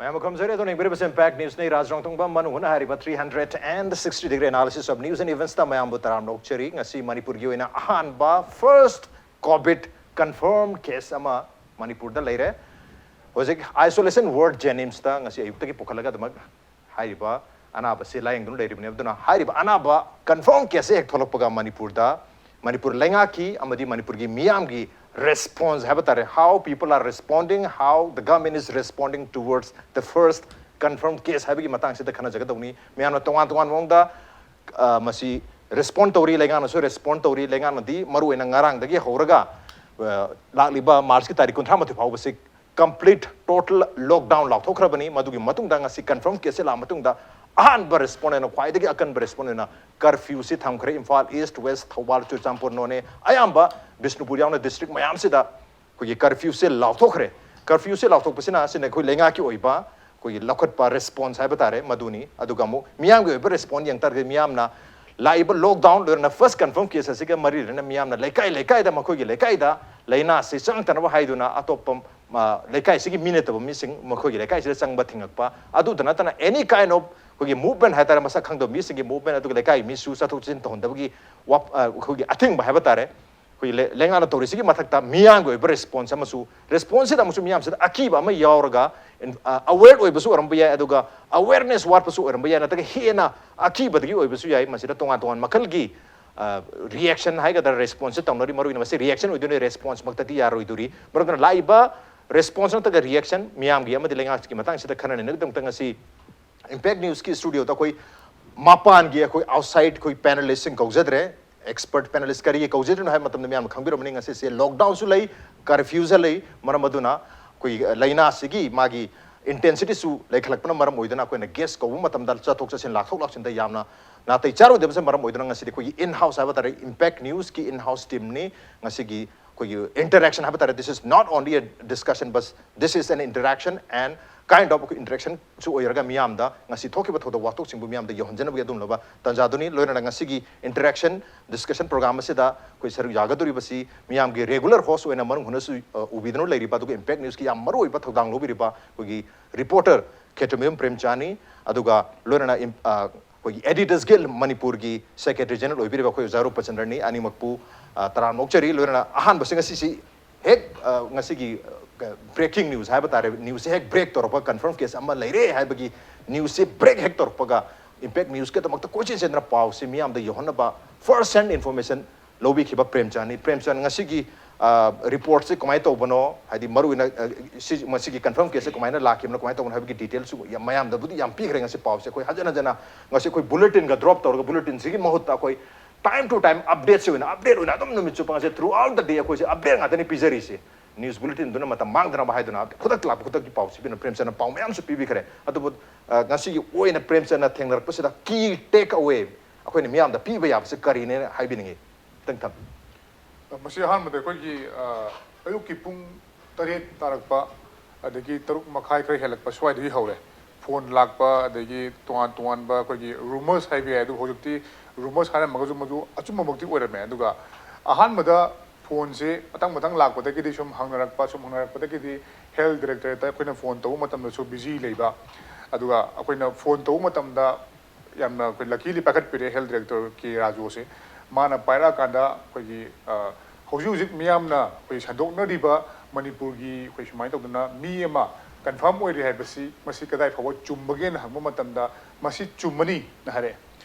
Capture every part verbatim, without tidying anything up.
ꯃꯌꯥꯝ ꯈꯨꯔꯨꯝꯖꯔꯤ꯫ ꯑꯗꯣ ꯌꯦꯡꯕꯤꯔꯤꯕꯁꯦ Impact Newsꯅꯤ꯫ ꯔꯥꯖ ꯔꯣꯡꯊꯣꯡꯕꯝ ꯃꯅꯨꯡ ꯍꯨꯠꯅ ꯍꯥꯏꯔꯤꯕ three hundred and sixty degree analysis of news and eventsꯇ ꯃꯌꯥꯝꯕꯨ ꯇꯔꯥꯝꯅ ꯑꯣꯛꯆꯔꯤ꯫ ꯉꯁꯤ ꯃꯅꯤꯄꯨꯔꯒꯤ ꯑꯣꯏꯅ ꯑꯍꯥꯟꯕ first COVID confirmed case ꯑꯃ ꯃꯅꯤꯄꯨꯔꯗ ꯂꯩꯔꯦ꯫ ꯍꯧꯖꯤꯛ isolation ward JNIMSꯇ ꯉꯁꯤ ꯑꯌꯨꯛꯇꯒꯤ ꯄꯨꯈꯠꯂꯒ ꯑꯗꯨꯃꯛ ꯍꯥꯏꯔꯤꯕ ꯑꯅꯥꯕꯁꯤ ꯂꯥꯌꯦꯡꯗꯨꯅ ꯂꯩꯔꯤꯕꯅꯤ꯫ ꯑꯗꯨꯅ ꯍꯥꯏꯔꯤꯕ ꯑꯅꯥꯕ confirmed caseꯁꯦ ꯍꯦꯛ ꯊꯣꯛꯂꯛꯄꯒ ꯃꯅꯤꯄꯨꯔꯗ, ꯃꯅꯤꯄꯨꯔ ꯂꯩꯉꯥꯛꯀꯤ ꯑꯃꯗꯤ ꯃꯅꯤꯄꯨꯔꯒꯤ ꯃꯤꯌꯥꯝꯒꯤ response ꯍꯥꯏꯕ ꯇꯥꯔꯦ, how people are responding, how the government is responding towards the first confirmed case ꯍꯥꯏꯕꯒꯤ ꯃꯇꯥꯡꯁꯤꯗ ꯈꯟꯅꯖꯒꯗꯧꯅꯤ꯫ ꯃꯌꯥꯝꯅ ꯇꯣꯉꯥꯟ ꯇꯣꯉꯥꯟꯕ ꯃꯑꯣꯡꯗ, ꯑ, ꯃꯁꯤ respond ꯇꯧꯔꯤ, ꯂꯩꯉꯥꯛꯅꯁꯨ respond ꯇꯧꯔꯤ꯫ ꯂꯩꯉꯥꯛꯅꯗꯤ ꯃꯔꯨꯑꯣꯏꯅ ꯉꯔꯥꯡꯗꯒꯤ ꯍꯧꯔꯒ, ꯑ, ꯂꯥꯛꯂꯤꯕ Marchꯀꯤ ꯇꯥꯔꯤꯛ ꯀꯨꯟꯊ꯭ꯔꯥ ꯃꯥꯊꯣꯏ ꯐꯥꯎꯕꯁꯤ complete total lockdown ꯂꯥꯎꯊꯣꯛꯈ꯭ꯔꯕꯅꯤ꯫ ꯃꯗꯨꯒꯤ ꯃꯇꯨꯡꯗ ꯉꯁꯤ confirmed caseꯁꯦ ꯂꯥꯛꯑ ꯃꯇꯨꯡꯗ ꯑꯍꯥꯟꯕ respond ꯑꯣꯏꯅ, ꯈ꯭ꯋꯥꯏꯗꯒꯤ ꯑꯀꯟꯕ respond ꯑꯣꯏꯅ curfewꯁꯤ ꯊꯝꯈ꯭ꯔꯦ꯫ ꯏꯝꯐꯥꯜ East, West, ꯊꯧꯕꯥꯜ, ꯆꯨꯔꯆꯥꯟꯄꯨꯔ, ꯅꯣꯅꯦ, ꯑꯌꯥꯝꯕ ꯕꯤꯁꯅꯨꯄꯨꯔ ꯌꯥꯎꯅ district ꯃꯌꯥꯝꯁꯤꯗ ꯑꯩꯈꯣꯏꯒꯤ curfewꯁꯦ ꯂꯥꯎꯊꯣꯛꯈ꯭ꯔꯦ꯫ Curfewꯁꯦ ꯂꯥꯎꯊꯣꯛꯄꯁꯤꯅ, ꯑꯁꯤꯅ ꯑꯩꯈꯣꯏ ꯂꯩꯉꯥꯛꯀꯤ ꯑꯣꯏꯕ ꯑꯩꯈꯣꯏꯒꯤ ꯂꯧꯈꯠꯄ response ꯍꯥꯏꯕ ꯇꯥꯔꯦ, ꯃꯗꯨꯅꯤ꯫ ꯑꯗꯨꯒ ꯑꯃꯨꯛ ꯃꯤꯌꯥꯝꯒꯤ ꯑꯣꯏꯕ response ꯌꯦꯡ ꯇꯥꯔꯒꯗꯤ, ꯃꯤꯌꯥꯝꯅ ꯂꯥꯛꯏꯕ lockdown ꯂꯣꯏꯔꯅ first confirmed case ꯑꯁꯤꯒ ꯃꯔꯤ ꯂꯩꯅꯅ ꯃꯤꯌꯥꯝꯅ ꯂꯩꯀꯥꯏ ꯂꯩꯀꯥꯏꯗ, ꯃꯈꯣꯏꯒꯤ ꯂꯩꯀꯥꯏꯗ ꯂꯥꯏꯅꯥꯁꯤ ꯆꯪꯉꯛꯇꯅꯕ ꯍꯥꯏꯗꯨꯅ ꯑꯇꯣꯞꯄ, ꯑ, ꯂꯩꯀꯥꯏꯁꯤꯒꯤ ꯃꯤ ꯅꯠꯇꯕ ꯃꯤꯁꯤꯡ ꯃꯈꯣꯏꯒꯤ ꯂꯩꯀꯥꯏꯁꯤꯗ ꯆꯪꯕ ꯊꯤꯡꯉꯛꯄ, ꯑꯗꯨꯗ ꯅꯠꯇꯅ any kind of ꯑꯩꯈꯣꯏꯒꯤ movement ꯍꯥꯏ ꯇꯥꯔꯦ, ꯃꯁꯛ ꯈꯪꯗꯕ ꯃꯤꯁꯤꯡꯒꯤ movement, ꯑꯗꯨꯒ ꯂꯩꯀꯥꯏꯒꯤ ꯃꯤꯁꯨ ꯆꯠꯊꯣꯛ ꯆꯠꯁꯤꯟ ꯇꯧꯍꯟꯗꯕꯒꯤ ꯋꯥ-, ꯑ, ꯑꯩꯈꯣꯏꯒꯤ ꯑꯊꯤꯡꯕ ꯍꯥꯏꯕ ꯇꯥꯔꯦ꯫ ꯑꯩꯈꯣꯏꯒꯤ ꯂꯩ-, ꯂꯩꯉꯥꯛꯅ ꯇꯧꯔꯤꯁꯤꯒꯤ ꯃꯊꯛꯇ ꯃꯤꯌꯥꯝꯒꯤ ꯑꯣꯏꯕ response ꯑꯃꯁꯨ, responseꯁꯤꯗ ꯑꯃꯨꯛꯁꯨ ꯃꯤꯌꯥꯝꯁꯤꯗ ꯑꯀꯤꯕ ꯑꯃ ꯌꯥꯎꯔꯒ, in-, ꯑ, aware ꯑꯣꯏꯕꯁꯨ ꯑꯣꯏꯔꯝꯕ ꯌꯥꯏ, ꯑꯗꯨꯒ awareness ꯋꯥꯠꯄꯁꯨ ꯑꯣꯏꯔꯝꯕ ꯌꯥꯏ, ꯅꯠꯇ꯭ꯔꯒ ꯍꯦꯟꯅ ꯑꯀꯤꯕꯗꯒꯤ ꯑꯣꯏꯕꯁꯨ ꯌꯥꯏ꯫ ꯃꯁꯤꯗ ꯇꯣꯉꯥꯟ ꯇꯣꯉꯥꯟ ꯃꯈꯜꯒꯤ, ꯑ, reaction ꯍꯥꯏꯒꯗ꯭ꯔꯥ, responseꯁꯦ ꯇꯧꯅꯔꯤ꯫ ꯃꯔꯨꯑꯣꯏꯅ ꯃꯁꯤ reaction ꯑꯣꯏꯗꯣꯏꯅꯤ, responseꯃꯛꯇꯗꯤ ꯌꯥꯔꯣꯏꯗꯣꯔꯤ꯫ ꯃꯔꯝ ꯑꯗꯨꯅ ꯂꯥꯛꯏꯕ response ꯅꯠꯇ꯭ꯔꯒ reaction ꯃꯤꯌꯥꯝꯒꯤ ꯑꯃꯗꯤ ꯂꯩꯉꯥꯛꯀꯤ ꯃꯇꯥꯡꯁꯤꯗ ꯈꯟꯅ ꯅꯩꯅꯕꯒꯤꯗꯃꯛꯇ ꯉꯁꯤ Impact Newsꯀꯤ studioꯗ ꯑꯩꯈꯣꯏ ꯃꯄꯥꯟꯒꯤ, ꯑꯩꯈꯣꯏ outside ꯑꯩꯈꯣꯏ panelistꯁꯤꯡ ꯀꯧꯖꯗ꯭ꯔꯦ꯫ Expert panelist ꯀꯔꯤꯒꯤ ꯀꯧꯖꯗ꯭ꯔꯤꯅꯣ ꯍꯥꯏꯕ ꯃꯇꯝꯗ ꯃꯌꯥꯝꯅ ꯈꯪꯕꯤꯔꯝꯃꯅꯤ, ꯉꯁꯤꯁꯦ lockdownꯁꯨ ꯂꯩ, curfewꯁꯨ ꯂꯩ꯫ ꯃꯔꯝ ꯑꯗꯨꯅ ꯑꯩꯈꯣꯏ ꯂꯥꯏꯅꯥꯁꯤꯒꯤ ꯃꯥꯒꯤ intensityꯁꯨ ꯂꯩꯈꯠꯂꯛꯄꯅ ꯃꯔꯝ ꯑꯣꯏꯗꯨꯅ ꯑꯩꯈꯣꯏꯅ guest ꯀꯧꯕ ꯃꯇꯝꯗ ꯆꯠꯊꯣꯛ ꯆꯠꯁꯤꯟ, ꯂꯥꯛꯊꯣꯛ ꯂꯥꯛꯁꯤꯟꯗ ꯌꯥꯝꯅ ꯅꯥꯇꯩ ꯆꯥꯔꯣꯏꯗꯕꯁꯦ ꯃꯔꯝ ꯑꯣꯏꯗꯨꯅ ꯉꯁꯤꯗꯤ ꯑꯩꯈꯣꯏꯒꯤ in-house ꯍꯥꯏꯕ ꯇꯥꯔꯦ, Impact Newsꯀꯤ in-house teamꯅꯤ ꯉꯁꯤꯒꯤ ꯑꯩꯈꯣꯏꯒꯤ interaction ꯍꯥꯏꯕ ꯇꯥꯔꯦ꯫ This is not only a discussion, but this is an interaction and kind of ꯑꯩꯈꯣꯏ interaction ꯁꯨ ꯑꯣꯏꯔꯒ ꯃꯤꯌꯥꯝꯗ ꯉꯁꯤ ꯊꯣꯛꯈꯤꯕ ꯊꯧꯗꯣꯛ ꯋꯥꯊꯣꯛꯁꯤꯡꯕꯨ ꯃꯤꯌꯥꯝꯗ ꯌꯧꯍꯟꯖꯅꯕꯒꯤ ꯑꯗꯨꯒꯨꯝꯂꯕ ꯇꯥꯟꯖꯥꯗꯨꯅꯤ꯫ ꯂꯣꯏꯅꯅ ꯉꯁꯤꯒꯤ interaction discussion program ꯑꯁꯤꯗ ꯑꯩꯈꯣꯏ ꯁꯔꯨꯛ ꯌꯥꯒꯗꯧꯔꯤꯕꯁꯤ ꯃꯤꯌꯥꯝꯒꯤ regular host ꯑꯣꯏꯅ ꯃꯅꯨꯡ ꯍꯨꯠꯅꯁꯨ, ꯑ, ꯎꯕꯤꯗꯨꯅ ꯂꯩꯔꯤꯕ, ꯑꯗꯨꯒ Impact News ꯀꯤ ꯌꯥꯝ ꯃꯔꯨ ꯑꯣꯏꯕ ꯊꯧꯗꯥꯡ ꯂꯧꯕꯤꯔꯤꯕ ꯑꯩꯈꯣꯏꯒꯤ reporter ꯈꯦꯇ꯭ꯔꯤꯃꯌꯨꯝ ꯄ꯭ꯔꯦꯝꯆꯥꯟꯅꯤ, ꯑꯗꯨꯒ ꯂꯣꯏꯅꯅ ꯏꯝ-, ꯑ, ꯑꯩꯈꯣꯏꯒꯤ Editors Guild ꯃꯅꯤꯄꯨꯔꯒꯤ secretary general ꯑꯣꯏꯕꯤꯔꯤꯕ ꯑꯩꯈꯣꯏ ꯑꯣꯖꯥ ꯔꯨꯄꯆꯟꯗ꯭ꯔꯅꯤ꯫ ꯑꯅꯤꯃꯛꯄꯨ, ꯑ, ꯇꯔꯥꯝꯅ ꯑꯣꯛꯆꯔꯤ꯫ ꯂꯣꯏꯅꯅ ꯑꯍꯥꯟꯕꯁꯤ ꯉꯁꯤꯁꯤ ꯍꯦꯛ, ꯑ, ꯉꯁꯤꯒꯤ, ꯑ, breaking news ꯍꯥꯏꯕ ꯇꯥꯔꯦ, news ꯁꯦ ꯍꯦꯛ break ꯇꯧꯔꯛꯄ, confirm case ꯑꯃ ꯂꯩꯔꯦ ꯍꯥꯏꯕꯒꯤ news ꯁꯦ break ꯍꯦꯛ ꯇꯧꯔꯛꯄꯒ, Impact News ꯀꯤꯗꯃꯛꯇ ꯀꯣꯏꯆꯦꯟ ꯆꯦꯟꯗꯅ ꯄꯥꯎꯁꯤ ꯃꯤꯌꯥꯝꯗ ꯌꯧꯍꯟꯅꯕ first hand information ꯂꯧꯕꯤꯈꯤꯕ ꯄ꯭ꯔꯦꯝꯆꯥꯟꯅꯤ꯫ ꯄ꯭ꯔꯦꯝꯆꯥꯟ, ꯉꯁꯤꯒꯤ, ꯑ, report ꯁꯦ ꯀꯃꯥꯏꯅ ꯇꯧꯕꯅꯣ, ꯍꯥꯏꯗꯤ ꯃꯔꯨꯑꯣꯏꯅ, ꯑ, ꯁꯤ, ꯃꯁꯤꯒꯤ confirm case ꯁꯦ ꯀꯃꯥꯏꯅ ꯂꯥꯛꯈꯤꯕꯅꯣ, ꯀꯃꯥꯏꯅ ꯇꯧꯕꯅꯣ ꯍꯥꯏꯕꯒꯤ detail ꯁꯨ ꯌꯥꯝ, ꯃꯌꯥꯝꯗꯕꯨꯗꯤ ꯌꯥꯝ ꯄꯤꯈ꯭ꯔꯦ ꯉꯁꯤ ꯄꯥꯎꯁꯦ꯫ ꯑꯩꯈꯣꯏ ꯍꯟꯖꯟ ꯍꯟꯖꯟꯅ ꯉꯁꯤ ꯑꯩꯈꯣꯏ bulletin ꯒ drop ꯇꯧꯔꯒ, bulletin ꯁꯤꯒꯤ ꯃꯍꯨꯠꯇ ꯑꯩꯈꯣꯏ time to time update ꯁꯤ ꯑꯣꯏꯅ, update ꯑꯣꯏꯅ ꯑꯗꯨꯝ ꯅꯨꯃꯤꯠ ꯆꯨꯞꯄ ꯉꯁꯤ throughout the day ꯑꯩꯈꯣꯏꯁꯦ update ꯉꯥꯛꯇꯅꯤ ꯄꯤꯖꯔꯤꯁꯦ꯫ News bulletin ꯗꯨꯅ ꯃꯇꯝ ꯃꯥꯡꯗꯅꯕ ꯍꯥꯏꯗꯨꯅ ꯈꯨꯗꯛꯇ ꯂꯥꯛꯄ ꯈꯨꯗꯛꯀꯤ ꯄꯥꯎꯁꯤ ꯄꯤꯅ ꯄ꯭ꯔꯦꯝꯆꯟꯗ ꯄꯥꯎ ꯃꯌꯥꯝꯁꯨ ꯄꯤꯕꯤꯈ꯭ꯔꯦ꯫ ꯑꯗꯨꯕꯨ, ꯑ, ꯉꯁꯤꯒꯤ ꯑꯣꯏꯅ ꯄ꯭ꯔꯦꯝꯆꯟꯗ ꯊꯦꯡꯅꯔꯛꯄꯁꯤꯗ key take away ꯑꯩꯈꯣꯏꯅ ꯃꯤꯌꯥꯝꯗ ꯄꯤꯕ ꯌꯥꯕꯁꯤ ꯀꯔꯤꯅꯦꯅ ꯍꯥꯏꯕꯤꯅꯤꯡꯉꯤ? ꯈꯤꯇꯪ ꯊꯝ- ꯃꯁꯤ ꯑꯍꯥꯟꯕꯗ ꯑꯩꯈꯣꯏꯒꯤ, ꯑ, ꯑꯌꯨꯛꯀꯤ ꯄꯨꯡ ꯇꯔꯦꯠ ꯇꯥꯔꯛꯄ, ꯑꯗꯒꯤ ꯇꯔꯨꯛ ꯃꯈꯥꯏ ꯈꯔ ꯍꯦꯜꯂꯛꯄ ꯁ꯭ꯋꯥꯏꯗꯒꯤ ꯍꯧꯔꯦ꯫ Phone ꯂꯥꯛꯄ, ꯑꯗꯒꯤ ꯇꯣꯉꯥꯟ ꯇꯣꯉꯥꯟꯕ ꯑꯩꯈꯣꯏꯒꯤ rumors ꯍꯥꯏꯕ ꯌꯥꯏ, ꯑꯗꯨꯕꯨ ꯍꯧꯖꯤꯛꯇꯤ rumors ꯍꯥꯏꯔꯝꯃꯒꯁꯨ ꯃꯗꯨ ꯑꯆꯨꯝꯕꯃꯛꯇꯤ ꯑꯣꯏꯔꯝꯃꯦ꯫ ꯑꯗꯨꯒ ꯑꯍꯥꯟꯕꯗ phone ꯁꯦ ꯃꯊꯪ ꯃꯊꯪ ꯂꯥꯛꯄꯗꯒꯤꯗꯤ, ꯁꯨꯝ ꯍꯪꯅꯔꯛꯄ, ꯁꯨꯝ ꯍꯪꯅꯔꯛꯄꯗꯒꯤꯗꯤ health director ꯗ ꯑꯩꯈꯣꯏꯅ phone ꯇꯧꯕ ꯃꯇꯝꯗꯁꯨ busy ꯂꯩꯕ, ꯑꯗꯨꯒ ꯑꯩꯈꯣꯏꯅ phone ꯇꯧꯕ ꯃꯇꯝꯗ ꯌꯥꯝꯅ ꯑꯩꯈꯣꯏ luckily ꯄꯥꯏꯈꯠꯄꯤꯔꯦ health director ꯀꯦ ꯔꯥꯖꯨꯁꯦ꯫ ꯃꯥꯅ ꯄꯥꯏꯔꯛꯑꯀꯥꯟꯗ ꯑꯩꯈꯣꯏꯒꯤ, ꯑ, ꯍꯧꯖꯤꯛ ꯍꯧꯖꯤꯛ ꯃꯤꯌꯥꯝꯅ ꯑꯩꯈꯣꯏ ꯁꯟꯗꯣꯛꯅꯔꯤꯕ ꯃꯅꯤꯄꯨꯔꯒꯤ ꯑꯩꯈꯣꯏ ꯁꯨꯃꯥꯏꯅ ꯇꯧꯗꯅ ꯃꯤ ꯑꯃ confirm ꯑꯣꯏꯔꯦ ꯍꯥꯏꯕꯁꯤ, ꯃꯁꯤ ꯀꯗꯥꯏ ꯐꯥꯎꯕ ꯆꯨꯝꯕꯒꯦꯅ ꯍꯪꯕ ꯃꯇꯝꯗ, ꯃꯁꯤ ꯆꯨꯝꯃꯅꯤꯅ ꯍꯥꯏꯔꯛꯑꯦ꯫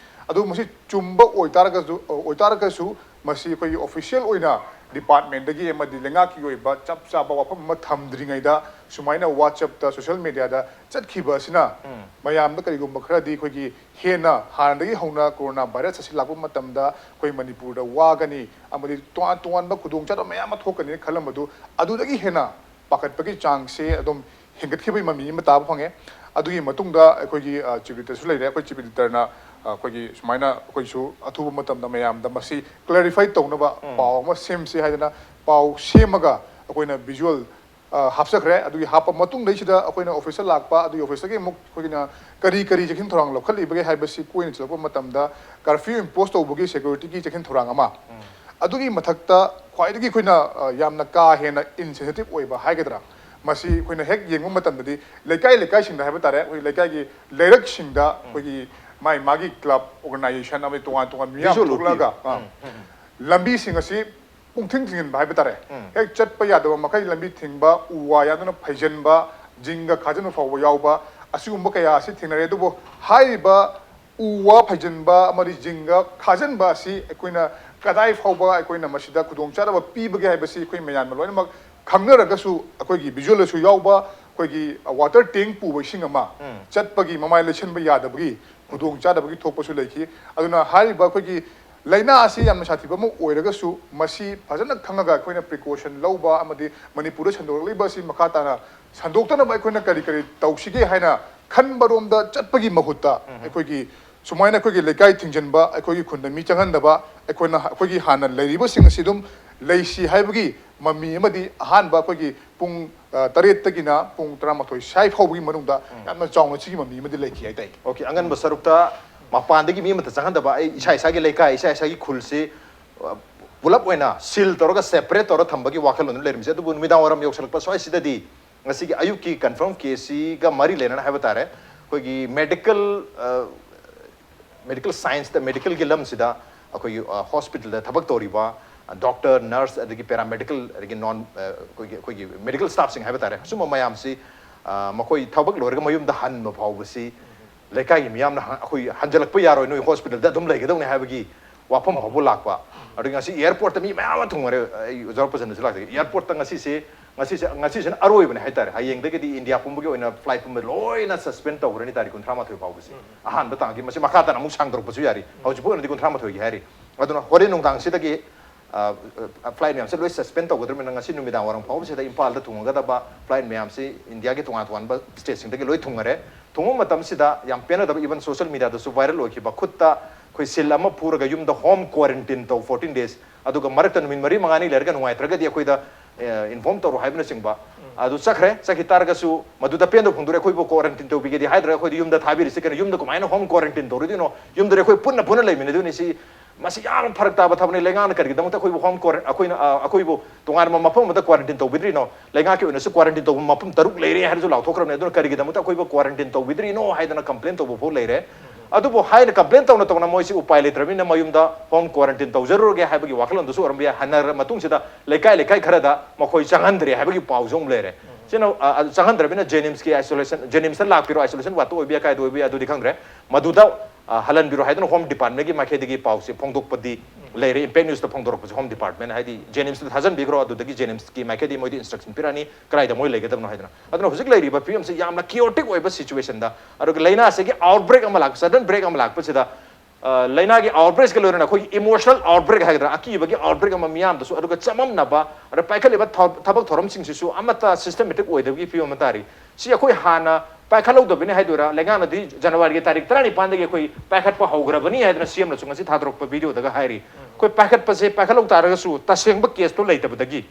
ꯑꯗꯨ ꯃꯁꯤ ꯆꯨꯝꯕ ꯑꯣꯏꯇꯥꯔꯒꯁꯨ, ꯑꯣꯏꯇꯥꯔꯒꯁꯨ ꯃꯁꯤ ꯑꯩꯈꯣꯏꯒꯤ official ꯑꯣꯏꯅ department ꯇꯒꯤ ꯑꯃꯗꯤ ꯂꯩꯉꯥꯛꯀꯤ ꯑꯣꯏꯕ ꯆꯞ ꯆꯥꯕ ꯋꯥꯐꯝ ꯑꯃ ꯊꯝꯗ꯭ꯔꯤꯉꯩꯗ, ꯁꯨꯃꯥꯏꯅ WhatsApp ꯇ, social media ꯗ ꯆꯠꯈꯤꯕ ꯑꯁꯤꯅ ꯃꯌꯥꯝꯗ ꯀꯔꯤꯒꯨꯝꯕ ꯈꯔꯗꯤ ꯑꯩꯈꯣꯏꯒꯤ ꯍꯦꯟꯅ ꯍꯥꯟꯅꯗꯒꯤ ꯍꯧꯅ corona virus ꯑꯁꯤ ꯂꯥꯛꯄ ꯃꯇꯝꯗ ꯑꯩꯈꯣꯏ ꯃꯅꯤꯄꯨꯔꯗ ꯋꯥꯒꯅꯤ ꯑꯃꯗꯤ ꯇꯣꯉꯥꯟ ꯇꯣꯉꯥꯟꯕ ꯈꯨꯗꯣꯡꯆꯥꯗꯕ ꯃꯌꯥꯝ ꯑꯃ ꯊꯣꯛꯀꯅꯤꯅ ꯈꯜꯂꯝꯕꯗꯨ, ꯑꯗꯨꯗꯒꯤ ꯍꯦꯟꯅ ꯄꯥꯈꯠꯄꯒꯤ ꯆꯥꯡꯁꯦ ꯑꯗꯨꯝ ꯍꯦꯟꯒꯠꯈꯤꯕꯒꯤ ꯃꯃꯤ ꯑꯃ ꯇꯥꯕ ꯐꯪꯉꯦ꯫ ꯑꯗꯨꯒꯤ ꯃꯇꯨꯡꯗ ꯑꯩꯈꯣꯏꯒꯤ, ꯑ, chief editor ꯁꯨ ꯂꯩꯔꯦ꯫ ꯑꯩꯈꯣꯏ chief editor ꯅ, ꯑ, ꯑꯩꯈꯣꯏꯒꯤ ꯁꯨꯃꯥꯏꯅ ꯑꯩꯈꯣꯏꯁꯨ ꯑꯊꯨꯕ ꯃꯇꯝꯗ ꯃꯌꯥꯝꯗ ꯃꯁꯤ clarify ꯇꯧꯅꯕ ꯄꯥꯎ ꯑꯃ ꯁꯦꯝꯁꯤ ꯍꯥꯏꯗꯅ ꯄꯥꯎ ꯁꯦꯝꯃꯒ ꯑꯩꯈꯣꯏꯅ visual ꯑ, ꯍꯥꯞꯆꯈ꯭ꯔꯦ꯫ ꯑꯗꯨꯒꯤ ꯍꯥꯞꯄ ꯃꯇꯨꯡꯗꯩꯁꯤꯗ ꯑꯩꯈꯣꯏꯅ ꯑꯣꯐꯤꯁꯇ ꯂꯥꯛꯄ, ꯑꯗꯨꯒꯤ ꯑꯣꯐꯤꯁꯇꯒꯤ ꯑꯃꯨꯛ ꯑꯩꯈꯣꯏꯒꯤꯅ ꯀꯔꯤ ꯀꯔꯤ ꯆꯦꯛꯁꯤꯟ ꯊꯧꯔꯥꯡ ꯂꯧꯈꯠꯂꯤꯕꯒꯦ ꯍꯥꯏꯕꯁꯤ ꯀꯣꯏꯅ ꯆꯠꯂꯛꯄ ꯃꯇꯝꯗ, ꯀꯔꯐ꯭ꯌꯨ ꯏꯝꯄꯣꯁ ꯇꯧꯕꯒꯤ ꯁꯦꯀ꯭ꯌꯨꯔꯤꯇꯤꯒꯤ ꯆꯦꯛꯁꯤꯟ ꯊꯧꯔꯥꯡ ꯑꯃ, ꯑꯗꯨꯒꯤ ꯃꯊꯛꯇ ꯈ꯭ꯋꯥꯏꯗꯒꯤ ꯑꯩꯈꯣꯏꯅ, ꯑ, ꯌꯥꯝꯅ ꯀꯥ ꯍꯦꯟꯅ ꯏꯟꯁꯦꯟꯁꯤꯇꯤꯚ ꯑꯣꯏꯕ ꯍꯥꯏꯒꯗ꯭ꯔꯥ, ꯃꯁꯤ ꯑꯩꯈꯣꯏꯅ ꯍꯦꯛ ꯌꯦꯡꯕ ꯃꯇꯝꯗꯗꯤ ꯂꯩꯀꯥꯏ ꯂꯩꯀꯥꯏꯁꯤꯡꯗ ꯍꯥꯏꯕ ꯇꯥꯔꯦ, ꯑꯩꯈꯣꯏ ꯂꯩꯀꯥꯏꯒꯤ ꯂꯩꯔꯛꯁꯤꯡꯗ ꯑꯩꯈꯣꯏꯒꯤ ꯃꯥꯏ ꯃꯥꯒꯤ ꯀ꯭ꯂꯕ, ꯑꯣꯔꯒꯅꯥꯏꯖꯦꯁꯟ ꯑꯃꯗꯤ ꯇꯣꯉꯥꯟ ꯇꯣꯉꯥꯟꯕ ꯃꯤꯌꯥꯝ ꯊꯣꯛꯂꯛꯑꯒ, ꯑ, ꯂꯝꯕꯤꯁꯤꯡ ꯑꯁꯤ ꯄꯨꯡꯊꯤꯡ ꯊꯤꯡꯖꯤꯟꯕ ꯍꯥꯏꯕ ꯇꯥꯔꯦ꯫ ꯍꯦꯛ ꯆꯠꯄ ꯌꯥꯗꯕ ꯃꯈꯩ ꯂꯝꯕꯤ ꯊꯤꯡꯕ, ꯎ ꯋꯥ ꯌꯥꯟꯗꯨꯅ ꯐꯩꯖꯤꯟꯕ, ꯖꯤꯡꯒ ꯈꯥꯖꯤꯟꯕ ꯐꯥꯎꯕ ꯌꯥꯎꯕ, ꯑꯁꯤꯒꯨꯝꯕ ꯀꯌꯥ ꯑꯁꯤ ꯊꯦꯡꯅꯔꯦ꯫ ꯑꯗꯨꯕꯨ ꯍꯥꯏꯔꯤꯕ ꯎ ꯋꯥ ꯐꯩꯖꯤꯟꯕ ꯑꯃꯗꯤ ꯖꯤꯡꯒ ꯈꯥꯖꯤꯟꯕ ꯑꯁꯤ ꯑꯩꯈꯣꯏꯅ ꯀꯗꯥꯏ ꯐꯥꯎꯕ ꯑꯩꯈꯣꯏꯅ ꯃꯁꯤꯗ ꯈꯨꯗꯣꯡꯆꯥꯗꯕ ꯄꯤꯕꯒꯦ ꯍꯥꯏꯕꯁꯤ ꯑꯩꯈꯣꯏ ꯃꯌꯥꯝꯅ ꯂꯣꯏꯅꯃꯛ ꯈꯪꯅꯔꯒꯁꯨ, ꯑꯩꯈꯣꯏꯒꯤ ꯚꯤꯖꯨꯋꯦꯜꯗꯁꯨ ꯌꯥꯎꯕ, ꯑꯩꯈꯣꯏꯒꯤ ꯋꯥꯇꯔ ꯇꯦꯡ ꯄꯨꯕ ꯏꯁꯤꯡ ꯑꯃ ꯆꯠꯄꯒꯤ ꯃꯃꯥꯏ ꯂꯩꯁꯤꯟꯕ ꯌꯥꯗꯕꯒꯤ ꯈꯨꯗꯣꯡꯆꯥꯗꯕꯒꯤ ꯊꯣꯛꯄꯁꯨ ꯂꯩꯈꯤ꯫ ꯑꯗꯨꯅ ꯍꯥꯏꯔꯤꯕ ꯑꯩꯈꯣꯏꯒꯤ ꯂꯥꯏꯅꯥ ꯑꯁꯤ ꯌꯥꯝꯅ ꯁꯥꯊꯤꯕ ꯑꯃ ꯑꯣꯏꯔꯒꯁꯨ, ꯃꯁꯤ ꯐꯖꯅ ꯈꯪꯉꯒ ꯑꯩꯈꯣꯏꯅ ꯄ꯭ꯔꯤꯀꯣꯁꯟ ꯂꯧꯕ ꯑꯃꯗꯤ ꯃꯅꯤꯄꯨꯔꯗ ꯁꯟꯗꯣꯔꯛꯂꯤꯕ ꯑꯁꯤ ꯃꯈꯥ ꯇꯥꯅ ꯁꯟꯗꯣꯛꯇꯅꯕ ꯑꯩꯈꯣꯏꯅ ꯀꯔꯤ ꯀꯔꯤ ꯇꯧꯁꯤꯒꯦ ꯍꯥꯏꯅ ꯈꯟꯕꯔꯣꯝꯗ ꯆꯠꯄꯒꯤ ꯃꯍꯨꯠꯇ, ꯑꯩꯈꯣꯏꯒꯤ ꯁꯨꯃꯥꯏꯅ ꯑꯩꯈꯣꯏꯒꯤ ꯂꯩꯀꯥꯏ ꯊꯤꯡꯖꯤꯟꯕ, ꯑꯩꯈꯣꯏꯒꯤ ꯈꯨꯟꯗ ꯃꯤ ꯆꯪꯍꯟꯗꯕ, ꯑꯩꯈꯣꯏꯅ ꯑꯩꯈꯣꯏꯒꯤ ꯍꯥꯟꯅ ꯂꯩꯔꯤꯕꯁꯤꯡ ꯑꯁꯤ ꯑꯗꯨꯝ ꯂꯩꯁꯤ ꯍꯥꯏꯕꯒꯤ ꯃꯃꯤ ꯑꯃꯗꯤ ꯑꯍꯥꯟꯕ ꯑꯩꯈꯣꯏꯒꯤ ꯄꯨꯡ, ꯑ, ꯇꯔꯦꯠꯇꯒꯤꯅ ꯄꯨꯡ ꯇꯔꯥꯃꯥꯊꯣꯏ ꯁ꯭ꯋꯥꯏ ꯐꯥꯎꯕꯒꯤ ꯃꯅꯨꯡꯗ ꯌꯥꯝꯅ ꯆꯥꯎꯅ ꯁꯤꯒꯤ ꯃꯃꯤ ꯑꯃꯗꯤ ꯂꯩꯈꯤ ꯍꯥꯏ ꯇꯥꯏ꯫ ꯑꯣꯀꯦ, ꯑꯉꯟꯕ ꯁꯔꯨꯛꯇ ꯃꯄꯥꯟꯗꯒꯤ ꯃꯤ ꯑꯃꯠꯇ ꯆꯪꯍꯟꯗꯕ, ꯑꯩ ꯏꯁꯥ ꯏꯁꯥꯒꯤ ꯂꯩꯀꯥꯏ, ꯏꯁꯥ ꯏꯁꯥꯒꯤ ꯈꯨꯜꯁꯤ, ꯑ, ꯄꯨꯂꯞ ꯑꯣꯏꯅ ꯁꯤꯜ ꯇꯧꯔꯒ, ꯁꯦꯄꯔꯦꯠ ꯇꯧꯔꯒ ꯊꯝꯕꯒꯤ ꯋꯥꯈꯜꯂꯣꯟ ꯑꯃ ꯂꯩꯔꯝꯃꯤꯁꯦ꯫ ꯑꯗꯨꯕꯨ ꯅꯨꯃꯤꯗꯥꯡ ꯋꯥꯏꯔꯝ ꯌꯧꯁꯜꯂꯛꯄ ꯁ꯭ꯋꯥꯏꯁꯤꯗꯗꯤ ꯉꯁꯤꯒꯤ ꯑꯌꯨꯛꯀꯤ ꯀꯟꯐꯥꯔꯝ ꯀꯦꯁꯁꯤꯒ ꯃꯔꯤ ꯂꯩꯅꯅ ꯍꯥꯏꯕ ꯇꯥꯔꯦ, ꯑꯩꯈꯣꯏꯒꯤ ꯃꯦꯗꯤꯀꯦꯜ, ꯑ, ꯃꯦꯗꯤꯀꯦꯜ ꯁꯥꯏꯟꯁꯇ, ꯃꯦꯗꯤꯀꯦꯜꯒꯤ ꯂꯝꯁꯤꯗ ꯑꯩꯈꯣꯏꯒꯤ, ꯑ, ꯍꯣꯁꯄꯤꯇꯥꯜꯗ ꯊꯕꯛ ꯇꯧꯔꯤꯕ, ꯑ, ꯗꯣꯛꯇꯔ, ꯅꯔꯁ, ꯑꯗꯒꯤ ꯄꯦꯔꯥꯃꯦꯗꯤꯀꯦꯜ, ꯑꯗꯒꯤ ꯅꯣꯟ, ꯑ, ꯑꯩꯈꯣꯏꯒꯤ, ꯑꯩꯈꯣꯏꯒꯤ ꯃꯦꯗꯤꯀꯦꯜ ꯁ꯭ꯇꯥꯐꯁꯤꯡ ꯍꯥꯏꯕ ꯇꯥꯔꯦ, ꯑꯁꯨꯝꯕ ꯃꯌꯥꯝꯁꯤ, ꯑ, ꯃꯈꯣꯏ ꯊꯕꯛ ꯂꯣꯏꯔꯒ ꯃꯌꯨꯝꯗ ꯍꯟꯕ ꯐꯥꯎꯕꯁꯤ ꯂꯩꯀꯥꯏꯒꯤ ꯃꯤꯌꯥꯝꯅ ꯍ-, ꯑꯩꯈꯣꯏ ꯍꯟꯖꯤꯜꯂꯛꯄ ꯌꯥꯔꯣꯏ, ꯅꯣꯏ ꯍꯣꯁꯄꯤꯇꯥꯜꯗ ꯑꯗꯨꯝ ꯂꯩꯒꯗꯧꯅꯤ ꯍꯥꯏꯕꯒꯤ ꯋꯥꯐꯝ ꯐꯥꯎꯕ ꯂꯥꯛꯄ꯫ ꯑꯗꯒꯤ ꯉꯁꯤ ꯑꯦꯌꯥꯔꯄꯣꯔꯠꯇ ꯃꯤ ꯃꯌꯥꯝ ꯑꯃ ꯊꯨꯡꯉꯔꯦ, ꯑꯩ ꯑꯣꯖꯥ ꯔꯨꯄꯆꯟꯗ꯭ꯔꯁꯨ ꯂꯥꯛꯆꯒꯦ꯫ ꯑꯦꯌꯥꯔꯄꯣꯔꯠꯇ ꯉꯁꯤꯁꯦ, ꯉꯁꯤꯁꯦ, ꯉꯁꯤꯁꯤꯅ ꯑꯔꯣꯏꯕꯅꯦ ꯍꯥꯏꯇꯥꯔꯦ꯫ ꯍꯌꯦꯡꯗꯒꯤꯗꯤ ꯏꯟꯗꯤꯌꯥ ꯄꯨꯝꯕꯒꯤ ꯑꯣꯏꯅ ꯐ꯭ꯂꯥꯏꯠ ꯄꯨꯝꯕ ꯂꯣꯏꯅ ꯁꯁꯄꯦꯟ ꯇꯧꯈ꯭ꯔꯅꯤ ꯇꯥꯔꯤꯛ ꯀꯨꯟꯊ꯭ꯔꯥ ꯃꯥꯊꯣꯏ ꯐꯥꯎꯕꯁꯦ꯫ ꯑꯍꯥꯟꯕ ꯇꯥꯡꯒꯤ, ꯃꯁꯤ ꯃꯈꯥ ꯇꯥꯅ ꯑꯃꯨꯛ ꯁꯥꯡꯗꯣꯔꯛꯄꯁꯨ ꯌꯥꯔꯤ꯫ ꯍꯧꯖꯤꯛ ꯐꯥꯎ ꯑꯣꯏꯅꯗꯤ ꯀꯨꯟꯊ꯭ꯔꯥ ꯃꯥꯊꯣꯏꯒꯤ ꯍꯥꯏꯔꯤ꯫ ꯑꯗꯨꯅ ꯍꯣꯔꯦꯟ ꯅꯨꯡꯗꯥꯡꯁꯤꯗꯒꯤ, ꯑ, ꯑ, ꯐ꯭ꯂꯥꯏꯠ ꯃꯌꯥꯝꯁꯦ ꯂꯣꯏ ꯁꯁꯄꯦꯟ ꯇꯧꯒꯗ꯭ꯔꯕꯅꯤꯅ ꯉꯁꯤ ꯅꯨꯃꯤꯗꯥꯡ ꯋꯥꯏꯔꯝ ꯐꯥꯎꯕꯁꯤꯗ ꯏꯝꯐꯥꯜꯗ ꯊꯨꯡꯉꯒꯗꯕ ꯐ꯭ꯂꯥꯏꯠ ꯃꯌꯥꯝꯁꯤ ꯏꯟꯗꯤꯌꯥꯒꯤ ꯇꯣꯉꯥꯟ ꯇꯣꯉꯥꯟꯕ ꯁ꯭ꯇꯦꯠꯁꯤꯡꯗꯒꯤ ꯂꯣꯏ ꯊꯨꯡꯉꯔꯦ꯫ ꯊꯨꯡꯕ ꯃꯇꯝꯁꯤꯗ ꯌꯥꯝ ꯄꯦꯟꯅꯗꯕ, ꯏꯚꯟ ꯁꯣꯁꯤꯌꯦꯜ ꯃꯤꯗꯤꯌꯥꯗꯁꯨ ꯚꯥꯏꯔꯦꯜ ꯑꯣꯏꯈꯤꯕ, ꯈꯨꯠꯇ ꯑꯩꯈꯣꯏ ꯁꯤꯜ ꯑꯃ ꯐꯨꯔꯒ ꯌꯨꯝꯗ ꯍꯣꯝ ꯀ꯭ꯋꯥꯔꯦꯟꯇꯤꯟ ꯇꯧ ꯐꯣꯔꯇꯤꯟ ꯗꯦꯖ, ꯑꯗꯨꯒ ꯃꯔꯛꯇ ꯅꯨꯃꯤꯠ ꯃꯔꯤ ꯃꯉꯥꯅꯤ ꯂꯩꯔꯒ ꯅꯨꯡꯉꯥꯏꯇ꯭ꯔꯒꯗꯤ ꯑꯩꯈꯣꯏꯗ, ꯑꯦ, ꯏꯟꯐꯣꯔꯝ ꯇꯧꯔꯣ ꯍꯥꯏꯕꯅꯆꯤꯡꯕ ꯑꯗꯨ ꯆꯠꯈ꯭ꯔꯦ꯫ ꯆꯠꯈꯤ ꯇꯥꯔꯒꯁꯨ ꯃꯗꯨꯗ ꯄꯦꯟꯗꯕ ꯐꯣꯡꯗꯣꯔꯛꯑꯦ꯫ "ꯑꯩꯈꯣꯏꯕꯨ quarantine ꯇꯧꯕꯤꯒꯦꯗꯤ ꯍꯥꯏꯗ꯭ꯔꯦ, ꯑꯩꯈꯣꯏꯗꯤ ꯌꯨꯝꯗ ꯊꯥꯕꯤꯔꯤꯁꯤ ꯀꯩꯅꯣ? ꯌꯨꯝꯗ ꯀꯃꯥꯏꯅ home quarantine ꯇꯧꯔꯨꯗꯣꯏꯅꯣ? ꯌꯨꯝꯗꯗꯤ ꯑꯩꯈꯣꯏ ꯄꯨꯟꯅ ꯄꯨꯟꯅ ꯂꯩꯃꯤꯟꯅꯗꯣꯏꯅꯤ꯫ ꯁꯤ, ꯃꯁꯤ ꯌꯥꯝ ꯐꯔꯛ ꯇꯥꯕ ꯊꯕꯛꯅꯤ꯫ ꯂꯩꯉꯥꯛꯅ ꯀꯔꯤꯒꯤꯗꯃꯛꯇ ꯑꯩꯈꯣꯏꯕꯨ home quaran-, ꯑꯩꯈꯣꯏꯅ, ꯑ, ꯑꯩꯈꯣꯏꯕꯨ ꯇꯣꯉꯥꯟꯕ ꯃꯐꯝ ꯑꯃꯗ quarantine ꯇꯧꯕꯤꯗ꯭ꯔꯤꯅꯣ? ꯂꯩꯉꯥꯛꯀꯤ ꯑꯣꯏꯅꯁꯨ quarantine ꯇꯧꯕ ꯃꯐꯝ ꯇꯔꯨꯛ ꯂꯩꯔꯦ ꯍꯥꯏꯅꯁꯨ ꯂꯥꯎꯊꯣꯛꯈ꯭ꯔꯕꯅꯤ꯫ ꯑꯗꯨꯅ ꯀꯔꯤꯒꯤꯗꯃꯛꯇ ꯑꯩꯈꯣꯏꯕꯨ quarantine ꯇꯧꯕꯤꯗ꯭ꯔꯤꯅꯣ?" ꯍꯥꯏꯗꯅ complain ꯇꯧꯕ ꯐꯥꯎ ꯂꯩꯔꯦ꯫ ꯑꯗꯨꯕꯨ ꯍꯥꯏꯅ complain ꯇꯧꯅ ꯇꯧꯅ ꯃꯣꯏꯁꯤ ꯎꯄꯥꯏ ꯂꯩꯇ꯭ꯔꯕꯅꯤꯅ ꯃꯌꯨꯝꯗ home quarantine ꯇꯧꯖꯔꯨꯔꯒꯦ ꯍꯥꯏꯕꯒꯤ ꯋꯥꯈꯜꯂꯣꯟꯗꯨꯁꯨ ꯑꯣꯏꯔꯝꯕ ꯌꯥꯏ꯫ ꯍꯟꯅꯔ ꯃꯇꯨꯡꯁꯤꯗ ꯂꯩꯀꯥꯏ ꯂꯩꯀꯥꯏ ꯈꯔꯗ ꯃꯈꯣꯏ ꯆꯪꯍꯟꯗ꯭ꯔꯦ ꯍꯥꯏꯕꯒꯤ ꯄꯥꯎꯁꯨ ꯑꯃꯨꯛ ꯂꯩꯔꯦ꯫ ꯁꯤꯅ, ꯑ, ꯑ, ꯆꯪꯍꯟꯗ꯭ꯔꯕꯅꯤꯅ JNIMSꯀꯤ isolation, JNIMSꯇ ꯂꯥꯛꯄꯤꯔꯣ, isolation wardꯇ ꯑꯣꯏꯕ ꯌꯥꯏ, ꯀꯥꯏꯗ ꯑꯣꯏꯕ ꯌꯥꯏ, ꯑꯗꯨꯗꯤ ꯈꯪꯗ꯭ꯔꯦ꯫ ꯃꯗꯨꯗ, ꯑ, ꯍꯜꯍꯟꯕꯤꯔꯣ ꯍꯥꯏꯗꯨꯅ Home Departmentꯀꯤ ꯃꯥꯏꯀꯩꯗꯒꯤ ꯄꯥꯎꯁꯦ ꯐꯣꯡꯗꯣꯛꯄꯗꯤ ꯂꯩꯔꯦ꯫ Impact Newsꯇ ꯐꯣꯡꯗꯣꯔꯛꯄꯁꯦ Home Department, ꯍꯥꯏꯗꯤ JNIMSꯇ ꯊꯥꯖꯟꯕꯤꯈ꯭ꯔꯣ, ꯑꯗꯨꯗꯒꯤ JNIMSꯀꯤ ꯃꯥꯏꯀꯩꯗꯒꯤ ꯃꯣꯏꯗꯤ instruction ꯄꯤꯔꯛꯑꯅꯤ ꯀꯗꯥꯏꯗ ꯃꯣꯏ ꯂꯩꯒꯗꯕꯅꯣ ꯍꯥꯏꯗꯅ꯫ ꯑꯗꯨꯅ ꯍꯧꯖꯤꯛ ꯂꯩꯔꯤꯕ ꯐꯤꯕꯝꯁꯦ ꯌꯥꯝꯅ chaotic ꯑꯣꯏꯕ situationꯗ, ꯑꯗꯨꯒ ꯂꯥꯏꯅꯥꯁꯤꯒꯤ outbreak ꯑꯃ ꯂꯥꯛꯄ, sudden break ꯑꯃ ꯂꯥꯛꯄꯁꯤꯗ, ꯑ, ꯂꯥꯏꯅꯥꯒꯤ outbreakꯀ ꯂꯣꯏꯅꯅ ꯑꯩꯈꯣꯏꯒꯤ emotional outbreak ꯍꯥꯏꯒꯗ꯭ꯔꯥ, ꯑꯀꯤꯕꯒꯤ outbreak ꯑꯃ ꯃꯤꯌꯥꯝꯗꯁꯨ, ꯑꯗꯨꯒ ꯆꯃꯝꯅꯕ, ꯑꯗ ꯄꯥꯏꯈꯠꯂꯤꯕ ꯊ-, ꯊꯕꯛ ꯊꯧꯔꯝꯁꯤꯡꯁꯤꯁꯨ ꯑꯃꯠꯇ systematic ꯑꯣꯏꯗꯕꯒꯤ ꯐꯤꯕꯝ ꯑꯃ ꯇꯥꯔꯤ꯫ ꯁꯤ ꯑꯩꯈꯣꯏ ꯍꯥꯟꯅ ꯄꯥꯏꯈꯠꯍꯧꯗꯕꯅꯤ ꯍꯥꯏꯗꯣꯏꯔꯥ? ꯂꯩꯉꯥꯛꯅꯗꯤ Januaryꯒꯤ ꯇꯥꯔꯤꯛ ꯇꯔꯥꯅꯤꯄꯥꯟꯗꯒꯤ ꯑꯩꯈꯣꯏ ꯄꯥꯏꯈꯠꯄ ꯍꯧꯈ꯭ꯔꯕꯅꯤ ꯍꯥꯏꯗꯅ CMꯅꯁꯨ ꯉꯁꯤ ꯊꯥꯗꯣꯔꯛꯄ videoꯗꯒ ꯍꯥꯏꯔꯤ꯫ ꯑꯩꯈꯣꯏ ꯄꯥꯏꯈꯠꯄꯁꯦ ꯄꯥꯏꯈꯠꯍꯧ ꯇꯥꯔꯒꯁꯨ ꯇꯁꯦꯡꯕ caseꯇꯣ ꯂꯩꯇꯕꯗꯒꯤ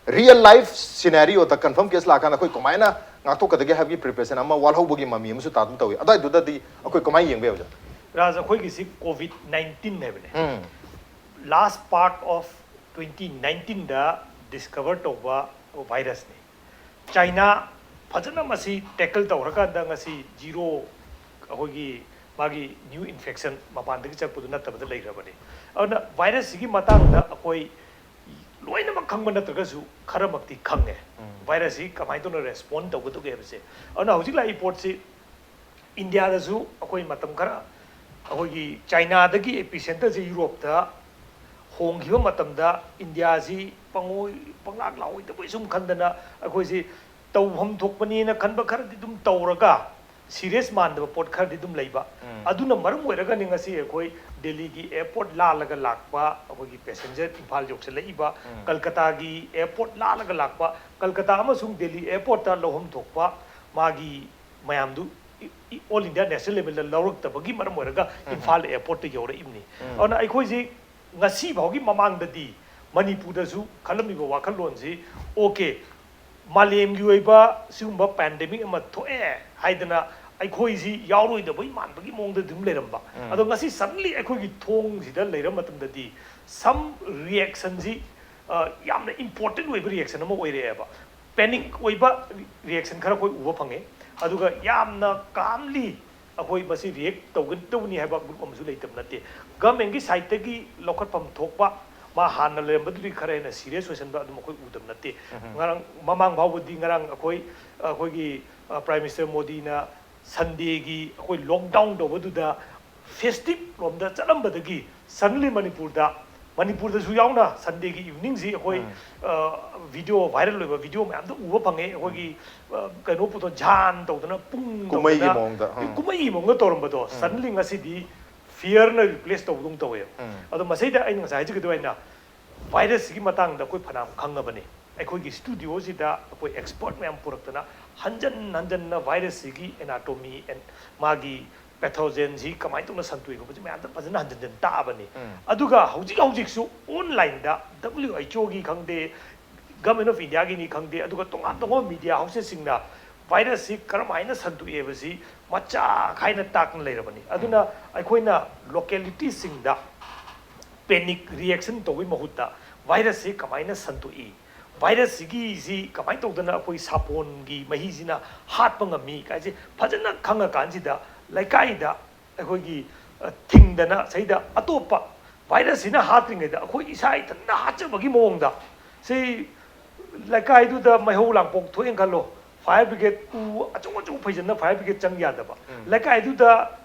real life scenarioꯗ confirm case ꯂꯥꯛꯑꯀꯥꯟꯗ ꯑꯩꯈꯣꯏ ꯀꯃꯥꯏꯅ ꯉꯥꯛꯊꯣꯛꯀꯗꯒꯦ ꯍꯥꯏꯕꯒꯤ preparation ꯑꯃ ꯋꯥꯠꯍꯧꯕꯒꯤ ꯃꯃꯤ ꯑꯃꯁꯨ ꯇꯥꯗꯨꯝ ꯇꯧꯏ꯫ ꯑꯗꯨꯋꯥꯏꯗꯨꯗꯗꯤ ꯑꯩꯈꯣꯏ ꯀꯃꯥꯏꯅ ꯌꯦꯡꯕ ꯌꯥꯏ ꯑꯣꯖꯥ? ꯔꯥꯖ, ꯑꯩꯈꯣꯏꯒꯤꯁꯤ COVID nineteen ꯍꯥꯏꯕꯅꯦ꯫ ꯎꯝ꯫ Last part of twenty nineteenꯗ discover ꯇꯧꯕ virusꯅꯤ꯫ China ꯐꯖꯅ ꯃꯁꯤ tackle ꯇꯧꯔꯀꯥꯟꯗ ꯉꯁꯤ zero, ꯑꯩꯈꯣꯏꯒꯤ ꯃꯥꯒꯤ new infection ꯃꯄꯥꯟꯗꯒꯤ ꯆꯠꯄꯗꯨ ꯅꯠꯇꯕꯗ ꯂꯩꯈ꯭ꯔꯕꯅꯤ꯫ ꯑꯗꯨꯅ virusꯁꯤꯒꯤ ꯃꯇꯥꯡꯗ ꯑꯩꯈꯣꯏ ꯂꯣꯏꯅꯃꯛ ꯈꯪꯕ ꯅꯠꯇ꯭ꯔꯒꯁꯨ ꯈꯔꯃꯛꯇꯤ ꯈꯪꯉꯦ꯫ ꯎꯝ꯫ Virusꯁꯤ ꯀꯃꯥꯏꯅ ꯇꯧꯅ respond ꯇꯧꯒꯗꯒꯦ ꯍꯥꯏꯕꯁꯦ꯫ ꯑꯗꯨꯅ ꯍꯧꯖꯤꯛ ꯂꯥꯛꯏ ꯄꯣꯠꯁꯤ ꯏꯟꯗꯤꯌꯥꯗꯁꯨ ꯑꯩꯈꯣꯏ ꯃꯇꯝ ꯈꯔ ꯑꯩꯈꯣꯏꯒꯤ Chinaꯗꯒꯤ epicenterꯁꯦ Europeꯇ ꯍꯣꯡꯈꯤꯕ ꯃꯇꯝꯗ ꯏꯟꯗꯤꯌꯥꯁꯤ ꯄꯪꯑꯣꯏ-, ꯄꯪꯂꯥꯛ ꯂꯥꯛꯑꯣꯏꯗꯕꯣꯏ ꯁꯨꯝ ꯈꯟꯗꯅ ꯑꯩꯈꯣꯏꯁꯤ ꯇꯧꯐꯝ ꯊꯣꯛꯄꯅꯦꯅ ꯈꯟꯕ ꯈꯔꯗꯤ ꯑꯗꯨꯝ ꯇꯧꯔꯒ serious ꯃꯥꯟꯗꯕ ꯄꯣꯠ ꯈꯔꯗꯤ ꯑꯗꯨꯝ ꯂꯩꯕ꯫ ꯎꯝ꯫ ꯑꯗꯨꯅ ꯃꯔꯝ ꯑꯣꯏꯔꯒꯅꯤ ꯉꯁꯤ ꯑꯩꯈꯣꯏ ꯗꯦꯜꯂꯤꯒꯤ airport ꯂꯥꯜꯂꯒ ꯂꯥꯛꯄ ꯑꯩꯈꯣꯏꯒꯤ passenger ꯏꯝꯐꯥꯜ ꯌꯧꯁꯤꯜꯂꯛꯏꯕ, ꯎꯝ꯫ ꯀꯜꯀꯇꯥꯒꯤ airport ꯂꯥꯜꯂꯒ ꯂꯥꯛꯄ, ꯀꯜꯀꯇꯥ ꯑꯃꯁꯨꯡ ꯗꯦꯜꯂꯤ airportꯇ ꯂꯧꯐꯝ ꯊꯣꯛꯄ ꯃꯥꯒꯤ ꯃꯌꯥꯝꯗꯨ E-, E-, all India national levelꯗ ꯂꯧꯔꯛꯇꯕꯒꯤ ꯃꯔꯝ ꯑꯣꯏꯔꯒ ꯎꯝ꯫ ꯏꯝꯐꯥꯜ airportꯇ ꯌꯧꯔꯛꯏꯕꯅꯤ꯫ ꯎꯝ꯫ ꯑꯗꯨꯅ ꯑꯩꯈꯣꯏꯁꯤ ꯉꯁꯤ ꯐꯥꯎꯒꯤ ꯃꯃꯥꯡꯗꯗꯤ ꯃꯅꯤꯄꯨꯔꯗꯁꯨ ꯈꯜꯂꯝꯃꯤꯕ ꯋꯥꯈꯜꯂꯣꯟꯁꯤ, okay, ꯃꯥꯂꯦꯝꯒꯤ ꯑꯣꯏꯕ ꯁꯤꯒꯨꯝꯕ ꯄꯦꯟꯗꯦꯃꯤꯛ ꯑꯃ ꯊꯣꯛꯑꯦ ꯍꯥꯏꯗꯅ ꯑꯩꯈꯣꯏꯁꯤ ꯌꯥꯎꯔꯣꯏꯗꯕꯩ ꯃꯥꯟꯕꯒꯤ ꯃꯑꯣꯡꯗ ꯑꯗꯨꯝ ꯂꯩꯔꯝꯕ꯫ ꯑꯗꯣ ꯉꯁꯤ ꯁꯗꯟꯂꯤ ꯑꯩꯈꯣꯏꯒꯤ ꯊꯣꯡꯁꯤꯗ ꯂꯩꯔ ꯃꯇꯝꯗꯗꯤ ꯁꯝ ꯔꯤꯌꯦꯛꯁꯟꯁꯤ ꯌꯥꯝꯅ ꯏꯝꯄꯣꯔꯇꯦꯟ ꯑꯣꯏꯕ ꯔꯤꯌꯦꯛꯁꯟ ꯑꯃ ꯑꯣꯏꯔꯛꯑꯦꯕ꯫ ꯄꯦꯅꯤꯛ ꯑꯣꯏꯕ ꯔꯤꯌꯦꯛꯁꯟ ꯈꯔ ꯑꯩꯈꯣꯏ ꯎꯕ ꯐꯪꯉꯦ꯫ ꯑꯗꯨꯒ ꯌꯥꯝꯅ ꯀꯥꯝꯂꯤ ꯑꯩꯈꯣꯏ ꯃꯁꯤ ꯔꯤꯌꯦꯛ ꯇꯧꯒꯗꯧꯕꯅꯤ ꯍꯥꯏꯕ ꯒ꯭ꯔꯨꯞ ꯑꯃꯁꯨ ꯂꯩꯇꯕ ꯅꯠꯇꯦ꯫ ꯒꯃꯦꯟꯒꯤ ꯁꯥꯏꯠꯇꯒꯤ ꯂꯧꯈꯠꯐꯝ ꯊꯣꯛꯄ ꯃꯥ ꯍꯥꯟꯅ ꯂꯩꯔꯝꯕꯗꯨꯗꯤ ꯈꯔ ꯍꯦꯟꯅ ꯁꯤꯔꯤꯌꯁ ꯑꯣꯏꯁꯟꯕ ꯑꯗꯨꯝ ꯑꯩꯈꯣꯏ ꯎꯗꯕ ꯅꯠꯇꯦ꯫ ꯉꯔꯥꯡ ꯃꯃꯥꯡ ꯐꯥꯎꯕꯗꯤ ꯉꯔꯥꯡ ꯑꯩꯈꯣꯏ ꯑꯩꯈꯣꯏꯒꯤ ꯄ꯭ꯔꯥꯏꯝ ꯃꯤꯅꯤꯁꯇꯔ ꯃꯣꯗꯤꯅ ꯁꯟꯗꯦꯒꯤ ꯑꯩꯈꯣꯏ ꯂꯣꯛꯗꯥꯎꯟ ꯇꯧꯕꯗꯨꯗ ꯐꯦꯁꯇꯤꯞ ꯔꯣꯝꯗ ꯆꯠꯂꯝꯕꯗꯒꯤ ꯁꯗꯟꯂꯤ ꯃꯅꯤꯄꯨꯔꯗ, ꯃꯅꯤꯄꯨꯔꯗꯁꯨ ꯌꯥꯎꯅ ꯁꯟꯗꯦꯒꯤ ꯏꯚꯤꯅꯤꯡꯁꯤ ꯑꯩꯈꯣꯏ ꯚꯤꯗꯤꯑꯣ ꯚꯥꯏꯔꯦꯜ ꯑꯣꯏꯕ ꯚꯤꯗꯤꯑꯣ ꯃꯌꯥꯝꯗꯣ ꯎꯕ ꯐꯪꯉꯦ꯫ ꯑꯩꯈꯣꯏꯒꯤ ꯀꯩꯅꯣ ꯄꯨꯊꯣꯛ ꯖꯥꯟ ꯇꯧꯗꯅ ꯄꯨꯡ ꯀꯨꯝꯍꯩꯒꯤ ꯇꯧꯗꯅ ꯃꯑꯣꯡꯗ, ꯎꯝ꯫ ꯀꯨꯝꯍꯩꯒꯤ ꯃꯑꯣꯡꯗ ꯇꯧꯔꯝꯕꯗꯣ ꯁꯗꯟꯂꯤ ꯉꯁꯤꯗꯤ ꯐꯤꯌꯔꯅ ꯔꯤꯄ꯭ꯂꯦꯁ ꯇꯧꯕꯗꯧꯅ ꯇꯧꯋꯦꯕ꯫ ꯑꯗꯣ ꯃꯁꯤꯗ ꯑꯩꯅ ꯉꯁꯥꯏ ꯍꯥꯏꯖꯈꯤꯗꯨ ꯑꯩꯅ ꯚꯥꯏꯔꯁꯁꯤꯒꯤ ꯃꯇꯥꯡꯗ ꯑꯩꯈꯣꯏ ꯐꯅꯌꯥꯝ ꯈꯪꯉꯕꯅꯤ꯫ ꯑꯩꯈꯣꯏꯒꯤ ꯁ꯭ꯇꯨꯗꯤꯑꯣꯁꯤꯗ ꯑꯩꯈꯣꯏ ꯑꯦꯛꯁꯄꯔꯠ ꯃꯌꯥꯝ ꯄꯨꯔꯛꯇꯅ ꯍꯟꯖꯟ ꯍꯟꯖꯟꯅ ꯚꯥꯏꯔꯁꯁꯤꯒꯤ ꯑꯦꯅꯥꯇꯣꯃꯤ ꯑꯦꯟ ꯃꯥꯒꯤ ꯄꯦꯊꯣꯖꯦꯟꯁꯤ ꯀꯃꯥꯏꯅ ꯇꯧꯅ ꯁꯟꯇꯣꯛꯏ ꯈꯣꯠꯄꯁꯤ ꯃꯌꯥꯝꯗ ꯐꯖꯅ ꯍꯟꯖꯟ ꯍꯟꯖꯟ ꯇꯥꯛꯑꯕꯅꯤ꯫ ꯑꯗꯨꯒ ꯍꯧꯖꯤꯛ ꯍꯧꯖꯤꯛꯁꯨ ꯑꯣꯟꯂꯥꯏꯟꯗ ꯗꯕ꯭ꯂꯤꯎ ꯑꯩꯆ ꯑꯣꯒꯤ ꯈꯪꯗꯦ, ꯒꯃꯦꯟ ꯑꯣꯐ ꯏꯟꯗꯤꯌꯥꯒꯤꯅꯤ ꯈꯪꯗꯦ, ꯑꯗꯨꯒ ꯇꯣꯉꯥꯟ ꯇꯣꯉꯥꯟꯕ ꯃꯤꯗꯤꯌꯥ ꯍꯥꯎꯁꯦꯁꯁꯤꯡꯅ ꯚꯥꯏꯔꯁꯁꯤ ꯀꯔꯝꯍꯥꯏꯅ ꯁꯟꯗꯣꯛꯑꯦꯕꯁꯤ ꯃꯆꯥ ꯈꯥꯏꯅ ꯇꯥꯛꯅ ꯂꯩꯔꯕꯅꯤ꯫ ꯑꯗꯨꯅ ꯑꯩꯈꯣꯏꯅ ꯂꯣꯀꯦꯂꯤꯇꯤꯁꯤꯡꯗ ꯄꯦꯅꯤꯛ ꯔꯤꯌꯦꯛꯁꯟ ꯇꯧꯕꯒꯤ ꯃꯍꯨꯠꯇ ꯚꯥꯏꯔꯁꯁꯤ ꯀꯃꯥꯏꯅ ꯁꯟꯗꯣꯛꯏ, ꯚꯥꯏꯔꯁꯁꯤꯒꯤꯁꯤ ꯀꯃꯥꯏꯅ ꯇꯧꯗꯅ ꯑꯩꯈꯣꯏ ꯁꯥꯄꯣꯟꯒꯤ ꯃꯍꯤꯁꯤꯅ ꯍꯥꯠꯄ ꯉꯝꯃꯤ ꯀꯥꯏꯁꯦ ꯐꯖꯅ ꯈꯪꯉꯀꯥꯟꯁꯤꯗ ꯂꯩꯀꯥꯏꯗ ꯑꯩꯈꯣꯏꯒꯤ, ꯑ, ꯊꯤꯡꯗꯅ ꯁꯤꯗ ꯑꯇꯣꯞꯄ ꯚꯥꯏꯔꯁꯁꯤꯅ ꯍꯥꯠꯇ꯭ꯔꯤꯉꯩꯗ ꯑꯩꯈꯣꯏ ꯏꯁꯥ ꯏꯊꯟꯇ ꯍꯥꯠꯆꯕꯒꯤ ꯃꯑꯣꯡꯗ ꯁꯤ ꯂꯩꯀꯥꯏꯗꯨꯗ ꯃꯩꯍꯧ ꯂꯥꯡꯄꯣꯛ ꯊꯣꯛꯑꯦꯅ ꯈꯜꯂꯣ, ꯐꯥꯌꯔ ꯕ꯭ꯔꯤꯒꯦꯗ ꯎ ꯑꯆꯧ ꯑꯆꯧ ꯐꯩꯖꯟꯅ ꯐꯥꯌꯔ ꯕ꯭ꯔꯤꯒꯦꯗ ꯆꯪ ꯌꯥꯗꯕ, ꯂꯩꯀꯥꯏꯗꯨꯗ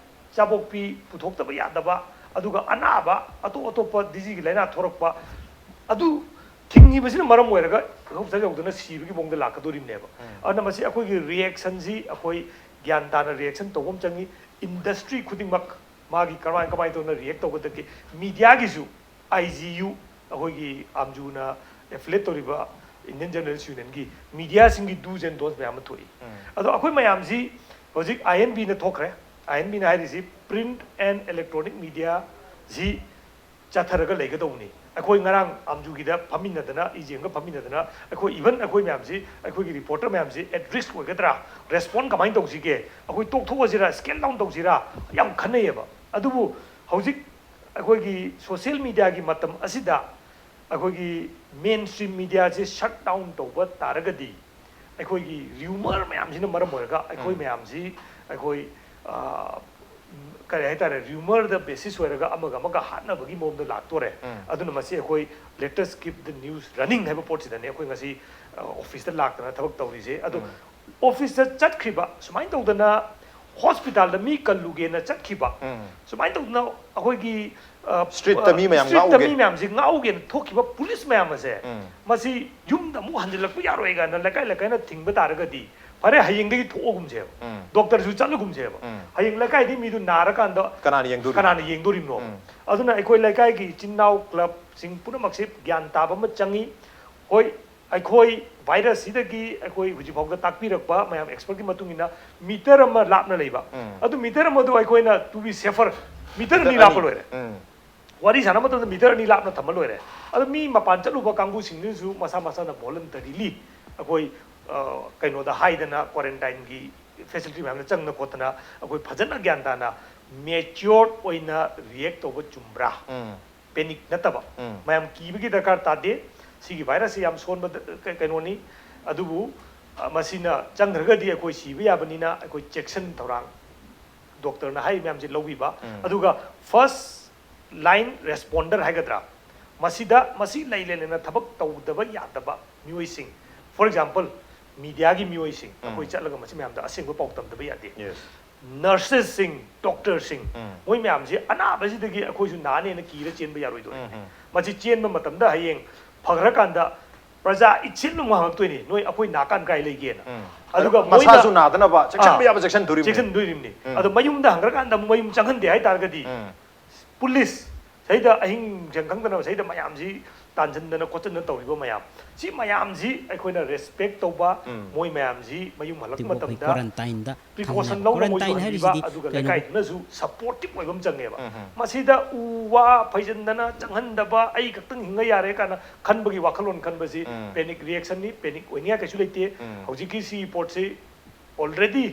ꯆꯥꯕꯣꯛꯄꯤ ꯄꯨꯊꯣꯛꯇꯕ ꯌꯥꯗꯕ, ꯑꯗꯨꯒ ꯑꯅꯥꯕ ꯑꯇꯣꯞ ꯑꯇꯣꯞꯄ ꯗꯤꯖꯤꯒꯤ ꯂꯥꯏꯅꯥ ꯊꯣꯔꯛꯄ, ꯑꯗꯨ ꯊꯤꯡꯉꯤꯕꯁꯤꯅ ꯃꯔꯝ ꯑꯣꯏꯔꯒ ꯍꯦꯂꯤꯀꯣꯞꯇꯔ ꯌꯧꯗꯅ ꯁꯤꯕꯒꯤ ꯃꯑꯣꯡꯗ ꯂꯥꯛꯀꯗꯣꯔꯤꯕꯅꯦꯕ꯫ ꯑꯗꯨꯅ ꯃꯁꯤ ꯑꯩꯈꯣꯏꯒꯤ ꯔꯤꯌꯦꯛꯁꯟꯁꯤ ꯑꯩꯈꯣꯏ ꯒ꯭ꯌꯥꯟ ꯇꯥꯅ ꯔꯤꯌꯦꯛꯁꯟ ꯇꯧꯕ ꯑꯃ ꯆꯪꯉꯤ꯫ ꯏꯟꯗꯁꯇ꯭ꯔꯤ ꯈꯨꯗꯤꯡꯃꯛ ꯃꯥꯒꯤ ꯀꯃꯥꯏ ꯀꯃꯥꯏꯅ ꯇꯧꯅ ꯔꯤꯌꯦꯛ ꯇꯧꯒꯗꯒꯦ, ꯃꯤꯗꯤꯌꯥꯒꯤꯁꯨ, ꯑꯥꯏ ꯖꯤ ꯌꯨ, ꯑꯩꯈꯣꯏꯒꯤ ꯑꯥꯝꯖꯨꯅ ꯑꯦꯐꯤꯂꯦꯠ ꯇꯧꯔꯤꯕ ꯏꯟꯗꯤꯌꯟ ꯖꯔꯅꯦꯂꯤꯁ ꯌꯨꯅꯤꯌꯟꯒꯤ ꯃꯤꯗꯤꯌꯥꯁꯤꯡꯒꯤ ꯗꯨꯁ ꯑꯦꯟ ꯗꯣꯟꯁ ꯃꯌꯥꯝ ꯑꯃ ꯊꯣꯛꯏ꯫ ꯑꯗꯣ ꯑꯩꯈꯣꯏ ꯃꯌꯥꯝꯁꯤ ꯍꯧꯖꯤꯛ ꯑꯥꯏ ꯑꯦꯟ ꯕꯤꯅ ꯊꯣꯛꯈ꯭ꯔꯦ꯫ ꯑꯥꯏ ꯑꯦꯟ ꯕꯤꯅ ꯍꯥꯏꯔꯤꯁꯤ ꯄ꯭ꯔꯤꯟꯠ ꯑꯦꯟ ꯏꯂꯦꯛꯇ꯭ꯔꯣꯅꯤꯛ ꯃꯤꯗꯤꯌꯥꯁꯤ ꯆꯠꯊꯔꯒ ꯂꯩꯒꯗꯧꯕꯅꯤ꯫ ꯑꯩꯈꯣꯏ ꯉꯔꯥꯡ ꯑꯥꯝꯖꯨꯒꯤꯗ ꯐꯝꯃꯤꯟꯅꯗꯅ, ꯏꯖꯦꯝꯒ ꯐꯝꯃꯤꯟꯅꯗꯅ, ꯑꯩꯈꯣꯏ, even ꯑꯩꯈꯣꯏ ꯃꯌꯥꯝꯁꯤ, ꯑꯩꯈꯣꯏꯒꯤ reporter ꯃꯌꯥꯝꯁꯤ at risk ꯑꯣꯏꯒꯗ꯭ꯔꯥ, respond ꯀꯃꯥꯏꯅ ꯇꯧꯁꯤꯒꯦ, ꯑꯩꯈꯣꯏ ꯇꯣꯛꯊꯣꯛꯑꯁꯤꯔꯥ, scale down ꯇꯧꯁꯤꯔꯥ, ꯌꯥꯝ ꯈꯟꯅꯩꯌꯦꯕ꯫ ꯑꯗꯨꯕꯨ ꯍꯧꯖꯤꯛ ꯑꯩꯈꯣꯏꯒꯤ social mediaꯒꯤ ꯃꯇꯝ ꯑꯁꯤꯗ ꯑꯩꯈꯣꯏꯒꯤ main stream mediaꯁꯦ shut down ꯇꯧꯕ ꯇꯥꯔꯒꯗꯤ, ꯑꯩꯈꯣꯏꯒꯤ rumor ꯃꯌꯥꯝꯁꯤꯅ ꯃꯔꯝ ꯑꯣꯏꯔꯒ ꯑꯩꯈꯣꯏ ꯎꯝ꯫ ꯃꯌꯥꯝꯁꯤ, ꯑꯩꯈꯣꯏ, ꯑ, ꯀꯔꯤ ꯍꯥꯏꯇꯥꯔꯦ, rumorꯗ basis ꯑꯣꯏꯔꯒ ꯑꯃꯒ ꯑꯃꯒ ꯍꯥꯠꯅꯕꯒꯤ ꯃꯑꯣꯡꯗ ꯂꯥꯛꯇꯣꯔꯦ꯫ ꯎꯝ꯫ ꯑꯗꯨꯅ ꯃꯁꯤ ꯑꯩꯈꯣꯏ let us keep the news running ꯍꯥꯏꯕ ꯄꯣꯠꯁꯤꯗꯅꯦ ꯑꯩꯈꯣꯏ ꯉꯁꯤ, ꯑ, officeꯇ ꯂꯥꯛꯇꯅ ꯊꯕꯛ ꯇꯧꯔꯤꯁꯦ꯫ ꯑꯗꯣ ꯎꯝ꯫ Officeꯇ ꯆꯠꯈ꯭ꯔꯤꯕ, ꯁꯨꯃꯥꯏꯅ ꯇꯧꯗꯅ hospitalꯗ ꯃꯤ ꯀꯜꯂꯨꯒꯦꯅ ꯆꯠꯈꯤꯕ, ꯎꯝ꯫ ꯁꯨꯃꯥꯏꯅ ꯇꯧꯗꯅ ꯑꯩꯈꯣꯏꯒꯤ, ꯑ, streetꯇ ꯃꯤ ꯃꯌꯥꯝ streetꯇ ꯉꯥꯎꯒꯦ꯫ ꯃꯤ ꯃꯌꯥꯝꯁꯤ ꯉꯥꯎꯒꯦꯅ ꯊꯣꯛꯈꯤꯕ police ꯃꯌꯥꯝ ꯑꯁꯦ, ꯎꯝ꯫ ꯃꯁꯤ ꯌꯨꯝꯗ ꯑꯃꯨꯛ ꯍꯟꯖꯤꯜꯂꯛꯄ ꯌꯥꯔꯣꯏ ꯀꯥꯏꯅ ꯂꯩꯀꯥꯏ ꯂꯩꯀꯥꯏꯅ ꯊꯤꯡꯕ ꯇꯥꯔꯒꯗꯤ, ꯐꯔꯦ, ꯍꯌꯦꯡꯗꯒꯤ ꯊꯣꯛꯑꯒꯨꯝꯁꯦꯕ꯫ ꯎꯝ꯫ Doctorꯁꯨ ꯆꯠꯂꯒꯨꯝꯁꯦꯕ꯫ ꯎꯝ꯫ ꯍꯌꯦꯡ ꯂꯩꯀꯥꯏꯗꯤ ꯃꯤꯗꯨ ꯅꯥꯔꯀꯥꯟꯗ ꯀꯅꯥꯅ ꯌꯦꯡꯗꯣꯔꯤꯅꯣ? ꯀꯅꯥꯅ ꯌꯦꯡꯗꯣꯔꯤꯕꯅꯣ? ꯎꯝ꯫ ꯑꯗꯨꯅ ꯑꯩꯈꯣꯏ ꯂꯩꯀꯥꯏꯒꯤ ꯏꯆꯤꯟ ꯏꯅꯥꯎ clubꯁꯤꯡ ꯄꯨꯝꯅꯃꯛꯁꯦ ꯒ꯭ꯌꯥꯟ ꯇꯥꯕ ꯑꯃ ꯆꯪꯉꯤ꯫ ꯍꯣꯏ, ꯑꯩꯈꯣꯏ virusꯁꯤꯗꯒꯤ ꯑꯩꯈꯣꯏ ꯍꯧꯖꯤꯛ ꯐꯥꯎꯗ ꯇꯥꯛꯄꯤꯔꯛꯄ ꯃꯌꯥꯝ expertꯀꯤ ꯃꯇꯨꯡ ꯏꯟꯅ meter ꯑꯃ ꯂꯥꯞꯅ ꯂꯩꯕ꯫ ꯎꯝ꯫ ꯑꯗꯨ meter ꯑꯃꯗꯨ ꯑꯩꯈꯣꯏꯅ to be safer meter ꯑꯅꯤ meter ꯂꯥꯞꯄ ꯑꯅꯤ꯫ ꯂꯣꯏꯔꯦ꯫ ꯎꯝ꯫ ꯋꯥꯔꯤ ꯁꯥꯟꯅꯕ ꯃꯇꯝꯗ meter ꯑꯅꯤ ꯂꯥꯞꯅ ꯊꯝꯕ ꯂꯣꯏꯔꯦ꯫ ꯑꯗꯣ ꯃꯤ ꯃꯄꯥꯟ ꯆꯠꯂꯨꯕ ꯀꯥꯡꯕꯨꯁꯤꯡꯗꯨꯅꯁꯨ ꯃꯁꯥ ꯃꯁꯥꯅ voluntarily ꯑꯩꯈꯣꯏ, ꯑ, ꯀꯩꯅꯣꯗ ꯍꯥꯏꯗꯅ quarantineꯒꯤ facility ꯃꯌꯥꯝꯗ ꯆꯪꯗꯅ ꯈꯣꯠꯇꯅ ꯑꯩꯈꯣꯏ ꯐꯖꯅ ꯒ꯭ꯌꯥꯟ ꯇꯥꯅ matured ꯑꯣꯏꯅ react ꯇꯧꯕ ꯆꯨꯝꯕ꯭ꯔꯥ? ꯎꯝ꯫ Panic ꯅꯠꯇꯕ꯫ ꯎꯝ꯫ ꯃꯌꯥꯝ ꯀꯤꯕꯒꯤ ꯗꯔꯀꯥꯔ ꯇꯥꯗꯦ꯫ ꯁꯤꯒꯤ virusꯁꯤ ꯌꯥꯝ ꯁꯣꯟꯕ ꯗ-, ꯀ-, ꯀꯩꯅꯣꯅꯤ꯫ ꯑꯗꯨꯕꯨ, ꯑ, ꯃꯁꯤꯅ ꯆꯪꯈ꯭ꯔꯒꯗꯤ ꯑꯩꯈꯣꯏ ꯁꯤꯕ ꯌꯥꯕꯅꯤꯅ ꯑꯩꯈꯣꯏ ꯆꯦꯛꯁꯤꯟ ꯊꯧꯔꯥꯡ doctorꯅ ꯍꯥꯏꯔꯤꯕ ꯃꯌꯥꯝꯁꯦ ꯂꯧꯕꯤꯕ꯫ ꯎꯝ꯫ ꯑꯗꯨꯒ first line responder ꯍꯥꯏꯒꯗ꯭ꯔꯥ, ꯃꯁꯤꯗ, ꯃꯁꯤ ꯂꯩ ꯂꯩ ꯂꯩꯅ ꯊꯕꯛ ꯇꯧꯗꯕ ꯌꯥꯗꯕ ꯃꯤꯑꯣꯏꯁꯤꯡ, for example, mediaꯒꯤ ꯃꯤꯑꯣꯏꯁꯤꯡ, ꯎꯝ꯫ ꯑꯩꯈꯣꯏ ꯆꯠꯂꯒ ꯃꯁꯤ ꯃꯌꯥꯝꯗ ꯑꯁꯦꯡꯕ ꯄꯥꯎ ꯇꯝꯗꯕ ꯌꯥꯗꯦ꯫ Yes꯫ Nurseꯁꯤꯡ, doctorꯁꯤꯡ, ꯎꯝ꯫ ꯃꯣꯏ ꯃꯌꯥꯝꯁꯤ ꯑꯅꯥꯕꯁꯤꯗꯒꯤ ꯑꯩꯈꯣꯏꯁꯨ ꯅꯥꯅꯦꯅ ꯀꯤꯔ ꯆꯦꯟꯕ ꯌꯥꯔꯣꯏꯗꯣꯔꯤꯅꯤ꯫ ꯎꯝ, ꯎꯝ꯫ ꯃꯁꯤ ꯆꯦꯟꯕ ꯃꯇꯝꯗ ꯍꯌꯦꯡ ꯐꯈ꯭ꯔꯀꯥꯟꯗ ꯄ꯭ꯔꯖꯥ ꯏꯆꯦꯜ ꯑꯃꯨꯛ ꯍꯪꯉꯛꯇꯣꯏꯅꯤ, "ꯅꯣꯏ ꯑꯩꯈꯣꯏ ꯅꯥꯀꯥꯟ ꯀꯥꯏ ꯂꯩꯒꯦꯅ?" ꯎꯝ꯫ ꯑꯗꯨꯒ ꯃꯁꯥꯁꯨ ꯃꯣꯏꯅ ꯅꯥꯗꯅꯕ ꯆꯦꯛꯁꯤꯟꯕ ꯑꯥ, ꯌꯥꯕ ꯆꯦꯛꯁꯤꯟꯗꯣꯔꯤꯕꯅꯤ꯫ ꯆꯦꯛꯁꯤꯟꯗꯣꯔꯤꯕꯅꯤ꯫ ꯎꯝ꯫ ꯑꯗꯣ ꯃꯌꯨꯝꯗ ꯍꯪꯈ꯭ꯔꯀꯥꯟꯗ ꯑꯃꯨꯛ ꯃꯌꯨꯝ ꯆꯪꯍꯟꯗꯦ ꯍꯥꯏꯇꯥꯔꯒꯗꯤ, ꯎꯝ꯫ Police ꯁꯤꯗ ꯑꯍꯤꯡ ꯅꯨꯡꯁꯪ ꯈꯪꯗꯅ ꯁꯤꯗ ꯃꯌꯥꯝꯁꯤ ꯇꯥꯟꯁꯤꯟꯗꯅ ꯈꯣꯠꯆꯟꯗꯅ ꯇꯧꯔꯤꯕ ꯃꯌꯥꯝ, ꯁꯤ ꯃꯌꯥꯝꯁꯤ ꯑꯩꯈꯣꯏꯅ ꯔꯦꯁꯄꯦꯛ ꯇꯧꯕ, ꯎꯝ. ꯃꯣꯏ ꯃꯌꯥꯝꯁꯤ ꯃꯌꯨꯝ ꯍꯜꯂꯛꯄ ꯑꯗꯨꯕꯨ ꯑꯩꯈꯣꯏ ꯃꯇꯝꯗ ꯀ꯭ꯋꯥꯔꯟꯇꯥꯏꯟꯗ ꯄ꯭ꯔꯤꯀꯣꯁꯟ ꯊꯝꯅ- ꯂꯧꯕ ꯃꯣꯏꯁꯨ ꯀ꯭ꯋꯥꯔꯟꯇꯥꯏꯟ ꯍꯟꯕꯤꯕ, ꯍꯥꯏꯕꯁꯤꯗꯤ ꯑꯗꯨꯒ ꯀꯩꯅꯣ? ꯂꯩꯀꯥꯏꯗꯨꯅꯁꯨ ꯁꯄꯣꯔꯇꯤꯞ ꯑꯣꯏꯕ ꯑꯃ ꯆꯪꯉꯦꯕ꯫ ꯎꯝ, ꯎꯝ. ꯃꯁꯤꯗ ꯎ ꯋꯥ ꯐꯩꯖꯤꯟꯗꯅ ꯆꯪꯍꯟꯗꯕ, ꯑꯩ ꯈꯛꯇꯪ ꯍꯤꯡꯉ ꯌꯥꯔꯦ ꯀꯥꯏꯅ ꯈꯟꯕꯒꯤ ꯋꯥꯈꯜꯂꯣꯟ ꯈꯟꯕꯁꯤ ꯎꯝ. ꯄꯦꯅꯤꯛ ꯔꯤꯌꯦꯛꯁꯟꯅꯤ, ꯄꯦꯅꯤꯛ ꯑꯣꯏꯅꯤꯡꯉꯥꯏ ꯀꯩꯁꯨ ꯂꯩꯇꯦ꯫ ꯎꯝ. ꯍꯧꯖꯤꯛꯀꯤ ꯁꯤ ꯄꯣꯠꯁꯤ ꯑꯣꯜꯔꯦꯗꯤ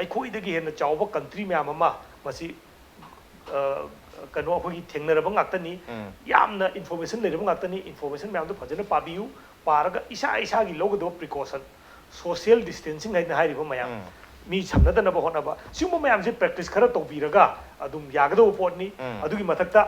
ꯑꯩꯈꯣꯏꯗꯒꯤ ꯍꯦꯟꯅ ꯆꯥꯎꯕ ꯀꯟꯇ꯭ꯔꯤ ꯃꯌꯥꯝ ꯑꯃ ꯃꯁꯤ, ꯑ, ꯀꯩꯅꯣ, ꯑꯩꯈꯣꯏꯒꯤ ꯊꯦꯡꯅꯔꯕ ꯉꯥꯛꯇꯅꯤ꯫ ꯎꯝ. ꯌꯥꯝꯅ ꯏꯟꯐꯣꯔꯃꯦꯁꯟ ꯂꯩꯔꯕ ꯉꯥꯛꯇꯅꯤ꯫ ꯏꯟꯐꯣꯔꯃꯦꯁꯟ ꯃꯌꯥꯝꯗꯣ ꯐꯖꯅ ꯄꯥꯕꯤꯌꯨ, ꯄꯥꯔꯒ ꯏꯁꯥ ꯏꯁꯥꯒꯤ ꯂꯧꯒꯗꯕ ꯄ꯭ꯔꯤꯀꯣꯁꯟ, ꯁꯣꯁꯤꯌꯦꯜ ꯗꯤꯁꯇꯦꯟꯁꯤꯡ ꯍꯥꯏꯅ ꯍꯥꯏꯔꯤꯕ ꯃꯌꯥꯝ, ꯎꯝ. ꯃꯤ ꯁꯝꯅꯗꯅꯕ ꯍꯣꯠꯅꯕ, ꯁꯤꯒꯨꯝꯕ ꯃꯌꯥꯝꯁꯦ ꯄ꯭ꯔꯦꯛꯇꯤꯁ ꯈꯔ ꯇꯧꯕꯤꯔꯒ ꯑꯗꯨꯝ ꯌꯥꯒꯗꯕ ꯄꯣꯠꯅꯤ꯫ ꯎꯝ. ꯑꯗꯨꯒꯤ ꯃꯊꯛꯇ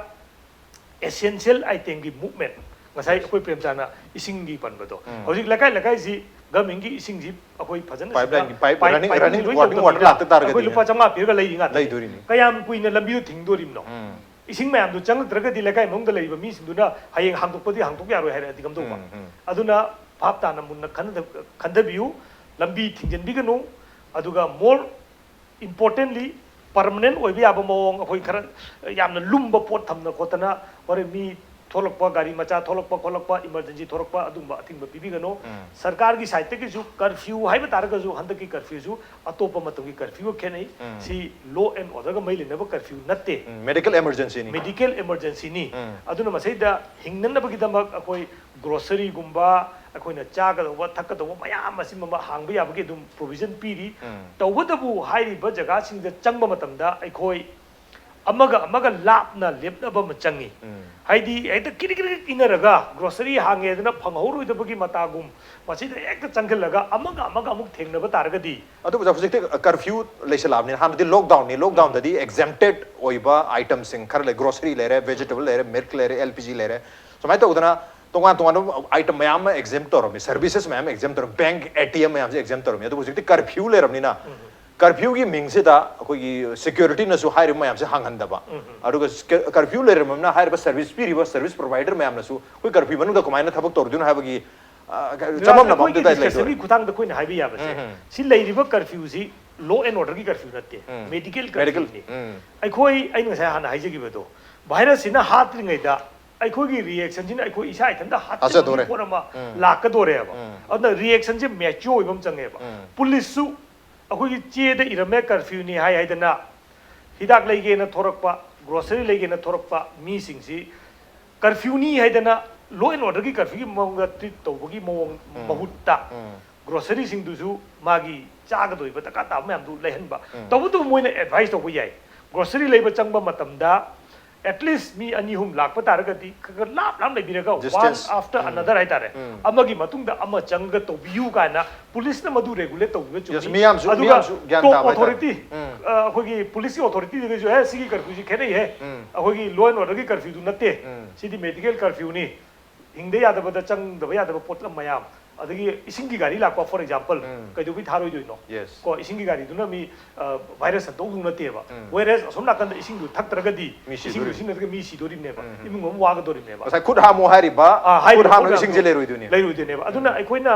essential itemꯒꯤ movement, ꯉꯁꯥꯏ ꯑꯩꯈꯣꯏ ꯄ꯭ꯔꯦꯝꯆꯥꯟꯅ ꯏꯁꯤꯡꯒꯤ ꯄꯟꯕꯗꯣ, ꯎꯝ. ꯍꯧꯖꯤꯛ ꯂꯩꯀꯥꯏ ꯂꯩꯀꯥꯏꯁꯤ ꯒꯚꯔꯟꯃꯦꯟꯠꯀꯤ ꯏꯁꯤꯡꯁꯤ ꯑꯩꯈꯣꯏ ꯐꯖꯅ Pipeline, ꯁꯤꯗ pipe, pipe, running, pipe running, ꯂꯣꯏ working water ꯇꯧꯗꯕꯅꯤꯅ ꯂꯥꯛꯇ ꯇꯥꯔꯒꯗꯤ ꯑꯩꯈꯣꯏ ꯂꯨꯄꯥ ꯆꯥꯝꯃꯉꯥ ꯄꯤꯔꯒ ꯂꯩꯔꯤ ꯉꯥꯛꯇꯅꯤ꯫ ꯂꯩꯗꯣꯔꯤꯅꯤ. ꯀꯌꯥꯝ ꯀꯨꯏꯅ ꯂꯝꯕꯤꯗꯣ ꯊꯤꯡꯗꯣꯔꯤꯕꯅꯣ? ꯎꯝ. ꯏꯁꯤꯡ ꯃꯌꯥꯝꯗꯨ ꯆꯪꯂꯛꯇ꯭ꯔꯒꯗꯤ ꯂꯩꯀꯥꯏ ꯃꯅꯨꯡꯗ ꯂꯩꯔꯤꯕ ꯃꯤꯁꯤꯡꯗꯨꯅ ꯍꯌꯦꯡ ꯍꯥꯡꯗꯣꯛꯄꯗꯤ ꯍꯥꯡꯗꯣꯛꯄ ꯌꯥꯔꯣꯏ ꯍꯥꯏꯔꯛꯑꯗꯤ ꯀꯝꯗꯧꯕ? ꯎꯝ, ꯎꯝ. ꯑꯗꯨꯅ ꯚꯥꯞ ꯇꯥꯅ ꯃꯨꯟꯅ ꯈꯟꯅ-, ꯈꯟꯊꯕꯤꯌꯨ꯫ ꯂꯝꯕꯤ ꯊꯤꯡꯖꯤꯟꯕꯤꯒꯅꯨ꯫ ꯑꯗꯨꯒ more importantly, permanent ꯑꯣꯏꯕ ꯌꯥꯕ ꯃꯑꯣꯡ, ꯑꯩꯈꯣꯏ ꯈꯔ ꯌꯥꯝꯅ ꯂꯨꯝꯕ ꯄꯣꯠ ꯊꯝꯅ ꯈꯣꯠꯇꯅ, ꯍꯣꯔꯦꯟ ꯃꯤ ꯊꯣꯛꯂꯛꯄ, ꯒꯥꯔꯤ ꯃꯆꯥ ꯊꯣꯛꯂꯛꯄ ꯈꯣꯠꯂꯛꯄ, emergency ꯊꯣꯛꯂꯛꯄ, ꯑꯗꯨꯒꯨꯝꯕ ꯑꯊꯤꯡꯕ ꯄꯤꯕꯤꯒꯅꯨ꯫ ꯎꯝ. ꯁꯔꯀꯥꯔꯒꯤ ꯁꯥꯏꯠꯇꯒꯤꯁꯨ ꯀꯔꯐ꯭ꯌꯨ ꯍꯥꯏꯕ ꯇꯥꯔꯒꯁꯨ ꯍꯟꯗꯛꯀꯤ ꯀꯔꯐ꯭ꯌꯨꯁꯨ ꯑꯇꯣꯞꯄ ꯃꯇꯝꯒꯤ ꯀꯔꯐ꯭ꯌꯨꯒ ꯈꯦꯠꯅꯩ꯫ ꯎꯝ. ꯁꯤ law and orderꯒ ꯃꯔꯤ ꯂꯩꯅꯕ ꯀꯔꯐ꯭ꯌꯨ ꯅꯠꯇꯦ꯫ ꯎꯝ, medical emergencyꯅꯤ. Medical emergencyꯅꯤ꯫ ꯎꯝ. ꯑꯗꯨꯅ ꯃꯁꯤꯗ ꯍꯤꯡꯅꯅꯕꯒꯤꯗꯃꯛ ꯑꯩꯈꯣꯏ groceryꯒꯨꯝꯕ, ꯑꯩꯈꯣꯏꯅ ꯆꯥꯒꯗꯧꯕ ꯊꯛꯀꯗꯧꯕ ꯃꯌꯥꯝ ꯑꯁꯤ ꯃꯃ ꯍꯥꯡꯕ ꯌꯥꯕꯒꯤ ꯑꯗꯨꯝ provision ꯄꯤꯔꯤ꯫ ꯎꯝ. ꯇꯧꯕꯇꯕꯨ ꯍꯥꯏꯔꯤꯕ ꯖꯒꯥꯁꯤꯡꯗ ꯆꯪꯕ ꯃꯇꯝꯗ ꯑꯩꯈꯣꯏ ꯑꯃꯒ ꯑꯃꯒ ꯂꯥꯞꯅ ꯂꯦꯞꯅꯕ ꯑꯃ ꯆꯪꯉꯤ꯫ ꯎꯝ. ꯍꯥꯏꯗꯤ ꯍꯦꯛꯇ ꯀꯤꯔꯤ ꯀꯤꯔꯤ ꯏꯟꯅꯔꯒ grocery ꯍꯥꯡꯉꯦꯗꯅ ꯐꯪꯍꯧꯔꯣꯏꯗꯕꯒꯤ ꯃꯇꯥꯒꯨꯝ, ꯃꯁꯤꯗ ꯍꯦꯛꯇ ꯆꯪꯁꯤꯜꯂꯒ ꯑꯃꯒ ꯑꯃꯒ ꯑꯃꯨꯛ ꯊꯦꯡꯅꯕ ꯇꯥꯔꯒꯗꯤ, ꯑꯗꯨꯕꯨ ꯍꯧꯖꯤꯛꯇꯤ ꯀꯔꯐ꯭ꯌꯨ ꯂꯩꯁꯜꯂꯛꯑꯕꯅꯤꯅ, ꯍꯥꯟꯅꯗꯤ ꯂꯣꯛꯗꯥꯎꯟꯅꯤ, ꯂꯣꯛꯗꯥꯎꯟꯗꯗꯤ exempted ꯑꯣꯏꯕ itemꯁꯤꯡ ꯈꯔ ꯂꯩ, grocery ꯂꯩꯔꯦ, vegetable ꯂꯩꯔꯦ, milk ꯂꯩꯔꯦ, L P G ꯂꯩꯔꯦ, ꯁꯨꯃꯥꯏꯅ ꯇꯧꯗꯅ ꯇꯣꯉꯥꯟ ꯇꯣꯉꯥꯟꯕ item ꯃꯌꯥꯝ ꯑꯃ exempt ꯇꯧꯔꯝꯃꯤ, services ꯃꯌꯥꯝ exempt ꯇꯧꯔꯝꯃꯤ, bank, A T M ꯃꯌꯥꯝꯁꯦ exempt ꯇꯧꯔꯝꯃꯤ꯫ ꯑꯗꯨꯕꯨ ꯍꯧꯖꯤꯛꯇꯤ ꯀꯔꯐ꯭ꯌꯨ ꯂꯩꯔꯕꯅꯤꯅ, ꯀꯔꯐ꯭ꯌꯨꯒꯤ ꯃꯤꯡꯁꯤꯗ ꯑꯩꯈꯣꯏꯒꯤ securityꯅꯁꯨ ꯍꯥꯏꯔꯤꯕ ꯃꯌꯥꯝꯁꯦ ꯍꯥꯡꯍꯟꯗꯕ, ꯑꯗꯨꯒ ꯀꯔꯐ꯭ꯌꯨ ꯂꯩꯔꯕꯅꯤꯅ ꯍꯥꯏꯔꯤꯕ service ꯄꯤꯔꯤꯕ service provider ꯃꯌꯥꯝꯅꯁꯨ ꯑꯩꯈꯣꯏ ꯀꯔꯐ꯭ꯌꯨ ꯃꯅꯨꯡꯗ ꯀꯃꯥꯏꯅ ꯊꯕꯛ ꯇꯧꯔꯨꯗꯣꯏꯅꯣ ꯍꯥꯏꯕꯒꯤ, ꯑ, ꯆꯃꯝꯅꯕ ꯑꯩꯈꯣꯏꯒꯤ ꯑꯝꯇ discussionꯒꯤ ꯂꯩꯗꯣꯏꯔꯦ꯫ ꯈꯨꯊꯥꯡꯗ ꯑꯩꯈꯣꯏꯅ ꯍꯥꯏꯕ ꯌꯥꯕꯁꯦ, ꯎꯝ, ꯎꯝ. ꯁꯤ ꯂꯩꯔꯤꯕ ꯀꯔꯐ꯭ꯌꯨꯁꯤ law and orderꯒꯤ ꯀꯔꯐ꯭ꯌꯨ ꯅꯠꯇꯦ, ꯎꯝ. medical Medical, ꯀꯔꯐ꯭ꯌꯨꯅꯤ꯫ ꯎꯝ. ꯑꯩꯈꯣꯏ, ꯑꯩꯅ ꯉꯁꯥꯏ ꯍꯥꯟꯅ ꯍꯥꯏꯖꯈꯤꯕꯗꯣ, ꯚꯥꯏꯔꯁꯁꯤꯅ ꯍꯥꯠꯇ꯭ꯔꯤꯉꯩꯗ ꯑꯩꯈꯣꯏꯒꯤ ꯔꯤꯌꯦꯛꯁꯟꯁꯤꯅ ꯑꯩꯈꯣꯏ ꯏꯁꯥ ꯏꯊꯟꯇ ꯍꯥꯠꯆꯗꯣꯔꯦ꯫ ꯍꯥꯠꯆꯗꯣꯔꯦ ꯄꯣꯠ ꯑꯃ ꯎꯝ꯫ ꯂꯥꯛꯀꯗꯣꯔꯦꯕ꯫ ꯎꯝ꯫ ꯑꯗꯨꯅ ꯔꯤꯌꯦꯛꯁꯟꯁꯦ ꯃꯦꯆ꯭ꯌꯣꯔ ꯑꯣꯏꯕ ꯑꯃ ꯆꯪꯉꯦꯕ꯫ ꯎꯝ꯫ ꯄꯨꯂꯤꯁꯁꯨ ꯑꯩꯈꯣꯏꯒꯤ ꯆꯦꯗ ꯏꯔꯝꯃꯦ ꯀꯔꯐ꯭ꯌꯨꯅꯤ ꯍꯥꯏ ꯍꯥꯏꯗꯅ ꯍꯤꯗꯥꯛ ꯂꯩꯒꯦꯅ ꯊꯣꯔꯛꯄ, ꯒ꯭ꯔꯣꯁꯔꯤ ꯂꯩꯒꯦꯅ ꯊꯣꯔꯛꯄ ꯃꯤꯁꯤꯡꯁꯤ ꯀꯔꯐ꯭ꯌꯨꯅꯤ ꯍꯥꯏꯗꯅ law and orderꯒꯤ ꯀꯔꯐ꯭ꯌꯨꯒꯤ ꯃꯑꯣꯡꯗ ꯇ꯭ꯔꯤꯠ ꯇꯧꯕꯒꯤ ꯃꯑꯣꯡ ꯎꯝ꯫ ꯃꯍꯨꯠꯇ ꯎꯝ꯫ ꯒ꯭ꯔꯣꯁꯔꯤꯁꯤꯡꯗꯨꯁꯨ ꯃꯥꯒꯤ ꯆꯥꯒꯗꯧꯔꯤꯕ ꯗꯔꯀꯥꯔ ꯇꯥꯕ ꯃꯌꯥꯝꯗꯨ ꯂꯩꯍꯟꯕ꯫ ꯎꯝ꯫ ꯇꯧꯕꯇꯕꯨ ꯃꯣꯏꯅ ꯑꯦꯗꯚꯥꯏꯁ ꯇꯧꯕ ꯌꯥꯏ꯫ ꯒ꯭ꯔꯣꯁꯔꯤ ꯂꯩꯕ ꯆꯪꯕ ꯃꯇꯝꯗ at least ꯃꯤ ꯑꯅꯤ ꯑꯍꯨꯝ ꯂꯥꯛꯄ ꯇꯥꯔꯒꯗꯤ ꯈꯔ ꯈꯔ ꯂꯥꯞ ꯂꯥꯞ ꯂꯩꯕꯤꯔꯒ one Distance. after ꯎꯝ꯫ another ꯍꯥꯏꯇꯥꯔꯦ꯫ ꯎꯝ꯫ ꯑꯃꯒꯤ ꯃꯇꯨꯡꯗ ꯑꯃ ꯆꯪꯉꯒ ꯇꯧꯕꯤꯌꯨ ꯀꯥꯏꯅ ꯄꯨꯂꯤꯁꯅ ꯃꯗꯨ ꯔꯦꯒꯨꯂꯦꯠ ꯇꯧꯕꯤꯕ Yes, ꯆꯨꯝꯃꯤ꯫ ꯃꯤꯌꯥꯝꯁꯨ- ꯑꯗꯨꯒ ꯃꯤꯌꯥꯝꯁꯨ ꯒ꯭ꯌꯥꯟ ꯇꯣꯞ ꯇꯥꯕ ꯍꯥꯏꯇꯥꯔꯦ꯫ ꯑꯣꯊꯣꯔꯤꯇꯤ ꯎꯝ꯫ ꯑꯩꯈꯣꯏꯒꯤ ꯄꯨꯂꯤꯁꯀꯤ ꯑꯣꯊꯣꯔꯤꯇꯤꯗꯨꯗꯁꯨ ꯑꯦ ꯁꯤꯒꯤ ꯀꯔꯐ꯭ꯌꯨꯁꯤ ꯈꯦꯠꯅꯩꯍꯦ꯫ ꯎꯝ꯫ ꯑꯩꯈꯣꯏꯒꯤ law and orderꯒꯤ ꯀꯔꯐ꯭ꯌꯨꯗꯨ ꯅꯠꯇꯦ꯫ ꯎꯝ꯫ ꯁꯤꯗꯤ ꯃꯦꯗꯤꯀꯦꯜ ꯀꯔꯐ꯭ꯌꯨꯅꯤ꯫ ꯍꯤꯡꯗ ꯌꯥꯗꯕꯗ ꯆꯪꯗꯕ ꯌꯥꯗꯕ ꯄꯣꯠꯂꯝ ꯃꯌꯥꯝ, ꯑꯗꯒꯤ ꯏꯁꯤꯡꯒꯤ ꯒꯥꯔꯤ ꯂꯥꯛꯄ for example, ꯎꯝ꯫ ꯀꯩꯗꯧꯕꯩ ꯊꯥꯔꯣꯏꯗꯣꯏꯅꯣ? Yes. ꯀꯣ, ꯏꯁꯤꯡꯒꯤ ꯒꯥꯔꯤꯗꯨꯅ ꯃꯤ ꯚꯥꯏꯔꯁ ꯁꯟꯗꯣꯛꯇꯧ ꯅꯠꯇꯦꯕ꯫ ꯎꯝ꯫ Whereas ꯑꯁꯣꯝ ꯅꯥꯀꯟꯗ ꯏꯁꯤꯡꯗꯨ ꯊꯛꯇ꯭ꯔꯒꯗꯤ ꯃꯤ ꯏꯁꯤꯡꯗꯨ ꯁꯤꯗꯣꯔꯤꯕꯅꯤ꯫ ꯁꯤꯖꯤꯟꯅꯔꯒ ꯃꯤ ꯁꯤꯗꯣꯔꯤꯕꯅꯦꯕ꯫ ꯎꯝ, ꯎꯝ꯫ ꯏꯃꯨꯡ ꯑꯃ ꯋꯥꯒꯗꯣꯔꯤꯕꯅꯦꯕ꯫ ꯉꯁꯥꯏ ꯈꯨꯠ ꯍꯥꯝꯃꯣ ꯍꯥꯏꯔꯤꯕ ꯑꯥ, ꯍꯥꯏꯔꯤꯕ ꯈꯨꯠ ꯍꯥꯝꯃ ꯄꯣꯠ ꯏꯁꯤꯡꯁꯦ ꯃꯌꯥꯝꯗꯣ ꯂꯩꯔꯣꯏꯗꯣꯏꯅꯦ꯫ ꯂꯩꯔꯣꯏꯗꯣꯏꯅꯦꯕ꯫ ꯑꯗꯨꯅ ꯎꯝ꯫ ꯑꯩꯈꯣꯏꯅ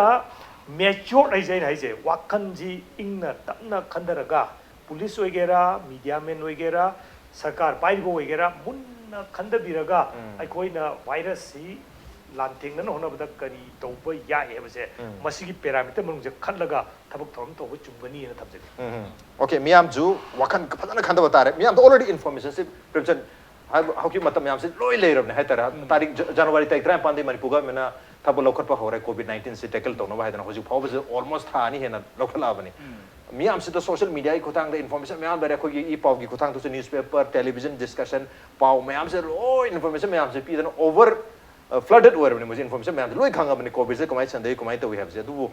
ꯃꯦꯆ꯭ꯌꯣꯔ ꯍꯥꯏꯁꯦ ꯑꯩꯅ ꯍꯥꯏꯁꯦ ꯋꯥꯈꯜꯁꯤ ꯏꯪꯅ ꯇꯞꯅ ꯈꯟꯊꯔꯒ ꯄꯨꯂꯤꯁ ꯑꯣꯏꯒꯦꯔꯥ, ꯃꯤꯗꯤꯌꯥ ꯃꯦꯟ ꯑꯣꯏꯒꯦꯔꯥ, ꯁꯔꯀꯥꯔ ꯄꯥꯏꯔꯤꯕ ꯑꯣꯏꯒꯦꯔꯥ, ꯃꯨꯟꯅ ꯈꯟꯊꯕꯤꯔꯒ ꯎꯝ꯫ ꯑꯩꯈꯣꯏꯅ ꯚꯥꯏꯔꯁꯁꯤ ꯂꯥꯟꯊꯦꯡꯅꯅ ꯍꯣꯠꯅꯕꯗ ꯀꯔꯤ ꯇꯧꯕ ꯌꯥꯏ ꯍꯥꯏꯕꯁꯦ ꯎꯝ꯫ ꯃꯁꯤꯒꯤ ꯄꯦꯔꯥꯃꯤꯇꯔ ꯃꯅꯨꯡꯁꯦ ꯈꯜꯂꯒ ꯊꯕꯛ ꯊꯧꯔꯝ ꯇꯧꯕ ꯆꯨꯝꯒꯅꯤꯅ ꯊꯝꯖꯒꯦ꯫ ꯎꯝ, ꯎꯝ꯫ Okay, ꯃꯤꯌꯥꯝꯁꯨ ꯋꯥꯈꯜ ꯐꯖꯅ ꯈꯟꯊꯕ ꯇꯥꯔꯦ꯫ ꯃꯤꯌꯥꯝꯗ already informationꯁꯤ ꯄ꯭ꯔꯦꯝꯆꯟ ꯍꯥꯏꯕ ꯍꯧꯖꯤꯛ ꯃꯇꯝ ꯃꯌꯥꯝꯁꯤ ꯂꯣꯏ ꯂꯩꯔꯕꯅꯦ ꯍꯥꯏꯇꯥꯔꯦ꯫ ꯇꯥꯔꯤꯛ ꯖ-, ꯖꯅꯋꯥꯔꯤ ꯇꯥꯔꯤꯛ ꯇꯔꯥꯅꯤꯄꯥꯟꯗꯒꯤ ꯃꯅꯤꯄꯨꯔ ꯒꯚꯔꯟꯃꯦꯟꯠꯅ ꯊꯕꯛ ꯂꯧꯈꯠꯄ ꯍꯧꯔꯦ COVID nineteenꯁꯤ tackle ꯇꯧꯅꯕ ꯍꯥꯏꯗꯅ꯫ ꯍꯧꯖꯤꯛ ꯐꯥꯎꯕꯁꯤ almost ꯊꯥ ꯑꯅꯤ ꯍꯦꯟꯅ ꯂꯧꯈꯠꯂꯛꯑꯕꯅꯤ꯫ ꯃꯤꯌꯥꯝꯁꯤꯗ social mediaꯒꯤ ꯈꯨꯠꯊꯥꯡꯗ information ꯃꯌꯥꯝ ꯂꯩꯔꯦ꯫ ꯑꯩꯈꯣꯏꯒꯤ ꯏ ꯄꯥꯎꯒꯤ ꯈꯨꯠꯊꯥꯡꯗꯁꯨ newspaper, television discussion, ꯄꯥꯎ ꯃꯌꯥꯝꯁꯦ ꯂꯣꯏ information ꯃꯌꯥꯝꯁꯦ ꯄꯤꯗꯅ over flooded ꯑꯣꯏꯔꯕꯅꯤ ꯃꯣꯏꯁꯦ꯫ Information ꯃꯌꯥꯝꯁꯦ ꯂꯣꯏ ꯈꯪꯉꯕꯅꯤ COVIDꯁꯦ ꯀꯃꯥꯏꯅ ꯁꯟꯗꯣꯛꯏ ꯀꯃꯥꯏꯅ ꯇꯧꯏ ꯍꯥꯏꯕꯁꯦ꯫ ꯑꯗꯨꯕꯨ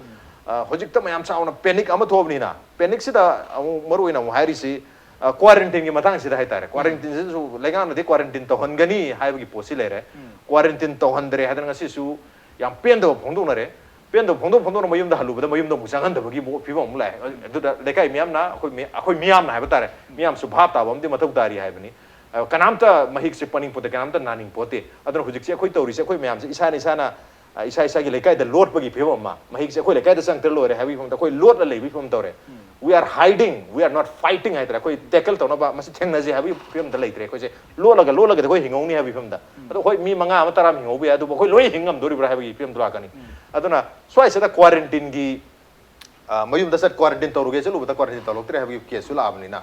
ꯑ, ꯍꯧꯖꯤꯛꯇ ꯃꯌꯥꯝ ꯆꯥꯎꯅ panic ꯑꯃ ꯊꯣꯛꯑꯕꯅꯤꯅ, panicꯁꯤꯗ ꯑꯃꯨꯛ ꯃꯔꯨ ꯑꯣꯏꯅ ꯑꯃꯨꯛ ꯍꯥꯏꯔꯤꯁꯤ ꯑ, quarantineꯒꯤ ꯃꯇꯥꯡꯁꯤꯗ ꯍꯥꯏꯇꯥꯔꯦ꯫ Quarantineꯁꯤꯁꯨ ꯂꯩꯉꯥꯛꯅꯗꯤ quarantine ꯇꯧꯍꯟꯒꯅꯤ ꯍꯥꯏꯕꯒꯤ ꯄꯣꯠꯁꯤ ꯂꯩꯔꯦ꯫ Quarantine ꯇꯧꯍꯟꯗ꯭ꯔꯦ ꯍꯥꯏꯗꯅ ꯉꯁꯤꯁꯨ ꯌꯥꯝ ꯄꯦꯟꯗꯕ ꯐꯣꯡꯗꯣꯛꯅꯔꯦ꯫ ꯄꯦꯟꯗꯕ ꯐꯣꯡꯗꯣꯛ ꯐꯣꯡꯗꯣꯛꯅ ꯃꯌꯨꯝꯗ ꯍꯜꯂꯨꯕꯗ ꯃꯌꯨꯝꯗ ꯑꯃꯨꯛ ꯆꯪꯍꯟꯗꯕꯒꯤ ꯃꯑꯣ-, ꯐꯤꯕꯝ ꯑꯃꯨꯛ ꯂꯥꯛꯑꯦ꯫ ꯑꯗꯨꯗ ꯂꯩꯀꯥꯏ ꯃꯤꯌꯥꯝꯅ ꯑꯩꯈꯣꯏ ꯃꯤ-, ꯑꯩꯈꯣꯏ ꯃꯤꯌꯥꯝꯅ ꯍꯥꯏꯕ ꯇꯥꯔꯦ, ꯃꯤꯌꯥꯝꯁꯨ ꯚꯥꯞ ꯇꯥꯕ ꯑꯃꯗꯤ ꯃꯊꯧ ꯇꯥꯔꯤ ꯍꯥꯏꯕꯅꯤ꯫ ꯑ, ꯀꯅꯥꯝꯇ ꯃꯍꯤꯛꯁꯦ ꯄꯟꯅꯤꯡꯄꯣꯠꯇꯦ, ꯀꯅꯥꯝꯇ ꯅꯥꯅꯤꯡꯄꯣꯠꯇꯦ꯫ ꯑꯗꯨꯅ ꯍꯧꯖꯤꯛꯁꯦ ꯑꯩꯈꯣꯏ ꯇꯧꯔꯤꯁꯦ ꯑꯩꯈꯣꯏ ꯃꯌꯥꯝꯁꯦ ꯏꯁꯥꯅ ꯏꯁꯥꯅ ꯑ, ꯏꯁꯥ ꯏꯁꯥꯒꯤ ꯂꯩꯀꯥꯏꯗ ꯂꯣꯠꯄꯒꯤ ꯐꯤꯕꯝ ꯑꯃ, ꯃꯍꯤꯛꯁꯦ ꯑꯩꯈꯣꯏ ꯂꯩꯀꯥꯏꯗ ꯆꯪꯉꯛꯇ꯭ꯔ ꯂꯣꯏꯔꯦ ꯍꯥꯏꯕꯒꯤ ꯐꯤꯕꯝꯗ ꯑꯩꯈꯣꯏ ꯂꯣꯠꯂ ꯂꯩꯕꯒꯤ ꯐꯤꯕꯝ ꯇꯧꯔꯦ꯫ "We are hiding, we are not fighting" ꯍꯥꯏꯇꯥꯔꯦ, ꯑꯩꯈꯣꯏ ꯇꯦꯀꯜ ꯇꯧꯅꯕ, ꯃꯁꯤ ꯊꯦꯡꯅꯁꯦ ꯍꯥꯏꯕꯒꯤ ꯐꯤꯕꯝꯗ ꯂꯩꯇ꯭ꯔꯦ꯫ ꯑꯩꯈꯣꯏꯁꯦ ꯂꯣꯜꯂꯒ ꯂꯣꯜꯂꯒꯗꯤ ꯑꯩꯈꯣꯏ ꯍꯤꯡꯍꯧꯅꯤ ꯍꯥꯏꯕꯒꯤ ꯐꯤꯕꯝꯗ꯫ ꯑꯗꯣ ꯍꯣꯏ, ꯃꯤ ꯃꯉꯥ ꯑꯃ ꯇꯔꯥ ꯑꯃ ꯍꯤꯡꯍꯧꯕ ꯌꯥꯏ, ꯑꯗꯨꯕꯨ ꯑꯩꯈꯣꯏ ꯂꯣꯏ ꯍꯤꯡ ꯉꯝꯗꯣꯔꯤꯕ꯭ꯔꯥ ꯍꯥꯏꯕꯒꯤ ꯐꯤꯕꯝꯗꯣ ꯂꯥꯛꯀꯅꯤ꯫ ꯑꯗꯨꯅ ꯁ꯭ꯋꯥꯏꯁꯤꯗ ꯀ꯭ꯋꯥꯔꯦꯟꯇꯤꯟꯒꯤ, ꯑ, ꯃꯌꯨꯝꯗ ꯆꯠ, ꯀ꯭ꯋꯥꯔꯦꯟꯇꯤꯟ ꯇꯧꯔꯨꯒꯦ ꯆꯠꯂꯨꯕꯗ ꯀ꯭ꯋꯥꯔꯦꯟꯇꯤꯟ ꯇꯧꯔꯛꯇ꯭ꯔꯦ ꯍꯥꯏꯕꯒꯤ ꯀꯦꯁꯁꯨ ꯂꯥꯛꯑꯕꯅꯤꯅ,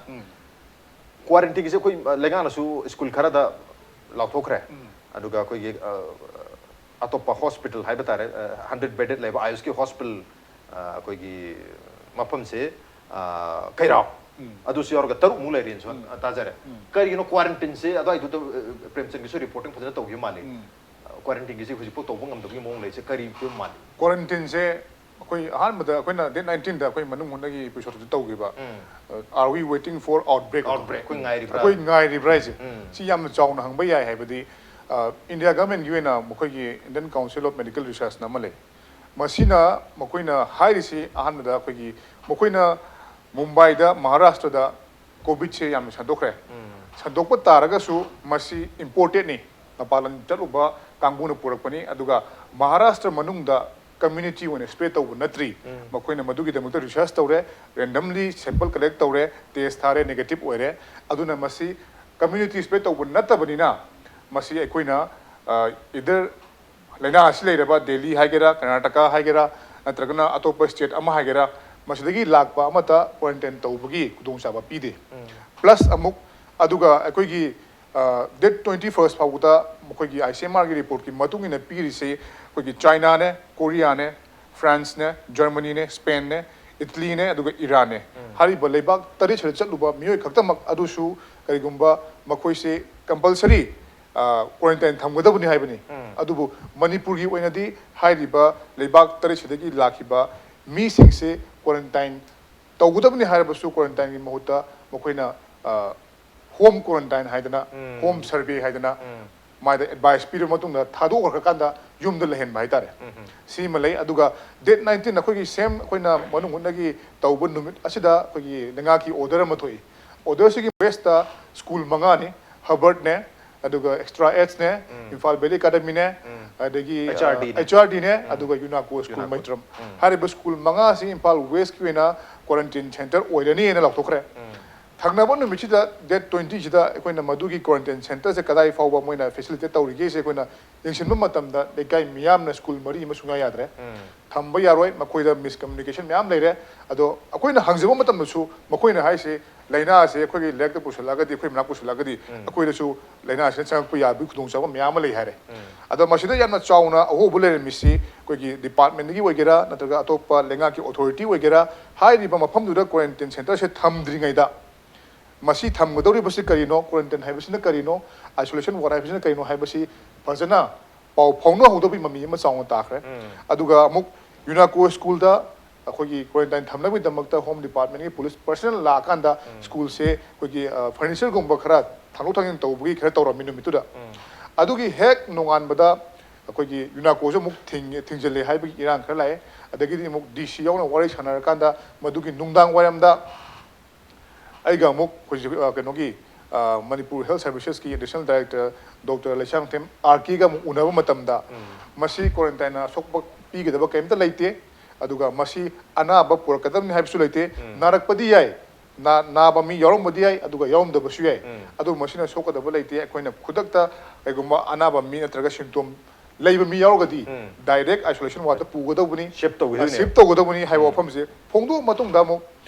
ꯀ꯭ꯋꯥꯔꯦꯟꯇꯤꯟꯒꯤꯁꯦ ꯑꯩꯈꯣꯏ, ꯑ, ꯂꯩꯉꯥꯛꯅꯁꯨ ꯁ꯭ꯀꯨꯜ ꯈꯔꯗ ꯂꯥꯎꯊꯣꯛꯈ꯭ꯔꯦ꯫ ꯑꯗꯨꯒ ꯑꯩꯈꯣꯏꯒꯤ, ꯑ, ꯑꯇꯣꯞꯄ ꯍꯣꯁꯄꯤꯇꯥꯜ ꯍꯥꯏꯕ ꯇꯥꯔꯦ, ꯑ, ꯍꯟꯗ꯭ꯔꯦꯠ ꯕꯦꯗꯦꯗ ꯂꯩꯕ ꯑꯥꯌꯨꯁꯀꯤ ꯍꯣꯁꯄꯤꯇꯥꯜ, ꯑ, ꯑꯩꯈꯣꯏꯒꯤ ꯃꯐꯝꯁꯦ, ꯑ, ꯀꯩꯔꯥꯎ, ꯑꯗꯨꯁꯨ ꯌꯥꯎꯔꯒ ꯇꯔꯨꯛꯃꯨꯛ ꯂꯩꯔꯦꯅꯁꯨ ꯇꯥꯖꯔꯦ꯫ ꯀꯔꯤꯒꯤꯅꯣ ꯀ꯭ꯋꯥꯔꯦꯟꯇꯤꯟꯁꯦ? ꯑꯗꯨꯋꯥꯏꯗꯨꯗ, ꯑ, ꯄ꯭ꯔꯦꯝꯆꯟꯒꯤꯁꯨ ꯔꯤꯄꯣꯔꯇꯤꯡ ꯐꯖꯅ ꯇꯧꯈꯤꯕ ꯃꯥꯜꯂꯤ꯫ ꯀ꯭ꯋꯥꯔꯦꯟꯇꯤꯟꯒꯤꯁꯤ ꯍꯧꯖꯤꯛꯐꯥꯎ ꯇꯧꯕ ꯉꯝꯗꯕꯒꯤ ꯃꯑꯣꯡ ꯂꯩꯔꯤꯁꯦ ꯀꯔꯤ ꯐꯤꯕꯝ ꯃꯥꯜꯂꯤ? ꯀ꯭ꯋꯥꯔꯦꯟꯇꯤꯟꯁꯦ ꯑꯩꯈꯣꯏ ꯑꯍꯥꯟꯕꯗ ꯑꯩꯈꯣꯏꯅ ꯗꯦꯠ ꯅꯥꯏꯟꯇꯤꯟꯗ ꯑꯩꯈꯣꯏ ꯃꯅꯨꯡ ꯍꯨꯠꯅꯒꯤ ꯑꯦꯄꯤꯁꯣꯗꯇꯁꯨ ꯇꯧꯈꯤꯕ, "Are we waiting for outbreak?" Outbreak, ꯑꯩꯈꯣꯏ ꯉꯥꯏꯔꯤꯕ꯭ꯔꯥ? ꯑꯩꯈꯣꯏ ꯉꯥꯏꯔꯤꯕ꯭ꯔꯥ ꯍꯥꯏꯁꯦ꯫ ꯁꯤ ꯌꯥꯝꯅ ꯆꯥꯎꯅ ꯍꯪꯕ ꯌꯥꯏ, ꯍꯥꯏꯕꯗꯤ, ꯑ, ꯏꯟꯗꯤꯌꯥ ꯒꯚꯔꯟꯃꯦꯟꯠꯀꯤ ꯑꯣꯏꯅ ꯃꯈꯣꯏꯒꯤ Indian Council of Medical Researchꯅ ꯑꯃ ꯂꯩ꯫ ꯃꯁꯤꯅ ꯃꯈꯣꯏꯅ ꯍꯥꯏꯔꯤꯁꯤ ꯑꯍꯥꯟꯕꯗ ꯑꯩꯈꯣꯏꯒꯤ, ꯃꯈꯣꯏꯅ ꯃꯨꯝꯕꯥꯏꯗ, ꯃꯍꯥꯔꯥꯁꯇ꯭ꯔꯗ ꯀꯣꯚꯤꯗꯁꯦ ꯌꯥꯝꯅ ꯁꯟꯗꯣꯛꯈ꯭ꯔꯦ꯫ ꯁꯟꯗꯣꯛꯄ ꯇꯥꯔꯒꯁꯨ ꯃꯁꯤ ꯏꯝꯄꯣꯔꯇꯦꯗꯅꯤ, ꯃꯄꯥꯟ ꯂꯝ ꯆꯠꯂꯨꯕ ꯀꯥꯡꯕꯨꯅ ꯄꯨꯔꯛꯄꯅꯤ꯫ ꯑꯗꯨꯒ ꯃꯍꯥꯔꯥꯁꯇ꯭ꯔ ꯃꯅꯨꯡꯗ ꯀꯝꯃ꯭ꯌꯨꯅꯤꯇꯤ ꯑꯣꯏꯅ ꯁ꯭ꯄ꯭ꯔꯦꯗ ꯇꯧꯕ ꯅꯠꯇ꯭ꯔꯤ꯫ ꯃꯈꯣꯏꯅ ꯃꯗꯨꯒꯤꯗꯃꯛꯇ ꯔꯤꯁꯔꯆ ꯇꯧꯔꯦ, ꯔꯦꯟꯗꯝꯂꯤ ꯁꯦꯝꯄꯜ ꯀꯂꯦꯛ ꯇꯧꯔꯦ, ꯇꯦꯁ ꯊꯥꯔꯦ, ꯅꯦꯒꯦꯇꯤꯚ ꯑꯣꯏꯔꯦ꯫ ꯑꯗꯨꯅ ꯃꯁꯤ ꯀꯝꯃ꯭ꯌꯨꯅꯤꯇꯤ ꯁ꯭ꯄ꯭ꯔꯦꯗ ꯇꯧꯕ ꯅꯠꯇꯕꯅꯤꯅ, ꯃꯁꯤ ꯑꯩꯈꯣꯏꯅ, ꯑ, ꯏꯗꯔ ꯂꯩꯅꯥ ꯑꯁꯤ ꯂꯩꯔꯕ ꯗꯦꯜꯂꯤ ꯍꯥꯏꯒꯦꯔꯥ, ꯀꯔꯅꯥꯇꯀꯥ ꯍꯥꯏꯒꯦꯔꯥ, ꯅꯠꯇ꯭ꯔꯒꯅ ꯑꯇꯣꯞꯄ ꯁ꯭ꯇꯦꯠ ꯑꯃ ꯍꯥꯏꯒꯦꯔꯥ, ꯃꯁꯤꯗꯒꯤ ꯂꯥꯛꯄ ꯑꯃꯠꯇ ꯀ꯭ꯋꯥꯔꯦꯟꯇꯥꯏꯟ ꯇꯧꯕꯒꯤ ꯈꯨꯗꯣꯡꯆꯥꯕ ꯄꯤꯗꯦ꯫ ꯄ꯭ꯂꯁ ꯑꯃꯨꯛ, ꯑꯗꯨꯒ ꯑꯩꯈꯣꯏꯒꯤ, ꯑ, ꯗꯦꯠ ꯇ꯭ꯋꯦꯟꯇꯤ ꯐꯥꯔꯁꯠ ꯐꯥꯎꯕꯗ ꯃꯈꯣꯏꯒꯤ ꯑꯥꯏ ꯁꯤ ꯑꯦꯝ ꯑꯥꯔꯒꯤ ꯔꯤꯄꯣꯔꯠꯀꯤ ꯃꯇꯨꯡ ꯏꯟꯅ ꯄꯤꯔꯤꯁꯤ ꯑꯩꯈꯣꯏꯒꯤ ꯆꯥꯏꯅꯥꯅꯦ, ꯀꯣꯔꯤꯌꯥꯅꯦ, ꯐ꯭ꯔꯥꯟꯁꯅꯦ, ꯖꯔꯃꯅꯤꯅꯦ, ꯁ꯭ꯄꯦꯟꯅꯦ, ꯏꯇꯂꯤꯅꯦ, ꯑꯗꯨꯒ ꯏꯔꯥꯟꯅꯦ꯫ ꯍꯥꯏꯔꯤꯕ ꯂꯩꯕꯥꯛ ꯇꯔꯦꯠꯁꯤꯗ ꯆꯠꯂꯨꯕ ꯃꯤꯑꯣꯏ ꯈꯛꯇꯃꯛ ꯑꯗꯨꯁꯨ ꯀꯔꯤꯒꯨꯝꯕ ꯃꯈꯣꯏꯁꯦ ꯀꯝꯄꯜꯁꯔꯤ, ꯑ, ꯀ꯭ꯋꯥꯔꯦꯟꯇꯥꯏꯟ ꯊꯝꯒꯗꯕꯅꯤ ꯍꯥꯏꯕꯅꯤ꯫ ꯑꯗꯨꯕꯨ ꯃꯅꯤꯄꯨꯔꯒꯤ ꯑꯣꯏꯅꯗꯤ ꯍꯥꯏꯔꯤꯕ ꯂꯩꯕꯥꯛ ꯇꯔꯦꯠꯁꯤꯗꯒꯤ ꯂꯥꯛꯈꯤꯕ ꯃꯤꯁꯤꯡꯁꯦ ꯀ꯭ꯋꯥꯔꯦꯟꯇꯥꯏꯟ ꯇꯧꯒꯗꯕꯅꯤ ꯍꯥꯏꯔꯕꯁꯨ ꯀ꯭ꯋꯥꯔꯦꯟꯇꯥꯏꯟꯒꯤ ꯃꯍꯨꯠꯇ ꯃꯈꯣꯏꯅ, ꯑ, ꯍꯣꯝ ꯀ꯭ꯋꯥꯔꯦꯟꯇꯥꯏꯟ ꯍꯥꯏꯗꯅ, ꯍꯣꯝ ꯁꯔꯚꯦ ꯍꯥꯏꯗꯅ, ꯃꯥꯏꯗ ꯑꯦꯗꯚꯥꯏꯁ ꯄꯤꯔꯕ ꯃꯇꯨꯡꯗ ꯊꯥꯗꯣꯛꯈ꯭ꯔꯀꯥꯟꯗ ꯌꯨꯝꯗ ꯂꯩꯍꯟꯕ ꯍꯥꯏꯇꯥꯔꯦ꯫ ꯁꯤꯃ ꯂꯩ꯫ ꯑꯗꯨꯒ ꯗꯦꯠ ꯅꯥꯏꯟꯇꯤꯟ ꯑꯩꯈꯣꯏꯒꯤ ꯁꯦꯝ ꯑꯩꯈꯣꯏꯅ ꯃꯅꯨꯡ ꯍꯨꯠꯅꯒꯤ ꯇꯧꯕ ꯅꯨꯃꯤꯠ ꯑꯁꯤꯗ ꯑꯩꯈꯣꯏꯒꯤ ꯂꯩꯉꯥꯛꯀꯤ ꯑꯣꯔꯗꯔ ꯑꯃ ꯊꯣꯛꯏ꯫ ꯑꯣꯔꯗꯔꯁꯤꯒꯤ ꯕꯦꯁꯇ ꯁ꯭ꯀꯨꯜ ꯃꯉꯥꯅꯤ, ꯍꯔꯕꯔꯠꯅꯦ, ꯑꯗꯨꯒ ꯑꯦꯛꯁꯇ꯭ꯔꯥ ꯑꯦꯠꯁꯅꯦ, ꯏꯝꯐꯥꯜ ꯚꯦꯂꯤ ꯑꯦꯀꯥꯗꯃꯤꯅꯦ, ꯑꯗꯒꯤ HRD ꯅꯦ꯫ HRD ꯅꯦ, ꯑꯗꯨꯒ ꯌꯨꯅꯥꯀꯣ ꯁ꯭ꯀꯨꯜ ꯃꯩꯇ꯭ꯔꯝ꯫ ꯍꯥꯏꯔꯤꯕ ꯁ꯭ꯀꯨꯜ ꯃꯉꯥꯁꯤ ꯏꯝꯐꯥꯜ ꯋꯦꯁꯀꯤ ꯑꯣꯏꯅ ꯀ꯭ꯋꯥꯔꯦꯟꯇꯤꯟ ꯁꯦꯟꯇꯔ ꯑꯣꯏꯔꯅꯤꯅ ꯂꯥꯎꯊꯣꯛꯈ꯭ꯔꯦ꯫ ꯊꯪꯅꯕ ꯅꯨꯃꯤꯠꯁꯤꯗ, ꯗꯦꯠ ꯇ꯭ꯋꯦꯟꯇꯤꯁꯤꯗ, ꯑꯩꯈꯣꯏꯅ ꯃꯗꯨꯒꯤ ꯀ꯭ꯋꯥꯔꯦꯟꯇꯤꯟ ꯁꯦꯟꯇꯔꯁꯦ ꯀꯗꯥꯏ ꯐꯥꯎꯕ ꯃꯣꯏꯅ ꯐꯦꯁꯤꯂꯤꯇꯦꯠ ꯇꯧꯔꯤꯒꯦꯁꯦ ꯑꯩꯈꯣꯏꯅ ꯌꯦꯡꯁꯤꯟꯕ ꯃꯇꯝꯗ, ꯂꯩꯀꯥꯏ ꯃꯤꯌꯥꯝꯅ ꯁ꯭ꯀꯨꯜ ꯃꯔꯤ ꯑꯃ ꯁꯨꯡꯌꯥ ꯌꯥꯗ꯭ꯔꯦ꯫ ꯊꯝꯕ ꯌꯥꯔꯣꯏ, ꯃꯈꯣꯏꯗ ꯃꯤꯁꯀꯝꯃꯨꯅꯤꯀꯦꯁꯟ ꯃꯌꯥꯝ ꯂꯩꯔꯦ꯫ ꯑꯗꯣ ꯑꯩꯈꯣꯏꯅ ꯍꯪꯖꯕ ꯃꯇꯝꯗꯁꯨ ꯃꯈꯣꯏꯅ ꯍꯥꯏꯁꯦ, ꯂꯥꯏꯅꯥ ꯑꯁꯦ ꯑꯩꯈꯣꯏꯒꯤ ꯂꯥꯏꯔꯤꯛꯇ ꯄꯨꯁꯤꯜꯂꯛꯑꯒꯗꯤ, ꯑꯩꯈꯣꯏ ꯃꯅꯥꯛ ꯄꯨꯁꯤꯜꯂꯛꯑꯒꯗꯤ, ꯑꯩꯈꯣꯏꯗꯁꯨ ꯂꯥꯏꯅꯥꯁꯤꯅ ꯆꯪꯉꯛꯄ ꯌꯥꯕꯒꯤ ꯈꯨꯗꯣꯡꯆꯥꯕ ꯃꯌꯥꯝ ꯑꯃ ꯂꯩ ꯍꯥꯏꯔꯦ꯫ ꯑꯗꯣ ꯃꯁꯤꯗ ꯌꯥꯝꯅ ꯆꯥꯎꯅ ꯑꯍꯣꯕ ꯂꯩꯔꯝꯃꯤꯁꯤ, ꯑꯩꯈꯣꯏꯒꯤ ꯗꯤꯄꯥꯔꯠꯃꯦꯟꯗꯒꯤ ꯑꯣꯏꯒꯦꯔꯥ, ꯅꯠꯇ꯭ꯔꯒ ꯑꯇꯣꯞꯄ ꯂꯩꯉꯥꯛꯀꯤ ꯑꯣꯊꯣꯔꯤꯇꯤ ꯑꯣꯏꯒꯦꯔꯥ, ꯍꯥꯏꯔꯤꯕ ꯃꯐꯝꯗꯨꯗ ꯀ꯭ꯋꯥꯔꯦꯟꯇꯤꯟ ꯁꯦꯟꯇꯔꯁꯦ ꯊꯝꯗ꯭ꯔꯤꯉꯩꯗ, ꯃꯁꯤ ꯊꯝꯒꯗꯧꯔꯤꯕꯁꯤ ꯀꯔꯤꯅꯣ, ꯀ꯭ꯋꯥꯔꯦꯟꯇꯤꯟ ꯍꯥꯏꯕꯁꯤꯅ ꯀꯔꯤꯅꯣ, ꯑꯥꯏꯁꯣꯂꯦꯁꯟ ꯋꯥꯔꯗ ꯍꯥꯏꯕꯁꯤꯅ ꯀꯔꯤꯅꯣ ꯍꯥꯏꯕꯁꯤ ꯐꯖꯅ ꯄꯥꯎ ꯐꯥꯎꯅꯍꯧꯗꯕꯒꯤ ꯃꯃꯤ ꯑꯃ ꯆꯥꯎꯅ ꯇꯥꯈ꯭ꯔꯦ꯫ ꯑꯗꯨꯒ ꯑꯃꯨꯛ ꯌꯨꯅꯥꯀꯣ ꯁ꯭ꯀꯨꯜꯗ ꯑꯩꯈꯣꯏꯒꯤ ꯀ꯭ꯋꯥꯔꯦꯟꯇꯥꯏꯟ ꯊꯝꯅꯕꯒꯤꯗꯃꯛꯇ ꯍꯣꯝ ꯗꯤꯄꯥꯔꯠꯃꯦꯟꯒꯤ ꯄꯨꯂꯤꯁ ꯄꯔꯁꯅꯦꯜ ꯂꯥꯛꯑꯀꯥꯟꯗ ꯁ꯭ꯀꯨꯜꯁꯦ ꯑꯩꯈꯣꯏꯒꯤ, ꯑ, ꯐꯔꯅꯤꯆꯔꯒꯨꯝꯕ ꯈꯔ ꯊꯥꯡꯗꯣꯛ ꯊꯥꯡꯖꯤꯟ ꯇꯧꯕꯒꯤ ꯈꯔ ꯇꯧꯔꯝꯃꯤ ꯅꯨꯃꯤꯠꯇꯨꯗ꯫ ꯑꯗꯨꯒꯤ ꯍꯦꯛ ꯅꯣꯡꯉꯥꯟꯕꯗ ꯑꯩꯈꯣꯏꯒꯤ ꯌꯨꯅꯥꯀꯣꯁꯨ ꯑꯃꯨꯛ ꯊꯤꯡꯉꯦ, ꯊꯤꯡꯖꯤꯜꯂꯦ ꯍꯥꯏꯕꯒꯤ ꯏꯔꯥꯡ ꯈꯔ ꯂꯥꯛꯑꯦ꯫ ꯑꯗꯒꯤꯗꯤ ꯑꯃꯨꯛ ꯗꯤ ꯁꯤ ꯌꯥꯎꯅ ꯋꯥꯔꯤ ꯁꯥꯟꯅꯔꯀꯥꯟꯗ ꯃꯗꯨꯒꯤ ꯅꯨꯡꯗꯥꯡ ꯋꯥꯏꯔꯝꯗ ꯑꯩꯒ ꯑꯃꯨꯛ ꯍꯧꯖꯤꯛ, ꯑ, ꯀꯩꯅꯣꯒꯤ, ꯑ, ꯃꯅꯤꯄꯨꯔ ꯍꯦꯜꯊ ꯁꯔꯚꯤꯁꯦꯁꯀꯤ additional director doctor Leishangthem R ꯀꯦꯒ ꯑꯃꯨꯛ ꯎꯅꯕ ꯃꯇꯝꯗ, ꯃꯁꯤ ꯀ꯭ꯋꯥꯔꯦꯟꯇꯥꯏꯟꯅ ꯑꯁꯣꯛꯄ ꯄꯤꯒꯗꯕ ꯀꯔꯤꯝꯇ ꯂꯩꯇꯦ, ꯑꯗꯨꯒ ꯃꯁꯤ ꯑꯅꯥꯕ ꯄꯨꯔꯛꯀꯗꯕꯅꯤ ꯍꯥꯏꯕꯁꯨ ꯂꯩꯇꯦ꯫ ꯅꯥꯔꯛꯄꯗꯤ ꯌꯥꯏ, ꯅꯥ-, ꯅꯥꯕ ꯃꯤ ꯌꯥꯎꯔꯝꯕꯗꯤ ꯌꯥꯏ, ꯑꯗꯨꯒ ꯌꯥꯎꯔꯝꯗꯕꯁꯨ ꯌꯥꯏ꯫ ꯑꯗꯨ ꯃꯁꯤꯅ ꯁꯣꯛꯀꯗꯕ ꯂꯩꯇꯦ꯫ ꯑꯩꯈꯣꯏꯅ ꯈꯨꯗꯛꯇ ꯀꯩꯒꯨꯝꯕ ꯑꯅꯥꯕ ꯃꯤ ꯅꯠꯇ꯭ꯔꯒ ꯁꯤꯝꯇꯣꯝ ꯂꯩꯕ ꯃꯤ ꯌꯥꯎꯔꯒꯗꯤ, ꯗꯥꯏꯔꯦꯛ ꯑꯥꯏꯁꯣꯂꯦꯁꯟ ꯋꯥꯔꯗꯇ ꯄꯨꯒꯗꯧꯕꯅꯤ, ꯁꯤꯐ ꯇꯧꯒꯗꯣꯏꯅꯦ꯫ ꯁꯤꯐ ꯇꯧꯒꯗꯧꯕꯅꯤ ꯍꯥꯏꯕ ꯋꯥꯐꯝꯁꯦ ꯐꯣꯡꯗꯣꯛꯑ ꯃꯇꯨꯡꯗ ꯑꯃꯨꯛ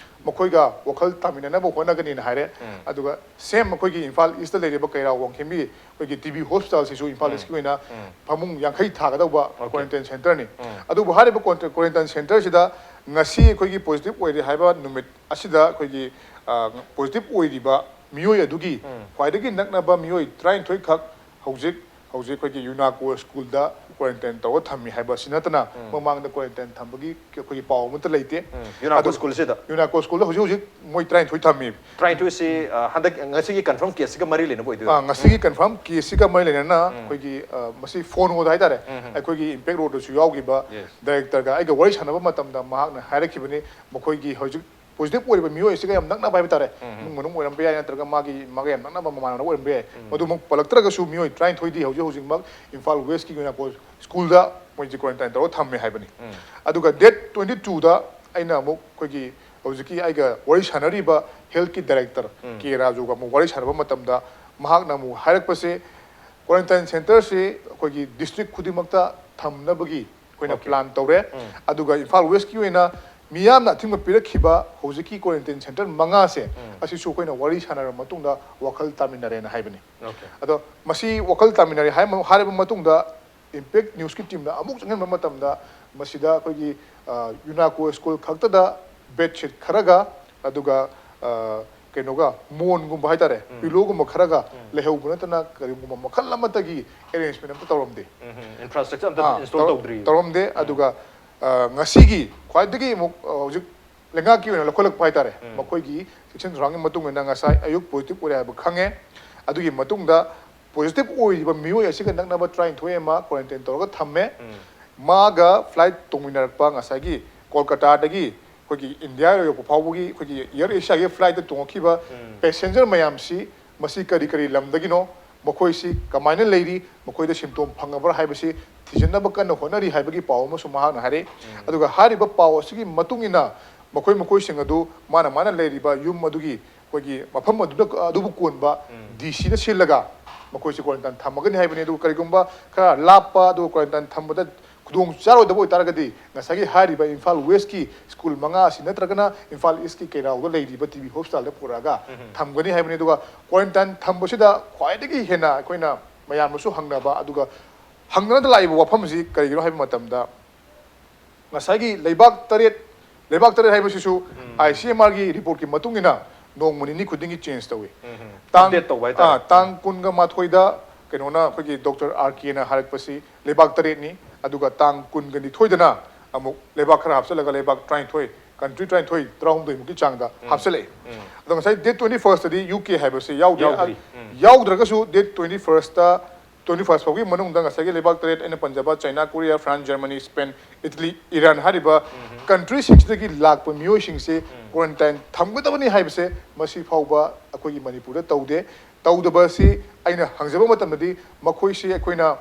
ꯃꯈꯣꯏꯒ ꯋꯥꯈꯜ ꯇꯥꯃꯤꯟꯅꯅꯕ ꯍꯣꯠꯅꯒꯅꯤꯅ ꯍꯥꯏꯔꯦ꯫ ꯑꯗꯨꯒ ꯁꯦꯝ ꯑꯩꯈꯣꯏꯒꯤ ꯏꯝꯐꯥꯜ ꯏꯁꯇ ꯂꯩꯔꯤꯕ ꯀꯩꯔꯥꯎ ꯋꯥꯡꯈꯦꯝꯒꯤ ꯑꯩꯈꯣꯏꯒꯤ ꯇꯤ ꯕꯤ ꯍꯣꯁꯄꯤꯇꯥꯜꯁꯤꯁꯨ ꯏꯝꯐꯥꯜ ꯏꯁꯀꯤ ꯑꯣꯏꯅ ꯐꯃꯨꯡ ꯌꯥꯡꯈꯩ ꯊꯥꯒꯗꯧꯕ ꯀ꯭ꯋꯥꯔꯦꯟꯇꯥꯏꯟ ꯁꯦꯟꯇꯔꯅꯤ꯫ ꯑꯗꯨꯕꯨ ꯍꯥꯏꯔꯤꯕ ꯀ꯭ꯋꯥꯔꯦꯟꯇꯥꯏꯟ ꯁꯦꯟꯇꯔꯁꯤꯗ ꯉꯁꯤ ꯑꯩꯈꯣꯏꯒꯤ ꯄꯣꯖꯤꯇꯤꯚ ꯑꯣꯏꯔꯦ ꯍꯥꯏꯕ ꯅꯨꯃꯤꯠ ꯑꯁꯤꯗ ꯑꯩꯈꯣꯏꯒꯤ, ꯑ, ꯄꯣꯖꯤꯇꯤꯚ ꯑꯣꯏꯔꯤꯕ ꯃꯤꯑꯣꯏ ꯑꯗꯨꯒꯤ ꯈ꯭ꯋꯥꯏꯗꯒꯤ ꯅꯛꯅꯕ ꯃꯤꯑꯣꯏ ꯇꯔꯥꯅꯤꯊꯣꯏ ꯈꯛ ꯍꯧꯖꯤꯛ, ꯍꯧꯖꯤꯛ ꯑꯩꯈꯣꯏꯒꯤ ꯌꯨꯅꯥꯀꯣ ꯁ꯭ꯀꯨꯜꯗ ꯀ꯭ꯋꯥꯔꯦꯟꯇꯥꯏꯟ ꯇꯧꯔꯒ ꯊꯝꯃꯤ ꯍꯥꯏꯕ ꯑꯁꯤ ꯅꯠꯇꯅ ꯃꯃꯥꯡꯗ ꯀ꯭ꯋꯥꯔꯦꯟꯇꯥꯏꯟ ꯊꯝꯕꯒꯤ ꯑꯩꯈꯣꯏꯒꯤ ꯄꯥꯎ ꯑꯃꯠꯇ ꯂꯩꯇꯦ꯫ ꯌꯨꯅꯥꯀꯣ ꯑꯗꯨ ꯁ꯭ꯀꯨꯜꯁꯤꯗ? ꯌꯨꯅꯥꯀꯣ ꯁ꯭ꯀꯨꯜꯗ ꯍꯧꯖꯤꯛ ꯍꯧꯖꯤꯛ ꯃꯣꯏ ꯇꯔꯥꯅꯤꯊꯣꯏ ꯊꯝꯃꯤ꯫ ꯇꯔꯥꯅꯤꯊꯣꯏꯁꯤ, ꯑ, ꯍꯟꯗꯛ ꯉꯁꯤꯒꯤ ꯀꯟꯐꯥꯔꯝ ꯀꯦꯁꯁꯤꯒ ꯃꯔꯤ ꯂꯩꯅꯕ ꯑꯣꯏꯗꯣꯏꯔꯥ? ꯑ, ꯉꯁꯤꯒꯤ ꯀꯟꯐꯥꯔꯝ ꯀꯦꯁꯁꯤꯒ ꯃꯔꯤ ꯂꯩꯅꯅ ꯑꯩꯈꯣꯏꯒꯤ, ꯑ, ꯃꯁꯤ ꯐꯣꯟ ꯍꯣꯗ ꯍꯥꯏꯇꯥꯔꯦ, ꯑꯩꯈꯣꯏꯒꯤ ꯏꯝꯄꯦꯛ ꯔꯣꯗꯇꯁꯨ ꯌꯥꯎꯈꯤꯕ ꯗꯥꯏꯔꯦꯛꯇꯔꯒ ꯑꯩꯒ ꯋꯥꯔꯤ ꯁꯥꯟꯅꯕ ꯃꯇꯝꯗ ꯃꯍꯥꯛꯅ ꯍꯥꯏꯔꯛꯈꯤꯕꯅꯤ, ꯃꯈꯣꯏꯒꯤ ꯍꯧꯖꯤꯛ positive ꯑꯣꯏꯔꯤꯕ ꯃꯤꯑꯣꯏ ꯑꯁꯤꯒ ꯌꯥꯝ ꯅꯛꯅꯕ ꯍꯥꯏꯕ ꯇꯥꯔꯦ, ꯏꯃꯨꯡ ꯃꯅꯨꯡ ꯑꯣꯏꯔꯝꯕ ꯌꯥꯏ, ꯅꯠꯇ꯭ꯔꯒ ꯃꯥꯒꯤ ꯃꯥꯒ ꯌꯥꯝ ꯅꯛꯅꯕ ꯃꯃꯥꯟꯅꯕ ꯑꯣꯏꯔꯝꯕ ꯌꯥꯏ꯫ ꯃꯗꯨꯃꯛ ꯄꯜꯂꯛꯇ꯭ꯔꯒꯁꯨ ꯃꯤꯑꯣꯏ ꯇꯔꯥꯅꯤꯊꯣꯏꯗꯤ ꯍꯧꯖꯤꯛ ꯍꯧꯖꯤꯛꯃꯛ ꯏꯝꯐꯥꯜ ꯋꯦꯁꯀꯤ ꯑꯣꯏꯅ ꯀꯣ ꯁ꯭ꯀꯨꯜꯗ ꯃꯣꯏꯁꯦ ꯀ꯭ꯋꯥꯔꯦꯟꯇꯥꯏꯟ ꯇꯧꯔꯒ ꯊꯝꯃꯦ ꯍꯥꯏꯕꯅꯤ꯫ ꯑꯗꯨꯒ ꯗꯦꯠ ꯇ꯭ꯋꯦꯟꯇꯤ ꯇꯨꯗ ꯑꯩꯅ ꯑꯃꯨꯛ ꯑꯩꯈꯣꯏꯒꯤ ꯍꯧꯖꯤꯛꯀꯤ ꯑꯩꯒ ꯋꯥꯔꯤ ꯁꯥꯟꯅꯔꯤꯕ ꯍꯦꯜꯠꯀꯤ ꯗꯥꯏꯔꯦꯛꯇꯔ ꯀꯦ ꯔꯥꯖꯨꯒ ꯑꯃꯨꯛ ꯋꯥꯔꯤ ꯁꯥꯟꯅꯕ ꯃꯇꯝꯗ ꯃꯍꯥꯛꯅ ꯑꯃꯨꯛ ꯍꯥꯏꯔꯛꯄꯁꯦ, ꯀ꯭ꯋꯥꯔꯦꯟꯇꯥꯏꯟ ꯁꯦꯟꯇꯔꯁꯤ ꯑꯩꯈꯣꯏꯒꯤ ꯗꯤꯁꯇ꯭ꯔꯤꯛ ꯈꯨꯗꯤꯡꯃꯛꯇ ꯊꯝꯅꯕꯒꯤ ꯑꯩꯈꯣꯏꯅ ꯄ꯭ꯂꯥꯟ ꯇꯧꯔꯦ꯫ ꯑꯗꯨꯒ ꯏꯝꯐꯥꯜ ꯋꯦꯁꯀꯤ ꯑꯣꯏꯅ ꯃꯤꯌꯥꯝꯅ ꯑꯊꯤꯡꯕ ꯄꯤꯔꯛꯈꯤꯕ ꯍꯧꯖꯤꯛꯀꯤ ꯀ꯭ꯋꯥꯔꯦꯟꯇꯥꯏꯟ ꯁꯦꯟꯇꯔ ꯃꯉꯥꯁꯦ ꯑꯁꯤꯁꯨ ꯑꯩꯈꯣꯏꯅ ꯋꯥꯔꯤ ꯁꯥꯟꯅꯔꯕ ꯃꯇꯨꯡꯗ ꯋꯥꯈꯜ ꯇꯥꯃꯤꯟꯅꯔꯦꯅ ꯍꯥꯏꯕꯅꯤ꯫ ꯑꯗꯣ ꯃꯁꯤ ꯋꯥꯈꯜ ꯇꯥꯃꯤꯟꯅꯔꯦ ꯍꯥꯏ-, ꯍꯥꯏꯔꯕ ꯃꯇꯨꯡꯗ ꯏꯝꯄꯦꯛ ꯅ꯭ꯌꯨꯁꯀꯤ ꯇꯤꯝꯅ ꯑꯃꯨꯛ ꯆꯪꯍꯟꯕ ꯃꯇꯝꯗ ꯃꯁꯤꯗ ꯑꯩꯈꯣꯏꯒꯤ, ꯑ, ꯌꯨꯅꯥꯀꯣ ꯁ꯭ꯀꯨꯜ ꯈꯛꯇꯗ ꯕꯦꯗꯁꯤꯠ ꯈꯔꯒ, ꯑꯗꯨꯒ, ꯑ, ꯀꯩꯅꯣꯒ, ꯃꯣꯟꯒꯨꯝꯕ ꯍꯥꯏꯇꯥꯔꯦ, ꯄꯤꯂꯣꯒꯨꯝꯕ ꯈꯔꯒ ꯂꯩꯍꯧꯕ ꯅꯠꯇꯅ ꯀꯔꯤꯒꯨꯝꯕ ꯃꯈꯜ ꯑꯃꯠꯇꯒꯤ ꯑꯦꯔꯦꯟꯖꯃꯦꯟ ꯑꯝꯇ ꯇꯧꯔꯝꯗꯦ꯫ ꯏꯟꯐ꯭ꯔꯥꯁ꯭ꯇ꯭ꯔꯛꯆꯔ ꯑꯝꯇ ꯏꯟꯁꯇꯣꯜ ꯇꯧꯗ꯭ꯔꯤ꯫ ꯇꯧꯔꯝꯗꯦ꯫ ꯑꯗꯨꯒ, ꯑ, ꯉꯁꯤꯒꯤ ꯈ꯭ꯋꯥꯏꯗꯒꯤ ꯑꯃꯨꯛ, ꯑ, ꯍꯧꯖꯤꯛ ꯂꯩꯉꯥꯛꯀꯤ ꯑꯣꯏꯅ ꯂꯧꯈꯠꯂꯛꯄ ꯍꯥꯏꯇꯥꯔꯦ, ꯃꯈꯣꯏꯒꯤ ꯆꯦꯛꯁꯤꯟ ꯊꯧꯔꯥꯡꯒꯤ ꯃꯇꯨꯡ ꯏꯟꯅ ꯉꯁꯥꯏ ꯑꯌꯨꯛ ꯄꯣꯖꯤꯇꯤꯚ ꯑꯣꯏꯔꯦ ꯍꯥꯏꯕ ꯈꯪꯉꯦ꯫ ꯑꯗꯨꯒꯤ ꯃꯇꯨꯡꯗ ꯄꯣꯖꯤꯇꯤꯚ ꯑꯣꯏꯔꯤꯕ ꯃꯤꯑꯣꯏ ꯑꯁꯤꯒ ꯅꯛꯅꯕ ꯇꯔꯥꯅꯤꯊꯣꯏ ꯑꯃ ꯀ꯭ꯋꯥꯔꯦꯟꯇꯥꯏꯟ ꯇꯧꯔꯒ ꯊꯝꯃꯦ꯫ ꯃꯥꯒ ꯐ꯭ꯂꯥꯏꯠ ꯇꯣꯡꯃꯤꯟꯅꯔꯛꯄ ꯉꯁꯥꯏꯒꯤ ꯀꯣꯜꯀꯇꯥꯗꯒꯤ ꯑꯩꯈꯣꯏꯒꯤ ꯏꯟꯗꯤꯌꯥ ꯌꯧꯔꯛꯄ ꯐꯥꯎꯕꯒꯤ ꯑꯩꯈꯣꯏꯒꯤ ꯑꯦꯌꯔ ꯑꯦꯁꯤꯌꯥꯒꯤ ꯐ꯭ꯂꯥꯏꯠꯇ ꯇꯣꯡꯉꯛꯈꯤꯕ ꯄꯦꯁꯦꯟꯖꯔ ꯃꯌꯥꯝꯁꯤ ꯃꯁꯤ ꯀꯔꯤ ꯀꯔꯤ ꯂꯝꯗꯒꯤꯅꯣ, ꯃꯈꯣꯏꯁꯤ ꯀꯃꯥꯏꯅ ꯂꯩꯔꯤ, ꯃꯈꯣꯏꯗ ꯁꯤꯝꯇꯣꯝ ꯐꯪꯉꯕ꯭ꯔꯥ ꯍꯥꯏꯕꯁꯤ ꯊꯤꯖꯤꯟꯅꯕ ꯀꯟꯅ ꯍꯣꯠꯅꯔꯤ ꯍꯥꯏꯕꯒꯤ ꯄꯥꯎ ꯑꯃꯁꯨ ꯃꯍꯥꯛꯅ ꯍꯥꯏꯔꯛꯏ꯫ ꯑꯗꯨꯒ ꯍꯥꯏꯔꯤꯕ ꯄꯥꯎ ꯑꯁꯤꯒꯤ ꯃꯇꯨꯡ ꯏꯟꯅ ꯃꯈꯣꯏ ꯃꯈꯣꯏꯁꯤꯡ ꯑꯗꯨ ꯃꯥꯅ ꯃꯥꯅ ꯂꯩꯔꯤꯕ ꯌꯨꯝ ꯑꯗꯨꯒꯤ ꯑꯩꯈꯣꯏꯒꯤ ꯃꯐꯝ ꯑꯗꯨꯗ, ꯑꯗꯨꯕꯨ ꯀꯣꯟꯕ ꯗꯤ ꯁꯤꯅ ꯁꯤꯜꯂꯒ ꯃꯈꯣꯏꯁꯤ ꯀ꯭ꯋꯥꯔꯦꯟꯇꯥꯏꯟ ꯊꯝꯃꯒꯅꯤ ꯍꯥꯏꯕꯅꯤ꯫ ꯑꯗꯨꯒ ꯀꯔꯤꯒꯨꯝꯕ ꯈꯔ ꯂꯥꯞꯄ ꯑꯗꯨꯒ ꯀ꯭ꯋꯥꯔꯦꯟꯇꯥꯏꯟ ꯊꯝꯕꯗ ꯈꯨꯗꯣꯡ ꯆꯥꯔꯣꯏꯗꯕ ꯑꯣꯏꯇꯥꯔꯒꯗꯤ ꯉꯁꯥꯏꯒꯤ ꯍꯥꯏꯔꯤꯕ ꯏꯝꯐꯥꯜ ꯋꯦꯁꯀꯤ ꯁ꯭ꯀꯨꯜ ꯃꯉꯥ ꯑꯁꯤ ꯅꯠꯇ꯭ꯔꯒꯅ ꯏꯝꯐꯥꯜ ꯏꯁꯀꯤ ꯀꯩꯔꯥꯎꯗ ꯂꯩꯔꯤꯕ ꯇꯤ ꯕꯤ ꯍꯣꯁꯄꯤꯇꯥꯜꯗ ꯄꯨꯔꯛꯑꯒ ꯊꯝꯒꯅꯤ ꯍꯥꯏꯕꯅꯤ꯫ ꯑꯗꯨꯒ ꯀ꯭ꯋꯥꯔꯦꯟꯇꯥꯏꯟ ꯊꯝꯕꯁꯤꯗ ꯈ꯭ꯋꯥꯏꯗꯒꯤ ꯍꯦꯟꯅ ꯑꯩꯈꯣꯏꯅ ꯃꯌꯥꯝꯅꯁꯨ ꯍꯪꯅꯕ, ꯑꯗꯨꯒ ꯍꯪꯅꯗ ꯂꯥꯛꯏꯕ ꯋꯥꯐꯝꯁꯤ ꯀꯔꯤꯒꯤꯅꯣ ꯍꯥꯏꯕ ꯃꯇꯝꯗ, ꯉꯁꯥꯏꯒꯤ ꯂꯩꯕꯥꯛ ꯇꯔꯦꯠ, ꯂꯩꯕꯥꯛ ꯇꯔꯦꯠ ꯍꯥꯏꯕꯁꯤꯁꯨ ꯑꯥꯏ ꯁꯤ ꯑꯦꯝ ꯑꯥꯔꯒꯤ ꯔꯤꯄꯣꯔꯠꯀꯤ ꯃꯇꯨꯡ ꯏꯟꯅ ꯅꯣꯡꯃ ꯅꯤꯅꯤ ꯈꯨꯗꯤꯡꯒꯤ ꯆꯦꯟꯖ ꯇꯧꯏ꯫ ꯇꯥꯡ, ꯑꯞꯗꯦꯠ ꯇꯧꯕ ꯍꯥꯏꯇꯥꯔꯦ꯫ ꯑꯥ, ꯇꯥꯡ ꯀꯨꯟꯒ ꯃꯥꯊꯣꯏꯗ ꯀꯩꯅꯣꯅ, ꯑꯩꯈꯣꯏꯒꯤ ꯗꯣꯛꯇꯔ ꯑꯥꯔ ꯀꯦꯅ ꯍꯥꯏꯔꯛꯄꯁꯤ ꯂꯩꯕꯥꯛ ꯇꯔꯦꯠꯅꯤ, ꯑꯗꯨꯒ ꯇꯥꯡ ꯀꯨꯟꯒ ꯅꯤꯊꯣꯏꯗꯅ ꯑꯃꯨꯛ ꯂꯩꯕꯥꯛ ꯈꯔ ꯍꯥꯞꯆꯤꯜꯂꯒ ꯂꯩꯕꯥꯛ ꯇꯔꯥꯅꯤꯊꯣꯏ, ꯀꯟꯇ꯭ꯔꯤ ꯇꯔꯥꯅꯤꯊꯣꯏ, ꯇꯔꯥꯍꯨꯝꯗꯣꯏꯃꯨꯛꯀꯤ ꯆꯥꯡꯗ ꯍꯥꯞꯆꯤꯜꯂꯛꯏ꯫ ꯑꯗꯣ ꯉꯁꯥꯏ ꯗꯦꯠ ꯇ꯭ꯋꯦꯟꯇꯤ ꯐꯥꯔꯁꯇꯗꯤ ꯌꯨ ꯀꯦ ꯍꯥꯏꯕꯁꯤ ꯌꯥꯎꯗꯦ꯫ ꯌꯥꯎꯗ꯭ꯔꯤ꯫ ꯌꯥꯎꯗ꯭ꯔꯒꯁꯨ date twenty first twenty five ꯐꯥꯎꯒꯤ ꯃꯅꯨꯡꯗ ꯉꯁꯥꯏꯒꯤ ꯂꯩꯕꯥꯛ ꯇꯔꯦꯠ ꯑꯩꯅ Punjab China, Korea, France, Germany, Spain, Italy, Iran ꯍꯥꯏꯔꯤꯕ ꯀꯟꯇ꯭ꯔꯤꯁꯤꯡꯁꯤꯗꯒꯤ ꯂꯥꯛꯄ ꯃꯤꯑꯣꯏꯁꯤꯡꯁꯦ ꯀ꯭ꯋꯥꯔꯦꯟꯇꯥꯏꯟ ꯊꯝꯒꯗꯕꯅꯤ ꯍꯥꯏꯕꯁꯦ ꯃꯁꯤ ꯐꯥꯎꯕ ꯑꯩꯈꯣꯏꯒꯤ ꯃꯅꯤꯄꯨꯔꯗ ꯇꯧꯗꯦ꯫ ꯇꯧꯗꯕ ꯑꯁꯤ ꯑꯩꯅ ꯍꯪꯖꯕ ꯃꯇꯝꯗꯗꯤ ꯃꯈꯣꯏꯁꯤ ꯑꯩꯈꯣꯏꯅ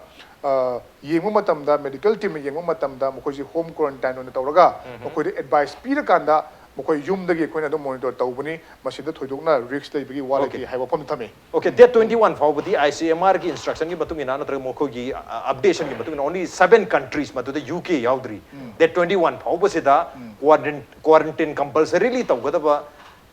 ꯑ, ꯌꯦꯡꯕ ꯃꯇꯝꯗ, ꯃꯦꯗꯤꯀꯦꯜ ꯇꯤꯝꯅ ꯌꯦꯡꯕ ꯃꯇꯝꯗ ꯃꯈꯣꯏꯁꯤ ꯍꯣꯝ ꯀ꯭ꯋꯥꯔꯦꯟꯇꯥꯏꯟ ꯑꯣꯏꯅ ꯇꯧꯔꯒ ꯃꯈꯣꯏꯗ ꯑꯦꯗꯚꯥꯏꯁ ꯄꯤꯔꯀꯥꯟꯗ ꯃꯈꯣꯏ ꯌꯨꯝꯗꯒꯤ ꯑꯩꯈꯣꯏꯅ ꯑꯗꯨꯝ ꯃꯣꯅꯤꯇꯔ ꯇꯧꯕꯅꯤ꯫ ꯃꯁꯤꯗ ꯊꯣꯏꯗꯣꯛꯅ ꯔꯤꯁꯛ ꯂꯩꯕꯒꯤ ꯋꯥ ꯂꯩꯇꯦ ꯍꯥꯏꯕ ꯋꯥꯐꯝꯗ ꯊꯝꯃꯤ꯫ Okay, date twenty one ꯐꯥꯎꯕꯗꯤ ICMR ꯒꯤ instruction ꯒꯤ ꯃꯇꯨꯡ ꯏꯟꯅ ꯅꯠꯇ꯭ꯔꯒ ꯃꯈꯣꯏꯒꯤ ꯑꯞꯗꯦꯁꯟꯒꯤ ꯃꯇꯨꯡ ꯏꯟꯅ only seven countries, ꯃꯗꯨꯗ UK ꯌꯥꯎꯗ꯭ꯔꯤ, date twenty one ꯐꯥꯎꯕꯁꯤꯗ quarantine compulsorily ꯇꯧꯒꯗꯕ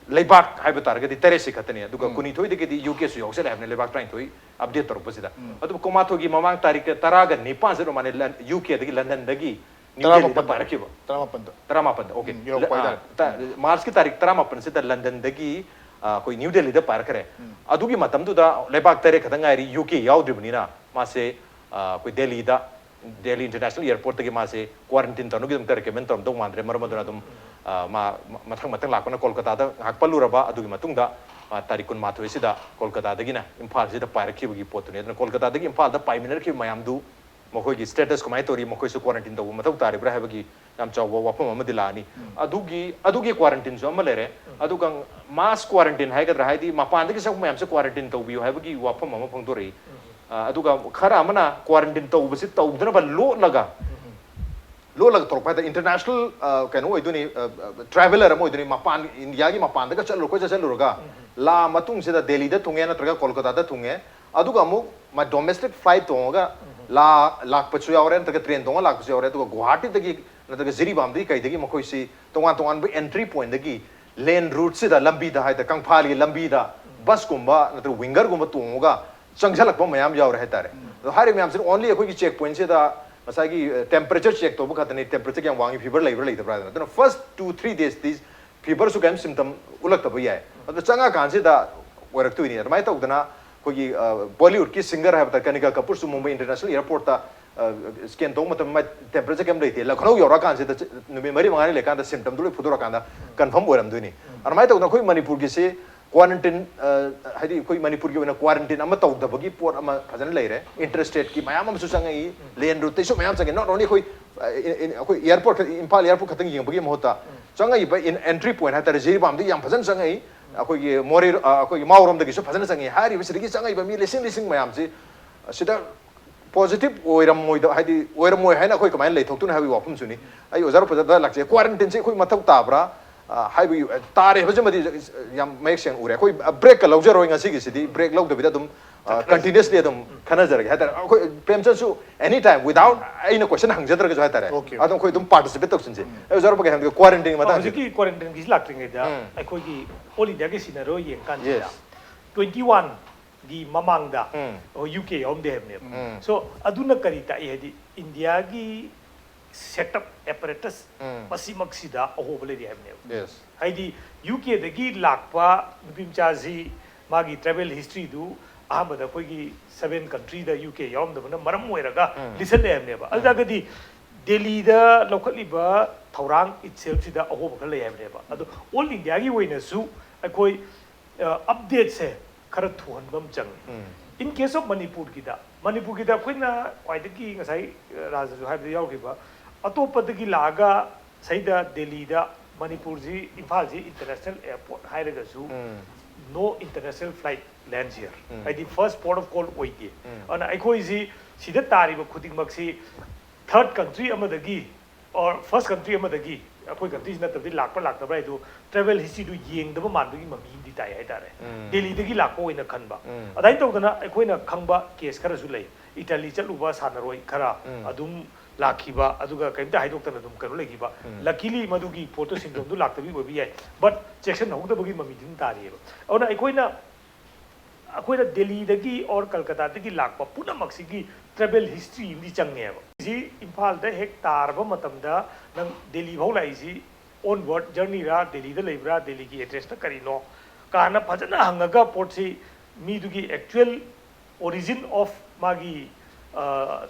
ꯂꯩꯕꯥꯛ ꯍꯥꯏꯕ ꯇꯥꯔꯒꯗꯤ ꯇꯔꯦꯠꯁꯤ ꯈꯛꯇꯅꯤ꯫ ꯑꯗꯨꯒ ꯀꯨꯟꯅꯤꯊꯣꯏꯗꯒꯤꯗꯤ UKꯁꯨ ꯌꯥꯎꯁꯜꯂꯦ ꯍꯥꯏꯕꯅꯤ, ꯂꯩꯕꯥꯛ ꯇꯔꯥꯅꯤꯊꯣꯏ ꯑꯞꯗꯦꯠ ꯇꯧꯔꯛꯄꯁꯤꯗ꯫ ꯑꯗꯨꯕꯨ ꯀꯨꯟꯃꯥꯊꯣꯏꯒꯤ ꯃꯃꯥꯡ ꯇꯥꯔꯤꯛ ꯇꯔꯥꯒ ꯅꯤꯄꯥꯟꯁꯤꯗ ꯃꯥꯅꯦ ꯂꯟ-, UKꯗꯒꯤ, ꯂꯟꯗꯟꯗꯒꯤ ꯅ꯭ꯌꯨ ꯗꯦꯜꯂꯤꯗ ꯄꯥꯏꯔꯛꯈꯤꯕ꯫ ꯇꯔꯥꯃꯥꯄꯟꯗ꯫ ꯇꯔꯥꯃꯥꯄꯟꯗ, okay꯫ ꯎꯝ, ꯌꯧꯔꯛꯄ ꯍꯥꯏꯇꯥꯔꯦ꯫ ꯇ-, ꯃꯥꯔꯆꯀꯤ ꯇꯥꯔꯤꯛ ꯇꯔꯥꯃꯥꯄꯟꯁꯤꯗ ꯂꯟꯗꯟꯗꯒꯤ, ꯑ, ꯑꯩꯈꯣꯏ ꯅ꯭ꯌꯨ ꯗꯦꯜꯂꯤꯗ ꯄꯥꯏꯔꯛꯈ꯭ꯔꯦ꯫ ꯑꯗꯨꯒꯤ ꯃꯇꯝꯗꯨꯗ ꯂꯩꯕꯥꯛ ꯇꯔꯦꯠ ꯈꯛꯇ ꯉꯥꯏꯔꯤ, UK ꯌꯥꯎꯗ꯭ꯔꯤꯕꯅꯤꯅ ꯃꯥꯁꯦ, ꯑ, ꯑꯩꯈꯣꯏ ꯗꯦꯜꯂꯤꯗ, ꯗꯦꯜꯂꯤ ꯏꯟꯇꯔꯅꯦꯁꯅꯦꯜ ꯑꯦꯌꯔꯄꯣꯔꯠꯇꯒꯤ ꯃꯥꯁꯦ ꯀ꯭ꯋꯥꯔꯦꯟꯇꯤꯟ ꯇꯧꯅꯕꯒꯤꯗꯃꯛꯇ ꯔꯤꯀꯃꯦꯟ ꯇꯧꯔꯝꯗꯧ ꯃꯥꯟꯗ꯭ꯔꯦ꯫ ꯃꯔꯝ ꯑꯗꯨꯅ ꯑꯗꯨꯝ, ꯑ, ꯃꯥ ꯃ-, ꯃꯊꯪ ꯃꯊꯪ ꯂꯥꯛꯄꯅ ꯀꯣꯜꯀꯇꯥꯗ ꯉꯥꯏꯍꯥꯛ ꯄꯜꯂꯨꯔꯕ, ꯑꯗꯨꯒꯤ ꯃꯇꯨꯡꯗ, ꯑ, ꯇꯥꯔꯤꯛ ꯀꯨꯟꯃꯥꯊꯣꯏꯁꯤꯗ ꯀꯣꯜꯀꯇꯥꯗꯒꯤꯅ ꯏꯝꯐꯥꯜꯁꯤꯗ ꯄꯥꯏꯔꯛꯈꯤꯕꯒꯤ ꯄꯣꯠꯇꯨꯅꯤ꯫ ꯑꯗꯨꯅ ꯀꯣꯜꯀꯇꯥꯗꯒꯤ ꯏꯝꯐꯥꯜꯗ ꯄꯥꯏꯃꯤꯟꯅꯔꯛꯈꯤꯕ ꯃꯌꯥꯝꯗꯨ ꯃꯈꯣꯏꯒꯤ status ꯀꯃꯥꯏꯅ ꯇꯧꯔꯤ, ꯃꯈꯣꯏꯁꯨ ꯀ꯭ꯋꯥꯔꯦꯟꯇꯤꯟ ꯇꯧꯕ ꯃꯊꯧ ꯇꯥꯔꯤꯕ꯭ꯔꯥ ꯍꯥꯏꯕꯒꯤ ꯌꯥꯝ ꯆꯥꯎꯕ ꯋꯥꯐꯝ ꯑꯃꯗꯤ ꯂꯥꯛꯑꯅꯤ꯫ ꯑꯗꯨꯒꯤ, ꯑꯗꯨꯒꯤ ꯀ꯭ꯋꯥꯔꯦꯟꯇꯤꯟꯁꯨ ꯑꯃ ꯂꯩꯔꯦ꯫ ꯑꯗꯨꯒ ꯃꯥꯁ ꯀ꯭ꯋꯥꯔꯦꯟꯇꯤꯟ ꯍꯥꯏꯒꯗ꯭ꯔꯥ, ꯍꯥꯏꯗꯤ ꯃꯄꯥꯟꯗꯒꯤ ꯆꯪꯉꯛꯄ ꯃꯌꯥꯝꯁꯦ ꯀ꯭ꯋꯥꯔꯦꯟꯇꯤꯟ ꯇꯧꯕꯤꯌꯨ ꯍꯥꯏꯕꯒꯤ ꯋꯥꯐꯝ ꯑꯃ ꯐꯣꯡꯗꯣꯔꯛꯏ꯫ ꯑ, ꯑꯗꯨꯒ ꯈꯔ ꯑꯃꯅ ꯀ꯭ꯋꯥꯔꯦꯟꯇꯤꯟ ꯇꯧꯕꯁꯤ ꯇꯧꯗꯅꯕ ꯂꯣꯠꯂꯒ, ꯂꯣꯠꯂꯒ ꯊꯣꯔꯛꯄ ꯍꯥꯏꯇꯥꯔꯦ꯫ ꯏꯟꯇꯔꯅꯦꯁꯅꯦꯜ, ꯑ, ꯀꯩꯅꯣ ꯑꯣꯏꯗꯣꯏꯅꯤ, ꯑ, ꯑ, ꯇ꯭ꯔꯥꯚꯦꯂꯔ ꯑꯃ ꯑꯣꯏꯗꯣꯏꯅꯤ, ꯃꯄꯥꯟ, ꯏꯟꯗꯤꯌꯥꯒꯤ ꯃꯄꯥꯟꯗꯒ ꯆꯠꯂꯨꯔ, ꯀꯣꯏꯆꯠ ꯆꯠꯂꯨꯔꯒ ꯂꯥꯛꯑ ꯃꯇꯨꯡꯁꯤꯗ ꯗꯦꯜꯂꯤꯗ ꯊꯨꯡꯉꯦ ꯅꯠꯇ꯭ꯔꯒ ꯀꯣꯜꯀꯇꯥꯗ ꯊꯨꯡꯉꯦ, ꯑꯗꯨꯒ ꯑꯃꯨꯛ ꯃꯥ ꯗꯣꯃꯦꯁꯇꯤꯛ ꯐ꯭ꯂꯥꯏꯠ ꯇꯣꯡꯉꯒ ꯂꯥ-, ꯂꯥꯛꯄꯁꯨ ꯌꯥꯎꯔꯦ, ꯅꯠꯇ꯭ꯔꯒ ꯇ꯭ꯔꯦꯟ ꯇꯣꯡꯉ ꯂꯥꯛꯄꯁꯨ ꯌꯥꯎꯔꯦ꯫ ꯑꯗꯨꯒ ꯒꯨꯋꯥꯍꯥꯇꯤꯗꯒꯤ ꯅꯠꯇ꯭ꯔꯒ ꯖꯤꯔꯤꯕꯥꯝꯗꯒꯤ ꯀꯩꯗꯒꯤ ꯃꯈꯣꯏꯁꯤ ꯇꯣꯉꯥꯟ ꯇꯣꯉꯥꯟꯕ ꯑꯦꯟꯇ꯭ꯔꯤ ꯄꯣꯏꯟꯠꯇꯒꯤ ꯂꯦꯟ ꯔꯨꯠꯁꯤꯗ, ꯂꯝꯕꯤꯗ ꯍꯥꯏꯇꯥꯔꯦ, ꯀꯪꯐꯥꯜꯒꯤ ꯂꯝꯕꯤꯗ ꯕꯁꯀꯨꯝꯕ ꯅꯠꯇ꯭ꯔꯒ ꯋꯤꯡꯒꯔꯒꯨꯝꯕ ꯇꯣꯡꯉꯒ ꯆꯪꯁꯤꯜꯂꯛꯄ ꯃꯌꯥꯝ ꯌꯥꯎꯔꯦ ꯍꯥꯏꯇꯥꯔꯦ꯫ ꯑꯗꯣ ꯍꯥꯏꯔꯤꯕ ꯃꯌꯥꯝꯁꯤꯅ only ꯑꯩꯈꯣꯏꯒꯤ ꯆꯦꯛ ꯄꯣꯏꯟꯠꯁꯤꯗ ꯉꯁꯥꯏꯒꯤ, ꯑ, temperature check ꯇꯧꯕ ꯈꯛꯇꯅꯤ, temperature ꯀꯌꯥꯝ ꯋꯥꯡꯉꯤ, fever ꯂꯩꯕ꯭ꯔꯥ ꯂꯩꯇꯕ꯭ꯔꯥ ꯍꯥꯏꯗꯅ꯫ ꯑꯗꯨꯅ first two three days T fever ꯁꯨ ꯀꯔꯤꯝ symptom ꯎꯠꯂꯛꯇꯕ ꯌꯥꯏ꯫ ꯑꯗꯣ ꯆꯪꯉꯛꯀꯥꯟꯁꯤꯗ ꯑꯣꯏꯔꯛꯇꯣꯏꯅꯤ꯫ ꯑꯗꯨꯃꯥꯏꯅ ꯇꯧꯗꯅ ꯑꯩꯈꯣꯏꯒꯤ, ꯑ, ꯕꯣꯂꯤꯋꯨꯗꯀꯤ ꯁꯤꯡꯒꯔ ꯍꯥꯏꯕ ꯇꯥꯔꯦ, ꯀꯅꯤꯀꯥ ꯀꯄꯨꯔꯁꯨ ꯃꯨꯝꯕꯥꯏ ꯏꯟꯇꯔꯅꯦꯁꯅꯦꯜ ꯑꯦꯌꯔꯄꯣꯔꯠꯇ, ꯑ, ꯁ꯭ꯀꯦꯟ ꯇꯧꯕ ꯃꯇꯝꯗ ꯃꯥꯏ ꯇꯦꯝꯄꯔꯦꯆꯔ ꯀꯔꯤꯝ ꯂꯩꯇꯦ꯫ ꯂꯈꯅꯧ ꯌꯧꯔꯛꯑꯀꯥꯟꯁꯤꯗ ꯆ-, ꯅꯨꯃꯤꯠ ꯃꯔꯤ ꯃꯉꯥꯅꯤ ꯂꯩꯀꯥꯟꯗ ꯁꯤꯝꯇꯝꯗꯨ ꯂꯣꯏ ꯐꯨꯗꯣꯔꯛꯀꯥꯟꯗ ꯀꯟꯐꯔꯝ ꯑꯣꯏꯔꯝꯗꯣꯏꯅꯤ꯫ ꯑꯗꯨꯃꯥꯏꯅ ꯇꯧꯗꯅ ꯑꯩꯈꯣꯏ ꯃꯅꯤꯄꯨꯔꯒꯤꯁꯤ ꯀ꯭ꯋꯥꯔꯦꯟꯇꯤꯟ, ꯍꯥꯏꯗꯤ ꯑꯩꯈꯣꯏ ꯃꯅꯤꯄꯨꯔꯒꯤ ꯑꯣꯏꯅ ꯀ꯭ꯋꯥꯔꯦꯟꯇꯤꯟ ꯑꯃ ꯇꯧꯗꯕꯒꯤ ꯄꯣꯠ ꯑꯃ ꯐꯖꯅ ꯂꯩꯔꯦ꯫ ꯏꯟꯇꯔ ꯁ꯭ꯇꯦꯠꯀꯤ ꯃꯌꯥꯝ ꯑꯃꯁꯨ ꯆꯪꯉꯛꯏ, ꯂꯦꯟ ꯔꯨꯠꯇꯩꯁꯨ ꯃꯌꯥꯝ ꯆꯪꯉꯛꯏ꯫ Not only ꯑꯩꯈꯣꯏ, ꯑ, in- in- ꯑꯩꯈꯣꯏ ꯑꯦꯌꯥꯔꯄꯣꯔꯠ, ꯏꯝꯐꯥꯜ ꯑꯦꯌꯥꯔꯄꯣꯔꯠ ꯈꯛꯇꯪ ꯌꯦꯡꯕꯒꯤ ꯃꯍꯨꯠꯇ ꯆꯪꯉꯛꯏꯕ ꯑꯦꯟꯇ꯭ꯔꯤ ꯄꯣꯏꯟꯠ ꯍꯥꯏꯇꯥꯔꯦ, ꯖꯤꯔꯤꯕꯥꯝꯗꯒꯤ ꯌꯥꯝ ꯐꯖꯅ ꯆꯪꯉꯛꯏ꯫ ꯑꯩꯈꯣꯏꯒꯤ ꯃꯣꯔꯦ, ꯑ, ꯑꯩꯈꯣꯏꯒꯤ ꯃꯥꯎꯔꯣꯝꯗꯒꯤꯁꯨ ꯐꯖꯅ ꯆꯪꯉꯛꯏ꯫ ꯍꯥꯏꯔꯤꯕꯁꯤꯗꯒꯤ ꯆꯪꯉꯛꯏꯕ ꯃꯤ ꯂꯤꯁꯤꯡ ꯂꯤꯁꯤꯡ ꯃꯌꯥꯝꯁꯤ ꯁꯤꯗ ꯄꯣꯖꯤꯇꯤꯚ ꯑꯣꯏꯔꯝꯃꯣꯏꯗ, ꯍꯥꯏꯗꯤ ꯑꯣꯏꯔꯝꯃꯣꯏ ꯍꯥꯏꯅ ꯑꯩꯈꯣꯏ ꯀꯃꯥꯏꯅ ꯂꯩꯊꯣꯛꯇꯣꯏꯅꯣ ꯍꯥꯏꯕꯒꯤ ꯋꯥꯐꯝꯁꯨꯅꯤ꯫ ꯑꯩ ꯑꯣꯖꯥ ꯔꯨꯄꯗ ꯂꯥꯛꯆꯩ, ꯀ꯭ꯋꯥꯔꯦꯟꯇꯤꯟꯁꯦ ꯑꯩꯈꯣꯏ ꯃꯊꯧ ꯇꯥꯕ꯭ꯔꯥ? ꯑ, ꯍꯥꯏꯕꯒꯤ, ꯑ, ꯇꯥꯔꯦ ꯍꯥꯏꯕꯁꯤꯃꯗꯤ ꯌꯥꯝ ꯃꯌꯦꯛ ꯁꯦꯡꯅ ꯎꯔꯦ꯫ ꯑꯩꯈꯣꯏ ꯕ꯭ꯔꯦꯛꯀ ꯂꯧꯖꯔꯣꯏ ꯉꯁꯤꯒꯤꯁꯤꯗꯤ, ꯕ꯭ꯔꯦꯛ ꯂꯧꯗꯕꯤꯗ ꯑꯗꯨꯝ, ꯑ, ꯀꯟꯇꯤꯅ꯭ꯌꯨꯁꯂꯤ ꯑꯗꯨꯝ ꯈꯟꯅꯖꯔꯒꯦ ꯍꯥꯏꯇꯥꯔꯦ꯫ ꯑꯩꯈꯣꯏ ꯄ꯭ꯔꯦꯝꯆꯟꯁꯨ ꯑꯦꯅꯤ ꯇꯥꯏꯝ, ꯋꯤꯗꯥꯎꯠ ꯑꯩꯅ ꯀꯣꯏꯁꯟ ꯍꯪꯖꯗ꯭ꯔꯒꯁꯨ ꯍꯥꯏꯇꯥꯔꯦ, ꯑꯣꯀꯦ, ꯑꯗꯨꯝ ꯑꯩꯈꯣꯏ ꯑꯗꯨꯝ ꯄꯥꯔꯇꯤꯁꯤꯄꯦꯠ ꯇꯧꯁꯤꯟꯁꯦ꯫ ꯑꯩ ꯑꯣꯖꯥ ꯔꯨꯄꯒꯤ ꯍꯪꯒꯦ, ꯀ꯭ꯋꯥꯔꯦꯟꯇꯤꯟꯒꯤ ꯃꯇꯥꯡꯁꯦ꯫ ꯍꯧꯖꯤꯛꯀꯤ ꯀ꯭ꯋꯥꯔꯦꯟꯇꯤꯟꯒꯤꯁꯤ ꯂꯥꯛꯇ꯭ꯔꯤꯉꯩꯗ ꯎꯝ꯫ ꯑꯩꯈꯣꯏꯒꯤ ꯑꯣꯜ ꯏꯟꯗꯤꯌꯥꯒꯤ ꯁꯤꯅꯔꯣ ꯌꯦꯡꯀꯥꯟꯁꯤꯗ ꯌꯦꯁ꯫ ꯇ꯭ꯋꯦꯟꯇꯤ ꯋꯥꯟ ꯒꯤ ꯃꯃꯥꯡꯗ ꯎꯝ꯫ ꯑꯩꯈꯣꯏ ꯌꯨ ꯀꯦ ꯌꯥꯎꯔꯝꯗꯦ ꯍꯥꯏꯕꯅꯦꯕ꯫ ꯎꯝ꯫ So, ꯑꯗꯨꯅ ꯀꯔꯤ ꯇꯥꯛꯏ ꯍꯥꯏꯗꯤ, ꯏꯟꯗꯤꯌꯥꯒꯤ ꯁꯦꯠ ꯑꯞ ꯑꯦꯄꯔꯦꯇꯁ ꯎꯝ꯫ ꯃꯁꯤꯃꯛꯁꯤꯗ ꯑꯍꯣꯕ ꯂꯩꯔꯤ ꯍꯥꯏꯕꯅꯦꯕ꯫ ꯌꯦꯁ꯫ ꯍꯥꯏꯗꯤ, ꯌꯨ ꯀꯦꯗꯒꯤ ꯂꯥꯛꯄ ꯅꯨꯄꯤ ꯃꯆꯥꯁꯤ, ꯃꯥꯒꯤ ꯇ꯭ꯔꯥꯚꯦꯜ ꯍꯤꯁꯇ꯭ꯔꯤꯗꯨ ꯑꯍꯥꯟꯕꯗ ꯑꯩꯈꯣꯏꯒꯤ ꯁꯚꯦꯟ ꯀꯟꯇ꯭ꯔꯤꯗ ꯌꯨ ꯀꯦ ꯌꯥꯎꯔꯝꯗꯕꯅ ꯃꯔꯝ ꯑꯣꯏꯔꯒ ꯎꯝ꯫ ꯂꯤꯁꯜꯂꯦ ꯍꯥꯏꯕꯅꯦꯕ꯫ ꯎꯝ꯫ ꯑꯗꯨ ꯇꯥꯔꯒꯗꯤ ꯗꯦꯜꯂꯤꯗ ꯂꯧꯈꯠꯂꯤꯕ ꯊꯧꯔꯥꯡ ꯏꯠꯁꯦꯜꯐꯁꯤꯗ ꯑꯍꯣꯕ ꯈꯔ ꯂꯩ ꯍꯥꯏꯕꯅꯦꯕ꯫ ꯑꯗꯣ ꯑꯣꯜ ꯏꯟꯗꯤꯌꯥꯒꯤ ꯑꯣꯏꯅꯁꯨ ꯑꯩꯈꯣꯏ, ꯑ, ꯑꯞꯗꯦꯠꯁꯦ ꯈꯔ ꯊꯨꯍꯟꯕ ꯑꯃ ꯆꯪꯉꯤ꯫ ꯎꯝ꯫ In case of ꯃꯅꯤꯄꯨꯔꯒꯤꯗ, ꯃꯅꯤꯄꯨꯔꯒꯤꯗ ꯑꯩꯈꯣꯏꯅ ꯈ꯭ꯋꯥꯏꯗꯒꯤ ꯉꯁꯥꯏ, ꯑ, ꯔꯥꯖꯁꯨ ꯍꯥꯏꯕꯗ ꯌꯥꯎꯈꯤꯕ, ꯑꯇꯣꯞꯄꯗꯒꯤ ꯂꯥꯛꯑꯒ ꯁꯩꯗ ꯗꯦꯜꯂꯤꯗ ꯃꯅꯤꯄꯨꯔꯁꯤ, ꯏꯝꯐꯥꯜꯁꯤ ꯏꯟꯇꯔꯅꯦꯁꯅꯦꯜ ꯑꯦꯌꯥꯔꯄꯣꯔꯠ ꯍꯥꯏꯔꯒꯁꯨ ꯎꯝ꯫ No international flight lands here꯫ ꯎꯝ꯫ ꯍꯥꯏꯗꯤ first port of call ꯑꯣꯏꯗꯦ꯫ ꯎꯝ꯫ ꯑꯗꯨꯅ ꯑꯩꯈꯣꯏꯁꯤ ꯁꯤꯗ ꯇꯥꯔꯤꯕ ꯈꯨꯗꯤꯡꯃꯛꯁꯤ ꯊꯔꯠ ꯀꯟꯇ꯭ꯔꯤ ꯑꯃꯗꯒꯤ or ꯐꯥꯔꯁ ꯀꯟꯇ꯭ꯔꯤ ꯑꯃꯗꯒꯤ, ꯑꯩꯈꯣꯏ ꯀꯟꯇ꯭ꯔꯤꯁꯤ ꯅꯠꯇꯕꯗꯤ ꯂꯥꯛꯄ ꯂꯥꯛꯇꯕ꯭ꯔꯥ ꯍꯥꯏꯗꯨ ꯇ꯭ꯔꯥꯚꯦꯜ ꯍꯤꯁꯇ꯭ꯔꯤꯗꯨ ꯌꯦꯡꯗꯕ ꯃꯥꯟꯕꯒꯤ ꯃꯃꯤ ꯑꯃꯗꯤ ꯇꯥꯏ ꯍꯥꯏꯇꯥꯔꯦ꯫ ꯎꯝ꯫ ꯗꯦꯜꯂꯤꯗꯒꯤ ꯂꯥꯛꯄ ꯑꯣꯏꯅ ꯈꯟꯕ꯫ ꯎꯝ꯫ ꯑꯗꯨꯃꯥꯏꯅ ꯇꯧꯗꯅ ꯑꯩꯈꯣꯏꯅ ꯈꯪꯕ ꯀꯦꯁ ꯈꯔꯁꯨ ꯂꯩ꯫ ꯏꯇꯥꯂꯤ ꯆꯠꯂꯨꯕ ꯁꯥꯟꯅꯔꯣꯏ ꯈꯔ ꯎꯝ꯫ ꯑꯗꯨꯝ ꯂꯥꯛꯈꯤꯕ, ꯑꯗꯨꯒ ꯀꯔꯤꯝꯇ ꯍꯥꯏꯗꯣꯛꯇꯅ ꯑꯗꯨꯝ ꯀꯩꯅꯣ ꯂꯩꯈꯤꯕ꯫ ꯎꯝ꯫ Luckily ꯃꯗꯨꯒꯤ ꯄꯣꯠꯇꯣ ꯁꯤꯟꯗ꯭ꯔꯣꯝꯗꯣ ꯂꯥꯛꯇꯕꯒꯤ ꯑꯣꯏꯕ ꯌꯥꯏ, but ꯆꯦꯛꯁꯤꯟꯍꯧꯗꯕꯒꯤ ꯃꯃꯤꯗꯤ ꯑꯗꯨꯝ ꯇꯥꯔꯤꯑꯕ꯫ ꯑꯗꯨꯅ ꯑꯩꯈꯣꯏꯅ ꯑꯩꯈꯣꯏꯅ ꯗꯦꯜꯂꯤꯗꯒꯤ or ꯀꯜꯀꯇꯥꯗꯒꯤ ꯂꯥꯛꯄ ꯄꯨꯝꯅꯃꯛꯁꯤꯒꯤ ꯇ꯭ꯔꯥꯚꯦꯜ ꯍꯤꯁꯇ꯭ꯔꯤ ꯑꯃꯗꯤ ꯆꯪꯉꯦꯕ꯫ ꯁꯤ ꯏꯝꯐꯥꯜꯗ ꯍꯦꯛ ꯇꯥꯔꯕ ꯃꯇꯝꯗ ꯅꯪ ꯗꯦꯜꯂꯤ ꯐꯥꯎ ꯂꯥꯛꯏꯁꯤ ꯑꯣꯟꯋꯥꯔꯗ ꯖꯔꯅꯤꯔꯥ, ꯗꯦꯜꯂꯤꯗ ꯂꯩꯕ꯭ꯔꯥ, ꯗꯦꯜꯂꯤꯒꯤ ꯑꯦꯗ꯭ꯔꯦꯁꯅ ꯀꯔꯤꯅꯣ ꯀꯥꯏꯅ ꯐꯖꯅ ꯍꯪꯉꯒ ꯄꯣꯠꯁꯤ ꯃꯤꯗꯨꯒꯤ actual origin of ꯃꯥꯒꯤ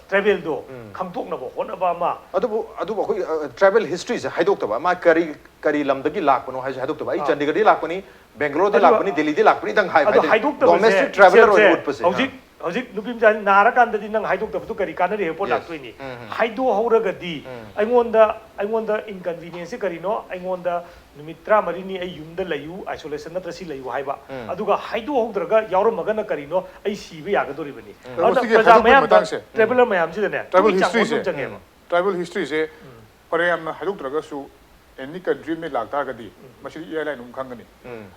ꯇ꯭ꯔꯦꯚꯦꯜꯗꯣ ꯈꯪꯗꯣꯛꯅꯕ ꯍꯣꯠꯅꯕ ꯑꯃ꯫ ꯑꯗꯨꯕꯨ ꯑꯗꯨꯕꯨ ꯑꯩꯈꯣꯏ ꯇ꯭ꯔꯥꯏꯕꯦꯜ ꯍꯤꯁꯇ꯭ꯔꯤꯁꯦ ꯍꯥꯏꯗꯣꯛꯇꯕ, ꯃꯥ ꯀꯔꯤ ꯀꯔꯤ ꯂꯝꯗꯒꯤ ꯂꯥꯛꯄꯅꯣ ꯍꯥꯏꯁꯦ ꯍꯥꯏꯗꯣꯛꯇꯕ꯫ ꯑꯩ ꯆꯥꯟꯗꯤꯒꯔꯗꯒꯤ ꯂꯥꯛꯄꯅꯤ, ꯕꯦꯡꯒꯂꯣꯔꯗꯒꯤ ꯂꯥꯛꯄꯅꯤ, ꯗꯦꯜꯂꯤꯗꯒꯤ ꯂꯥꯛꯄꯅꯤꯗꯪ ꯍꯥꯏꯕ ꯑꯗꯣ ꯍꯥꯏꯗꯤ ꯍꯥꯏꯗꯣꯛꯇꯕꯁꯦ ꯗꯣꯃꯦꯁꯇꯤꯛ ꯇ꯭ꯔꯥꯏꯕꯦꯂꯔ ꯑꯣꯏꯅ ꯏꯆꯦꯜꯁꯦ ꯎꯠꯄꯁꯦ꯫ ꯍꯧꯖꯤꯛ ꯍꯧꯖꯤꯛ ꯅꯨꯄꯤ ꯃꯆꯥꯁꯤ ꯅꯥꯔꯀꯥꯟꯗꯗꯤ ꯅꯪ ꯍꯥꯏꯗꯣꯛꯇꯕꯗꯣ ꯀꯔꯤ ꯀꯥꯟꯅꯔꯤ? Airport Yes. ꯂꯥꯛꯇꯣꯏꯅꯤ꯫ ꯍꯥꯏꯗꯣꯛꯍꯧꯔꯒꯗꯤ ꯑꯩꯉꯣꯟꯗ ꯑꯩꯉꯣꯟꯗ ꯏꯟꯀꯟꯚꯤꯅꯤꯌꯦꯟꯁꯁꯦ ꯀꯔꯤꯅꯣ? ꯑꯩꯉꯣꯟꯗ ꯅꯨꯃꯤꯠ ꯇꯔꯥꯃꯔꯤꯅꯤ ꯑꯩ ꯌꯨꯝꯗ ꯂꯩꯌꯨ, ꯑꯥꯏꯁꯣꯂꯦꯁꯟ ꯅꯠꯇ꯭ꯔ ꯁꯤ ꯂꯩꯌꯨ ꯍꯥꯏꯕ꯫ ꯑꯗꯨꯒ ꯍꯥꯏꯗꯣꯛꯍꯧꯗ꯭ꯔꯒ ꯌꯥꯎꯔꯝꯃꯒꯅ ꯀꯔꯤꯅꯣ? ꯑꯩ ꯁꯤꯕ ꯌꯥꯒꯗꯣꯔꯤꯕꯅꯤ꯫ ꯑꯗꯣ ꯑꯗꯨꯅ ꯁꯤꯒꯤ ꯄ꯭ꯔꯖꯥ ꯍꯥꯏꯗꯣꯛꯄꯒꯤ ꯃꯌꯥꯝꯗ ꯃꯇꯥꯡꯁꯦ꯫ ꯇ꯭ꯔꯥꯏꯕꯦꯂꯔ ꯃꯌꯥꯝꯁꯤꯗꯅꯦ ꯇ꯭ꯔꯥꯏꯕꯦꯜ ꯄꯨꯛꯅꯤꯡ ꯆꯥꯡ ꯍꯤꯁꯇ꯭ꯔꯤꯁꯦ꯫ ꯑꯣꯟꯊꯣꯛ ꯆꯪꯉꯦꯕ꯫ ꯇ꯭ꯔꯥꯏꯕꯦꯜ ꯍꯤꯁꯇ꯭ꯔꯤꯁꯦ ꯐꯅꯌꯥꯝꯅ ꯍꯥꯏꯗꯣꯛꯇ꯭ꯔꯒꯁꯨ ꯑꯦꯅꯤ ꯀꯟꯇ꯭ꯔꯤ ꯑꯃꯗꯒꯤ ꯂꯥꯛꯇꯥꯔꯒꯗꯤ ꯃꯁꯤꯗꯤ ꯏꯔꯥꯏ ꯂꯥꯏꯅ ꯑꯗꯨꯝ ꯈꯪꯒꯅꯤ꯫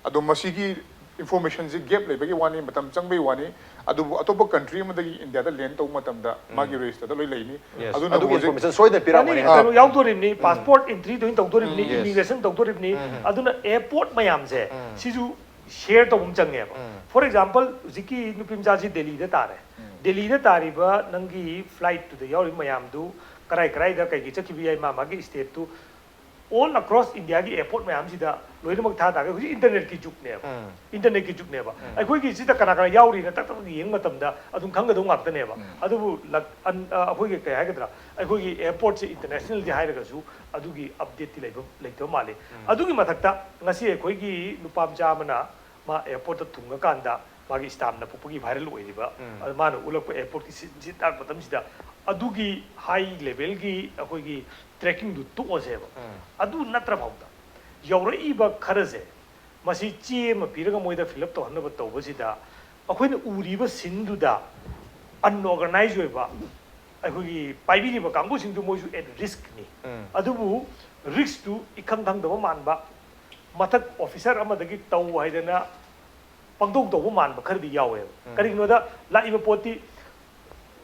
ꯑꯗꯣ ꯃꯁꯤꯒꯤ ꯏꯟꯐꯣꯔꯃꯦꯁꯟꯁꯤ ꯒꯦꯞ ꯂꯩꯕꯒꯤ ꯋꯥꯅꯤ, ꯃꯇꯝ ꯆꯪꯕꯒꯤ ꯋꯥꯅꯤ꯫ ꯑꯗꯨꯕꯨ ꯑꯇꯣꯞꯄ ꯀꯟꯇ꯭ꯔꯤ ꯑꯃꯗꯒꯤ ꯏꯟꯗꯤꯌꯥꯗ ꯂꯦꯟ ꯇꯧꯕ ꯃꯇꯝꯗ ꯃꯥꯒꯤ ꯔꯦꯖꯤꯁꯇꯔꯗ ꯂꯣꯏ ꯂꯩꯅꯤ꯫ Yes. ꯑꯗꯨꯅ ꯑꯗꯨꯒꯤ ꯍꯧꯖꯤꯛ ꯏꯟꯐꯣꯔꯃꯦꯁꯟ ꯁꯣꯏꯗꯅ ꯃꯥꯅꯤ, ꯄꯤꯔꯝꯒꯅꯤ꯫ ꯀꯩꯅꯣ ꯌꯥꯎꯗꯣꯔꯤꯕꯅꯤ, ꯄꯥꯁꯄꯣꯔꯠ ꯑꯦꯟꯇ꯭ꯔꯤ ꯇꯧꯗꯣꯔꯤꯕꯅꯤ, Yes. ꯏꯃꯤꯒ꯭ꯔꯦꯁꯟ ꯇꯧꯗꯣꯔꯤꯕꯅꯤ꯫ ꯑꯗꯨꯅ ꯑꯦꯌꯔꯄꯣꯔꯠ ꯃꯌꯥꯝꯁꯦ ꯁꯤꯁꯨ ꯁꯤꯌꯔ ꯇꯧꯕ ꯑꯃ ꯆꯪꯉꯦꯕ꯫ ꯐꯣꯔ ꯑꯦꯛꯖꯥꯝꯄꯜ, ꯍꯧꯖꯤꯛꯀꯤ ꯅꯨꯄꯤ ꯃꯆꯥꯁꯤ ꯗꯦꯜꯂꯤꯗ ꯇꯥꯔꯦ꯫ ꯗꯦꯜꯂꯤꯗ ꯇꯥꯔꯤꯕ ꯅꯪꯒꯤ ꯐ꯭ꯂꯥꯏꯠꯇꯨꯗ ꯌꯥꯎꯔꯤꯕ ꯃꯌꯥꯝꯗꯨ ꯀꯔꯥꯏ ꯀꯔꯥꯏꯗ ꯀꯩꯒꯤ ꯆꯠꯈꯤꯕ ꯌꯥꯏ, ꯃꯥ ꯃꯥꯒꯤ ꯁ꯭ꯇꯦꯠꯇꯨ ꯑꯣꯜ ꯑꯦꯀ꯭ꯔꯣꯁ ꯏꯟꯗꯤꯌꯥꯒꯤ ꯑꯦꯌꯔꯄꯣꯔꯠ ꯃꯌꯥꯝꯁꯤꯗ ꯂꯣꯏꯅꯃꯛ ꯊꯥ ꯇꯥꯔꯒ ꯍꯧꯖꯤꯛ ꯏꯟꯇꯔꯅꯦꯠꯀꯤ ꯖꯨꯛꯅꯦꯕ꯫ ꯏꯟꯇꯔꯅꯦꯠꯀꯤ ꯖꯨꯛꯅꯦꯕ꯫ ꯑꯩꯈꯣꯏꯒꯤ ꯁꯤꯗ ꯀꯅꯥ ꯀꯅꯥ ꯌꯥꯎꯔꯤꯅ ꯇꯛ ꯇꯛ ꯌꯦꯡꯕ ꯃꯇꯝꯗ ꯑꯗꯨꯝ ꯈꯪꯒꯗꯧ ꯉꯥꯛꯇꯅꯦꯕ꯫ ꯑꯗꯨꯕꯨ ꯂꯛ-, ꯑꯟ-, ꯑ, ꯑꯩꯈꯣꯏꯒꯤ ꯀꯩ ꯍꯥꯏꯒꯗ꯭ꯔꯥ, ꯑꯩꯈꯣꯏꯒꯤ ꯑꯦꯌꯔꯄꯣꯔꯠꯁꯦ ꯏꯟꯇꯔꯅꯦꯁꯅꯦꯜꯗꯤ ꯍꯥꯏꯔꯒꯁꯨ ꯑꯗꯨꯒꯤ ꯑꯞꯗꯦꯠꯇꯤ ꯂꯩꯕ, ꯂꯩꯇꯕ ꯃꯥꯜꯂꯤ꯫ ꯑꯗꯨꯒꯤ ꯃꯊꯛꯇ ꯉꯁꯤ ꯑꯩꯈꯣꯏꯒꯤ ꯅꯨꯄꯥ ꯃꯆꯥ ꯑꯃꯅ ꯃꯥ ꯑꯦꯌꯔꯄꯣꯔꯠꯇ ꯊꯨꯡꯉꯀꯥꯟꯗ ꯃꯥꯒꯤ ꯁ꯭ꯇꯥꯝꯅ ꯄꯣꯛꯄꯒꯤ ꯚꯥꯏꯔꯦꯜ ꯑꯣꯏꯔꯤꯕ, ꯑꯗꯨ ꯃꯥꯅ ꯎꯠꯂꯛꯄ ꯑꯦꯌꯔꯄꯣꯔꯠꯀꯤ ꯁꯤꯟꯁꯤ ꯇꯥꯛꯄ ꯃꯇꯝꯁꯤꯗ ꯑꯗꯨꯒꯤ ꯍꯥꯏ ꯂꯦꯚꯦꯜꯒꯤ ꯑꯩꯈꯣꯏꯒꯤ ꯇ꯭ꯔꯦꯀꯤꯡꯗꯨ ꯇꯣꯛꯑꯁꯦꯕ꯫ ꯑꯗꯨ ꯅꯠꯇ꯭ꯔ ꯐꯥꯎꯗ ꯌꯧꯔꯛꯏꯕ ꯈꯔꯁꯦ ꯃꯁꯤ ꯆꯦ ꯑꯃ ꯄꯤꯔꯒ ꯃꯣꯏꯗ ꯐꯤꯜ ꯑꯞ ꯇꯧꯍꯟꯅꯕ ꯇꯧꯕꯁꯤꯗ ꯑꯩꯈꯣꯏꯅ ꯎꯔꯤꯕ ꯁꯤꯟꯗꯨꯗ ꯑꯟꯑꯣꯔꯒꯅꯥꯏꯖ ꯑꯣꯏꯕ ꯑꯩꯈꯣꯏꯒꯤ ꯄꯥꯏꯕꯤꯔꯤꯕ ꯀꯥꯡꯕꯨꯁꯤꯡꯗꯨ ꯃꯣꯏꯁꯨ ꯑꯦꯠ ꯔꯤꯁꯛꯅꯤ꯫ ꯑꯗꯨꯕꯨ ꯔꯤꯁꯛꯇꯨ ꯏꯈꯪ ꯈꯪꯗꯕ ꯃꯥꯟꯕ, ꯃꯊꯛ ꯑꯣꯐꯤꯁꯔ ꯑꯃꯗꯒꯤ ꯇꯧ ꯍꯥꯏꯗꯅ ꯄꯪꯇꯧ ꯇꯧꯕ ꯃꯥꯟꯕ ꯈꯔꯗꯤ ꯌꯥꯎꯋꯦꯕ꯫ ꯀꯔꯤꯒꯤꯅꯣꯗ ꯂꯥꯛꯏꯕ ꯄꯣꯠꯇꯤ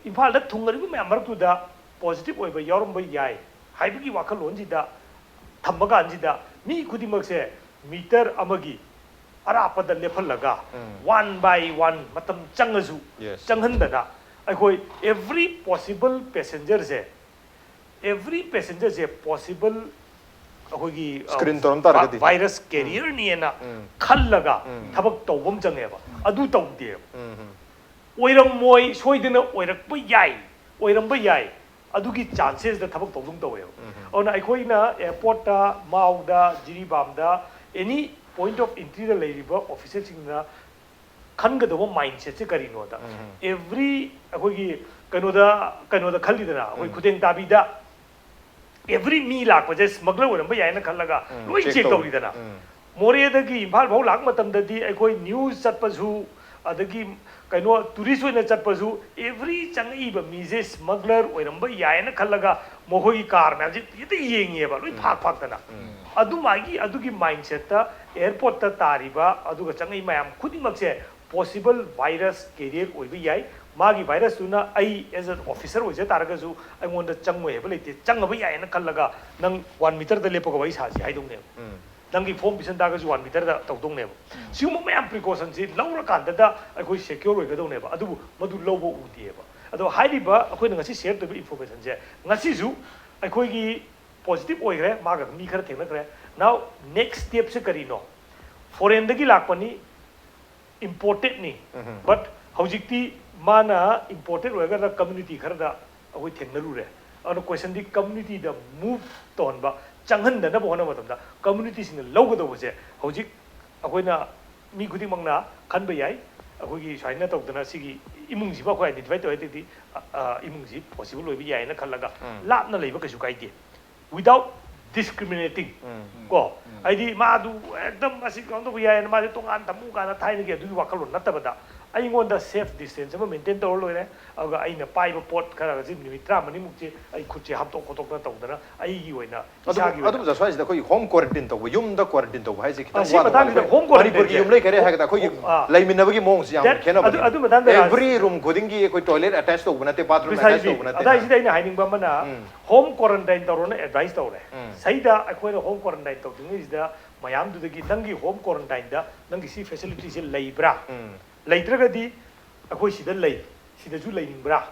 ꯏꯝꯐꯥꯜꯗ ꯊꯨꯡꯉꯔꯤꯕ ꯃꯌꯥꯝ ꯃꯔꯛꯇꯨꯗ ꯄꯣꯖꯤꯇꯤꯚ ꯑꯣꯏꯕ ꯌꯥꯎꯔꯝꯕ ꯌꯥꯏ ꯍꯥꯏꯕꯒꯤ ꯋꯥꯈꯜꯂꯣꯟꯁꯤꯗ ꯊꯝꯕ ꯀꯥꯟꯁꯤꯗ ꯃꯤ ꯈꯨꯗꯤꯡꯃꯛꯁꯦ ꯃꯤꯇꯔ ꯑꯃꯒꯤ ꯑꯔꯥꯞꯄꯗ ꯂꯦꯞꯍꯜꯂꯒ ꯋꯥꯟ ꯕꯥꯏ ꯋꯥꯟ ꯃꯇꯝ ꯆꯪꯉꯁꯨ Yes. ꯆꯪꯍꯟꯗꯅ ꯑꯩꯈꯣꯏ ꯑꯦꯚ꯭ꯔꯤ ꯄꯣꯁꯤꯕꯜ ꯄꯦꯁꯦꯟꯖꯔꯁꯦ ꯑꯦꯚ꯭ꯔꯤ ꯄꯦꯁꯦꯟꯖꯔꯁꯦ ꯄꯣꯁꯤꯕꯜ ꯑꯩꯈꯣꯏꯒꯤ Screen ꯇꯧꯔꯝ ꯇꯥꯔꯒꯗꯤ. ꯚꯥꯏꯔꯁ ꯀꯦꯔꯤꯌꯔꯅꯦꯅ ꯈꯜꯂꯒ ꯊꯕꯛ ꯇꯧꯕ ꯑꯃ ꯆꯪꯉꯦꯕ꯫ ꯑꯗꯨ ꯇꯧꯗꯦꯕ꯫ ꯑꯣꯏꯔꯝꯃꯣꯏ, ꯁꯣꯏꯗꯅ ꯑꯣꯏꯔꯛꯄ ꯌꯥꯏ, ꯑꯣꯏꯔꯝꯕ ꯌꯥꯏ, ꯑꯗꯨꯒꯤ ꯆꯥꯟꯁꯦꯁꯇ ꯊꯕꯛ ꯇꯧꯗꯧ ꯇꯧꯋꯦꯕ꯫ ꯑꯗꯨꯅ ꯑꯩꯈꯣꯏꯅ ꯑꯦꯌꯔꯄꯣꯔꯠꯇ, ꯃꯥꯎꯗ, ꯖꯤꯔꯤꯕꯥꯝꯗ, ꯑꯦꯅꯤ ꯄꯣꯏꯟꯠ ꯑꯣꯐ ꯑꯦꯟꯇ꯭ꯔꯤꯗ ꯂꯩꯔꯤꯕ ꯑꯣꯐꯤꯁꯔꯁꯤꯡꯅ ꯈꯟꯒꯗꯧꯕ ꯃꯥꯏꯟꯁꯦꯠꯁꯦ ꯀꯔꯤꯅꯣꯗ, ꯑꯦꯚ꯭ꯔꯤ ꯑꯩꯈꯣꯏꯒꯤ ꯀꯩꯅꯣꯗ, ꯀꯩꯅꯣꯗ ꯈꯜꯂꯤꯗꯅ, ꯑꯩꯈꯣꯏ ꯈꯨꯗꯦꯡ ꯇꯥꯕꯤꯗ ꯑꯦꯚ꯭ꯔꯤ ꯃꯤ ꯂꯥꯛꯄꯁꯦ ꯁ꯭ꯃꯒꯂꯔ ꯑꯣꯏꯔꯝꯕ ꯌꯥꯏꯅ ꯈꯜꯂꯒ ꯂꯣꯏ ꯆꯦꯛ ꯇꯧꯔꯤꯗꯅ꯫ ꯃꯣꯔꯦꯗꯒꯤ ꯏꯝꯐꯥꯜ ꯐꯥꯎ ꯂꯥꯛꯄ ꯃꯇꯝꯗꯗꯤ ꯑꯩꯈꯣꯏ ꯅ꯭ꯌꯨꯁ ꯆꯠꯄꯁꯨ, ꯑꯗꯒꯤ ꯀꯩꯅꯣ ꯇꯨꯔꯤꯁ ꯑꯣꯏꯅ ꯆꯠꯄꯁꯨ ꯑꯦꯚ꯭ꯔꯤ ꯆꯪꯉꯛꯏꯕ ꯃꯤꯁꯦ ꯁ꯭ꯃꯒꯂꯔ ꯑꯣꯏꯔꯝꯕ ꯌꯥꯏꯅ ꯈꯜꯂꯒ ꯃꯈꯣꯏꯒꯤ ꯀꯥꯔ ꯃꯌꯥꯝꯁꯦ ꯍꯦꯛꯇ ꯌꯦꯡꯉꯦꯕ, ꯂꯣꯏ ꯐꯥꯛ ꯐꯥꯛꯇꯅ꯫ ꯑꯗꯨꯃꯥꯏꯒꯤ, ꯑꯗꯨꯒꯤ ꯃꯥꯏꯟꯁꯦꯠꯇ ꯑꯦꯌꯔꯄꯣꯔꯠꯇ ꯇꯥꯔꯤꯕ ꯑꯗꯨꯒ ꯆꯪꯉꯛꯏ ꯃꯌꯥꯝ ꯈꯨꯗꯤꯡꯃꯛꯁꯦ ꯄꯣꯁꯤꯕꯜ ꯚꯥꯏꯔꯁ ꯀꯦꯔꯤꯌꯔ ꯑꯣꯏꯕ ꯌꯥꯏ꯫ ꯃꯥꯒꯤ ꯚꯥꯏꯔꯁꯇꯨꯅ ꯑꯩ ꯑꯦꯖ ꯑꯦꯟ ꯑꯣꯐꯤꯁꯔ ꯑꯣꯏꯖ ꯇꯥꯔꯒꯁꯨ ꯑꯩꯉꯣꯟꯗ ꯆꯪꯉꯣꯏ ꯍꯥꯏꯕ ꯂꯩꯇꯦ꯫ ꯆꯪꯉꯕ ꯌꯥꯏꯌꯦꯅ ꯈꯜꯂꯒ ꯅꯪ ꯋꯥꯟ ꯃꯤꯇꯔꯗ ꯂꯦꯞꯄꯒ ꯋꯥꯔꯤ ꯁꯥꯁꯤ ꯍꯥꯏꯗꯧꯅꯦꯕ꯫ ꯅꯪꯒꯤ ꯐꯣꯝ ꯄꯤꯁꯟ ꯇꯥꯔꯒꯁꯨ ꯋꯥꯟ ꯃꯤꯇꯔꯗ ꯇꯧꯗꯧꯅꯦꯕ꯫ ꯁꯤꯒꯨꯝꯕ ꯃꯌꯥꯝ ꯄ꯭ꯔꯤꯀꯣꯁꯟꯁꯤ ꯂꯧꯔꯀꯥꯟꯗꯗ ꯑꯩꯈꯣꯏ ꯁꯦꯀ꯭ꯌꯣꯔ ꯑꯣꯏꯒꯗꯧꯅꯦꯕ꯫ ꯑꯗꯨꯕꯨ ꯃꯗꯨ ꯂꯧꯕ ꯎꯗꯦꯕ꯫ ꯑꯗꯣ ꯍꯥꯏꯔꯤꯕ ꯑꯩꯈꯣꯏꯅ ꯉꯁꯤ ꯁꯤꯌꯔ ꯇꯧꯔꯤꯕ ꯏꯟꯐꯣꯔꯃꯦꯁꯟꯁꯦ ꯉꯁꯤꯁꯨ ꯑꯩꯈꯣꯏꯒꯤ ꯄꯣꯖꯤꯇꯤꯚ ꯑꯣꯏꯈ꯭ꯔꯦ, ꯃꯥꯒ ꯃꯤ ꯈꯔ ꯊꯦꯡꯅꯈ꯭ꯔꯦ꯫ Now next stepꯁꯦ ꯀꯔꯤꯅꯣ? ꯐꯣꯔꯦꯟꯗꯒꯤ ꯂꯥꯛꯄꯅꯤ, ꯏꯝꯄꯣꯔꯇꯦꯠꯅꯤ꯫ But ꯍꯧꯖꯤꯛꯇꯤ ꯃꯥꯅ ꯏꯝꯄꯣꯔꯇꯦꯠ ꯑꯣꯏꯔꯒꯅ ꯀꯝꯃ꯭ꯌꯨꯅꯤꯇꯤ ꯈꯔꯗ ꯑꯩꯈꯣꯏ ꯊꯦꯡꯅꯔꯨꯔꯦ꯫ ꯑꯗꯨꯅ ꯀꯣꯏꯁꯟꯗꯤ ꯀꯝꯃ꯭ꯌꯨꯅꯤꯇꯤꯗ ꯃꯨꯚ ꯇꯧꯍꯟꯕ, ꯆꯪꯍꯟꯗꯅꯕ ꯍꯣꯠꯅꯕ ꯃꯇꯝꯗ ꯀꯝꯃ꯭ꯌꯨꯅꯤꯇꯤꯁꯤꯡꯅ ꯂꯧꯒꯗꯧꯕꯁꯦ ꯍꯧꯖꯤꯛ ꯑꯩꯈꯣꯏꯅ ꯃꯤ ꯈꯨꯗꯤꯡꯃꯛꯅ ꯈꯟꯕ ꯌꯥꯏ꯫ ꯑꯩꯈꯣꯏꯒꯤ ꯁꯨꯃꯥꯏꯅ ꯇꯧꯗꯅ ꯁꯤꯒꯤ ꯏꯃꯨꯡꯁꯤꯃ ꯑꯩꯈꯣꯏ ꯑꯥꯏꯗꯦꯟꯇꯤꯐꯥꯏ ꯇꯧꯔꯦ, ꯑꯗꯨꯗꯤ, ꯑ, ꯑ, ꯏꯃꯨꯡꯁꯤ ꯄꯣꯁꯤꯕꯜ ꯑꯣꯏꯕ ꯌꯥꯏꯌꯦꯅ ꯈꯜꯂꯒ ꯂꯥꯞꯅ ꯂꯩꯕ ꯀꯩꯁꯨ ꯀꯥꯏꯗꯦ꯫ Without discriminating, ꯀꯣ, ꯍꯥꯏꯗꯤ ꯃꯥꯗꯨ ꯍꯦꯛꯇ ꯃꯁꯤ ꯀꯩꯅꯣ ꯇꯧꯕ ꯌꯥꯏꯌꯦꯅ ꯃꯥꯁꯦ ꯇꯣꯉꯥꯟ ꯊꯝꯃꯨ ꯀꯥꯏꯅ ꯊꯥꯏꯅꯒꯤ ꯑꯗꯨꯒꯤ ꯋꯥꯈꯜꯂꯣꯟ ꯅꯠꯇꯕꯗ ꯑꯩꯉꯣꯟꯗ ꯁꯦꯐ ꯗꯤꯁꯇꯦꯟꯁ ꯑꯃ ꯃꯦꯟꯇꯦꯟ ꯇꯧꯔ ꯂꯣꯏꯔꯦ꯫ ꯑꯗꯨꯒ ꯑꯩꯅ ꯄꯥꯏꯕ ꯄꯣꯠ ꯈꯔ ꯑꯁꯤ ꯅꯨꯃꯤꯠ ꯇꯔꯥꯃꯔꯤꯃꯨꯛꯁꯦ ꯑꯩ ꯈꯨꯠꯁꯦ ꯍꯥꯝꯇꯣꯛ ꯈꯣꯠꯇꯣꯛꯇꯅ ꯇꯧꯗꯅ ꯑꯩꯒꯤ ꯑꯣꯏꯅ ꯑꯗꯨꯕꯨ, ꯏꯁꯥꯒꯤ ꯑꯣꯏꯅ ꯑꯗꯨꯕꯨ ꯖꯁ꯭ꯋꯥꯏꯁꯤꯗ ꯑꯩꯈꯣꯏꯒꯤ ꯍꯣꯝ ꯀ꯭ꯋꯥꯔꯦꯟꯇꯤꯟ ꯇꯧꯕ, ꯌꯨꯝꯗ ꯀ꯭ꯋꯥꯔꯦꯟꯇꯤꯟ ꯇꯧꯕ ꯍꯥꯏꯁꯦ ꯑ, ꯈꯤꯇꯪ ꯁꯤ ꯋꯥꯠꯄ ꯃꯇꯥꯡꯁꯤꯗ ꯃꯥꯜꯂꯦ꯫ ꯍꯣꯝ ꯃꯅꯤꯄꯨꯔꯒꯤ ꯀ꯭ꯋꯥꯔꯦꯟꯇꯤꯟꯁꯦ ꯌꯨꯝꯂꯩ ꯀꯩꯔꯩ ꯍꯥꯏꯒꯗ꯭ꯔꯥ ꯑꯩꯈꯣꯏꯒꯤ ꯑ, ꯂꯩꯃꯤꯟꯅꯕꯒꯤ ꯃꯑꯣꯡꯁꯦ ꯌꯥꯝ that, ꯈꯦꯠꯅꯕꯅꯦ꯫ ꯑꯗꯨ, ꯑꯗꯨ ꯃꯇꯥꯡꯗ ꯑꯦꯚ꯭ꯔꯤ ꯔꯨꯝ ꯈꯨꯗꯤꯡꯒꯤ ꯑꯩꯈꯣꯏ ꯇꯣꯏꯂꯦꯠ ꯑꯇꯦꯆ ꯇꯧꯕ ꯅꯠꯇꯦ, ꯕꯥꯊꯔꯨꯝ ꯑꯇꯦꯆ precisely ꯇꯧꯕ ꯅꯠꯇꯦ꯫ ꯑꯗꯥꯏꯁꯤꯗ ꯑꯩꯅ ꯍꯥꯏꯅꯤꯡꯕ ꯑꯃꯅ ꯎꯝ꯫ ꯍꯣꯝ ꯀ꯭ꯋꯥꯔꯦꯟꯇꯥꯏꯟ ꯇꯧꯔꯣꯅ ꯑꯦꯗꯚꯥꯏꯁ ꯇꯧꯔꯦ꯫ ꯎꯝ꯫ ꯁꯤꯗ ꯑꯩꯈꯣꯏꯅ ꯍꯣꯝ ꯀ꯭ꯋꯥꯔꯦꯟꯇꯥꯏꯟ ꯇꯧꯗ꯭ꯔꯤꯉꯩꯁꯤꯗ ꯃꯌꯥꯝꯗꯨꯗꯒꯤ ꯅꯪꯒꯤ ꯍꯣꯝ ꯀ꯭ꯋꯥꯔꯦꯟꯇꯥꯏꯟꯗ ꯅꯪꯒꯤ ꯁꯤ ꯐꯦꯁꯤꯂꯤꯇꯤꯁꯦ ꯂꯩꯕ꯭ꯔꯥ? ꯎꯝ꯫ ꯂꯩꯇ꯭ꯔꯒꯗꯤ ꯑꯩꯈꯣꯏ ꯁꯤꯗ ꯂꯩ, ꯁꯤꯗꯁꯨ ꯂꯩꯅꯤꯡꯕ꯭ꯔꯥ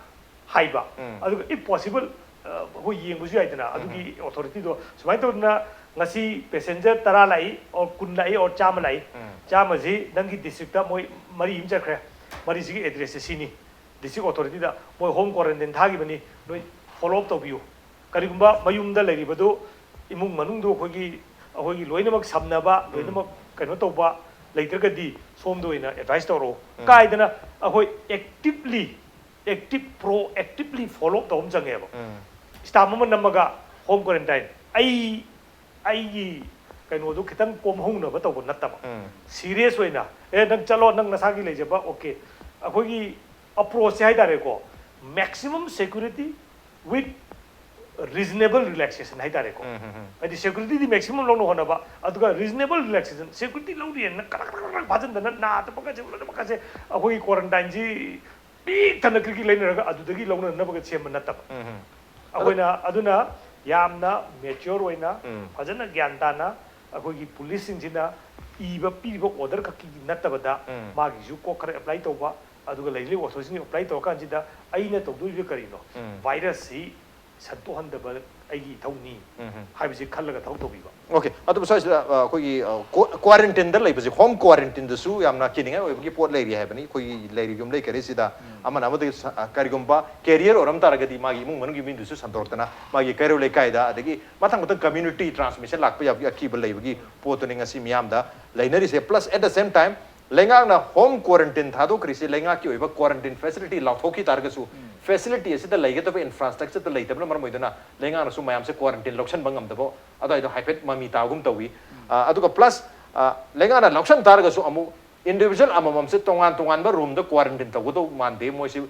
ꯍꯥꯏꯕ꯫ ꯎꯝ꯫ ꯑꯗꯨꯒ if possible, ꯑ, ꯑꯩꯈꯣꯏ ꯌꯦꯡꯕꯁꯨ ꯌꯥꯏꯗꯅ, ꯎꯝ꯫ ꯑꯗꯨꯒꯤ ꯑꯣꯊꯣꯔꯤꯇꯤꯗꯣ ꯁꯨꯃꯥꯏꯅ ꯇꯧꯗꯅ ꯉꯁꯤ ꯄꯦꯁꯦꯟꯖꯔ ꯇꯔꯥ ꯂꯥꯛꯏ, ꯑꯣꯔ ꯀꯨꯟ ꯂꯥꯛꯏ, ꯑꯣꯔ ꯆꯥꯝꯃ ꯂꯥꯛꯏ, ꯎꯝ꯫ ꯆꯥꯝꯃꯁꯤ ꯅꯪꯒꯤ ꯗꯤꯁꯇ꯭ꯔꯤꯛꯇ ꯃꯣꯏ ꯃꯔꯤ ꯑꯃ ꯆꯠꯈ꯭ꯔꯦ, ꯃꯔꯤꯁꯤꯒꯤ ꯑꯦꯗ꯭ꯔꯦꯁꯁꯦ ꯁꯤꯅꯤ꯫ ꯗꯤꯁꯇ꯭ꯔꯤꯛ ꯑꯣꯊꯣꯔꯤꯇꯤꯗ ꯃꯣꯏ ꯍꯣꯝ ꯀ꯭ꯋꯥꯔꯦꯟꯇꯤꯟ ꯊꯥꯈꯤꯕꯅꯤ, ꯅꯣꯏ ꯐꯣꯂꯣ ꯑꯞ ꯇꯧꯕꯤꯌꯨ꯫ ꯀꯔꯤꯒꯨꯝꯕ ꯃꯌꯨꯝꯗ ꯂꯩꯔꯤꯕꯗꯨ, ꯏꯃꯨꯡ ꯃꯅꯨꯡꯗꯨ ꯑꯩꯈꯣꯏꯒꯤ, ꯑꯩꯈꯣꯏꯒꯤ ꯂꯣꯏꯅꯃꯛ ꯁꯝꯅꯕ, ꯎꯝ꯫ ꯂꯣꯏꯅꯃꯛ ꯀꯩꯅꯣ ꯇꯧꯕ ꯂꯩꯇ꯭ꯔꯒꯗꯤ ꯁꯣꯝꯗ ꯑꯣꯏꯅ ꯑꯦꯗꯚꯥꯏꯁ ꯇꯧꯔꯛꯑꯣ꯫ ꯎꯝ꯫ ꯀꯥꯏꯗꯅ ꯑꯩꯈꯣꯏ actively, active, pro actively follow up ꯇꯧꯕ ꯑꯃ ꯆꯪꯉꯦꯕ꯫ ꯎꯝ꯫ ꯁ꯭ꯇꯥꯝ ꯑꯃ ꯅꯝꯃꯒ ꯍꯣꯝ ꯀ꯭ꯋꯥꯔꯦꯟꯇꯥꯏꯟ꯫ ꯑꯩ, ꯑꯩꯒꯤ ꯀꯩꯅꯣꯗꯨ ꯈꯤꯇꯪ ꯀꯣꯝꯍꯧꯅꯕ ꯇꯧꯕ ꯅꯠꯇꯕ꯫ ꯎꯝ꯫ ꯁꯤꯔꯤꯌꯁ ꯑꯣꯏꯅ, "ꯑꯦ, ꯅꯪ ꯆꯠꯂꯣ, ꯅꯪ ꯅꯁꯥꯒꯤ ꯂꯩꯖꯕ, ꯑꯣꯀꯦ꯫" ꯑꯩꯈꯣꯏꯒꯤ ꯑꯦꯄ꯭ꯔꯣꯆꯁꯦ ꯍꯥꯏ ꯇꯥꯔꯦꯀꯣ, maximum security with reasonable relaxation ꯍꯥꯏ ꯇꯥꯔꯦꯀꯣ꯫ ꯎꯝ, ꯎꯝ, ꯎꯝ꯫ ꯍꯥꯏꯗꯤ ꯁꯦꯀ꯭ꯌꯨꯔꯤꯇꯤꯗꯤ ꯃꯦꯛꯁꯤꯃꯝ ꯂꯧꯅ ꯍꯣꯠꯅꯕ, ꯑꯗꯨꯒ ꯔꯤꯖꯅꯦꯕꯜ ꯔꯤꯂꯦꯛꯁꯦꯁꯟ, ꯁꯦꯀ꯭ꯌꯨꯔꯤꯇꯤ ꯂꯧꯔꯤꯑꯅ ꯀꯔꯛ ꯀꯔꯛ ꯀꯔꯛ ꯐꯥꯖꯤꯟꯗꯅ ꯅꯥꯗꯕꯒꯁꯦ ꯂꯣꯏꯅꯃꯛꯀꯁꯦ ꯑꯩꯈꯣꯏꯒꯤ ꯀ꯭ꯋꯥꯔꯦꯟꯇꯥꯏꯟꯁꯤ ꯄꯤꯛ ꯊꯟꯅ ꯀ꯭ꯔꯤꯛ ꯀ꯭ꯔꯤꯛ ꯂꯩꯅꯔꯒ ꯑꯗꯨꯗꯒꯤ ꯂꯧꯅꯅꯕꯒ ꯁꯦꯝꯕ ꯅꯠꯇꯕ꯫ ꯎꯝ, ꯎꯝ꯫ ꯑꯩꯈꯣꯏꯅ ꯑꯗꯨꯅ ꯌꯥꯝꯅ ꯃꯦꯆ꯭ꯌꯣꯔ ꯑꯣꯏꯅ, ꯎꯝ꯫ ꯐꯖꯅ ꯒ꯭ꯌꯥꯟ ꯇꯥꯅ, ꯑꯩꯈꯣꯏꯒꯤ ꯄꯨꯂꯤꯁꯁꯤꯡꯁꯤꯅ ꯏꯕ, ꯄꯤꯔꯤꯕ ꯑꯣꯔꯗꯔ ꯈꯛꯀꯤ ꯅꯠꯇꯕꯗ, ꯎꯝ꯫ ꯃꯥꯒꯤꯁꯨ ꯀꯣꯛ ꯈꯔ ꯑꯦꯄ꯭ꯂꯥꯏ ꯇꯧꯕ, ꯑꯗꯨꯒ ꯂꯩꯔꯤꯕ ꯑꯣꯊꯣꯔꯤꯇꯤꯁꯤꯡ ꯑꯦꯄ꯭ꯂꯥꯏ ꯇꯧꯔꯀꯥꯟꯁꯤꯗ ꯑꯩꯅ ꯇꯧꯗꯣꯔꯤꯕ ꯀꯔꯤꯅꯣ? ꯎꯝ꯫ ꯚꯥꯏꯔꯁꯁꯤ ꯁꯟꯗꯣꯛꯍꯟꯗꯕ ꯑꯩꯒꯤ ꯏꯊꯧꯅꯤ ꯎꯝ, ꯎꯝ꯫ ꯍꯥꯏꯕꯁꯤ ꯈꯜꯂꯒ ꯊꯕꯛ ꯇꯧꯕꯤꯕ꯫ ꯑꯣꯀꯦ, ꯑꯗꯨꯕꯨ ꯁ꯭ꯋꯥꯏꯁꯤꯗ, ꯑ, ꯑꯩꯈꯣꯏꯒꯤ, ꯑ, ꯀꯣ-, ꯀ꯭ꯋꯥꯔꯦꯟꯇꯤꯟꯗ ꯂꯩꯕꯁꯦ, ꯍꯣꯝ ꯀ꯭ꯋꯥꯔꯦꯟꯇꯤꯟꯗꯁꯨ ꯌꯥꯝꯅ ꯀꯤꯅꯤꯡꯉꯥꯏ ꯑꯣꯏꯕꯒꯤ ꯄꯣꯠ ꯂꯩꯔꯤ ꯍꯥꯏꯕꯅꯤ꯫ ꯑꯩꯈꯣꯏꯒꯤ ꯂꯩꯔꯤꯕ ꯌꯨꯝꯂꯩ ꯀꯩꯔꯩꯁꯤꯗ ꯎꯝ꯫ ꯑꯃꯅ ꯑꯃꯗꯒꯤ ꯁ-, ꯑ, ꯀꯔꯤꯒꯨꯝꯕ ꯀꯦꯔꯤꯌꯔ ꯑꯣꯏꯔꯝ ꯇꯥꯔꯒꯗꯤ ꯃꯥꯒꯤ ꯏꯃꯨꯡ ꯃꯅꯨꯡꯒꯤ ꯃꯤꯗꯨꯁꯨ ꯁꯟꯗꯣꯔꯛꯇꯅ ꯃꯥꯒꯤ ꯀꯩꯔꯣꯜ ꯂꯩꯀꯥꯏꯗ, ꯑꯗꯒꯤ ꯃꯊꯪ ꯃꯊꯪ ꯀꯝꯃ꯭ꯌꯨꯅꯤꯇꯤ ꯇ꯭ꯔꯥꯟꯁꯃꯤꯁꯟ ꯂꯥꯛꯄ ꯌꯥꯕꯒꯤ ꯑꯀꯤꯕ ꯂꯩꯕꯒꯤ ꯄꯣꯠꯇꯨꯅꯤ ꯉꯁꯤ ꯃꯤꯌꯥꯝꯗ ꯂꯩꯅꯔꯤꯁꯦ꯫ Plus at the same time, ꯂꯩꯉꯥꯛꯅ ꯍꯣꯝ ꯀ꯭ꯋꯥꯔꯦꯟꯇꯤꯟ ꯊꯥꯗꯣꯛꯈ꯭ꯔꯤꯁꯤ ꯂꯩꯉꯥꯛꯀꯤ ꯑꯣꯏꯕ ꯀ꯭ꯋꯥꯔꯦꯟꯇꯤꯟ ꯐꯦꯁꯤꯂꯤꯇꯤ ꯂꯥꯎꯊꯣꯛꯈꯤ ꯇꯥꯔꯒꯁꯨ, ꯎꯝ꯫ ꯐꯦꯁꯤꯂꯤꯇꯤ ꯑꯁꯤꯗ ꯂꯩꯒꯗꯕ ꯏꯟꯐ꯭ꯔꯥꯁ꯭ꯇ꯭ꯔꯛꯆꯔꯗ ꯂꯩꯇꯕꯅ ꯃꯔꯝ ꯑꯣꯏꯗꯨꯅ ꯂꯩꯉꯥꯛꯅꯁꯨ ꯃꯌꯥꯝꯁꯦ ꯀ꯭ꯋꯥꯔꯦꯟꯇꯤꯟ ꯂꯧꯁꯟꯕ ꯉꯝꯗꯕ ꯑꯗꯨꯋꯥꯏꯗꯣ ꯍꯥꯏꯐꯦꯠ ꯃꯃꯤ ꯇꯥꯕꯒꯨꯝ ꯇꯧꯏ꯫ ꯎꯝ꯫ ꯑ, ꯑꯗꯨꯒ ꯄ꯭ꯂꯁ, ꯑ, ꯂꯩꯉꯥꯛꯅ ꯂꯧꯁꯟ ꯇꯥꯔꯒꯁꯨ ꯑꯃꯨꯛ ꯏꯟꯗꯤꯕꯤꯖꯨꯋꯦꯜ ꯑꯃꯃꯝꯁꯦ ꯇꯣꯉꯥꯟ ꯇꯣꯉꯥꯟꯕ ꯔꯨꯝꯗ ꯀ꯭ꯋꯥꯔꯦꯟꯇꯤꯟ ꯇꯧꯒꯗꯧ ꯃꯥꯟꯗꯦ꯫ ꯃꯣꯏꯁꯤ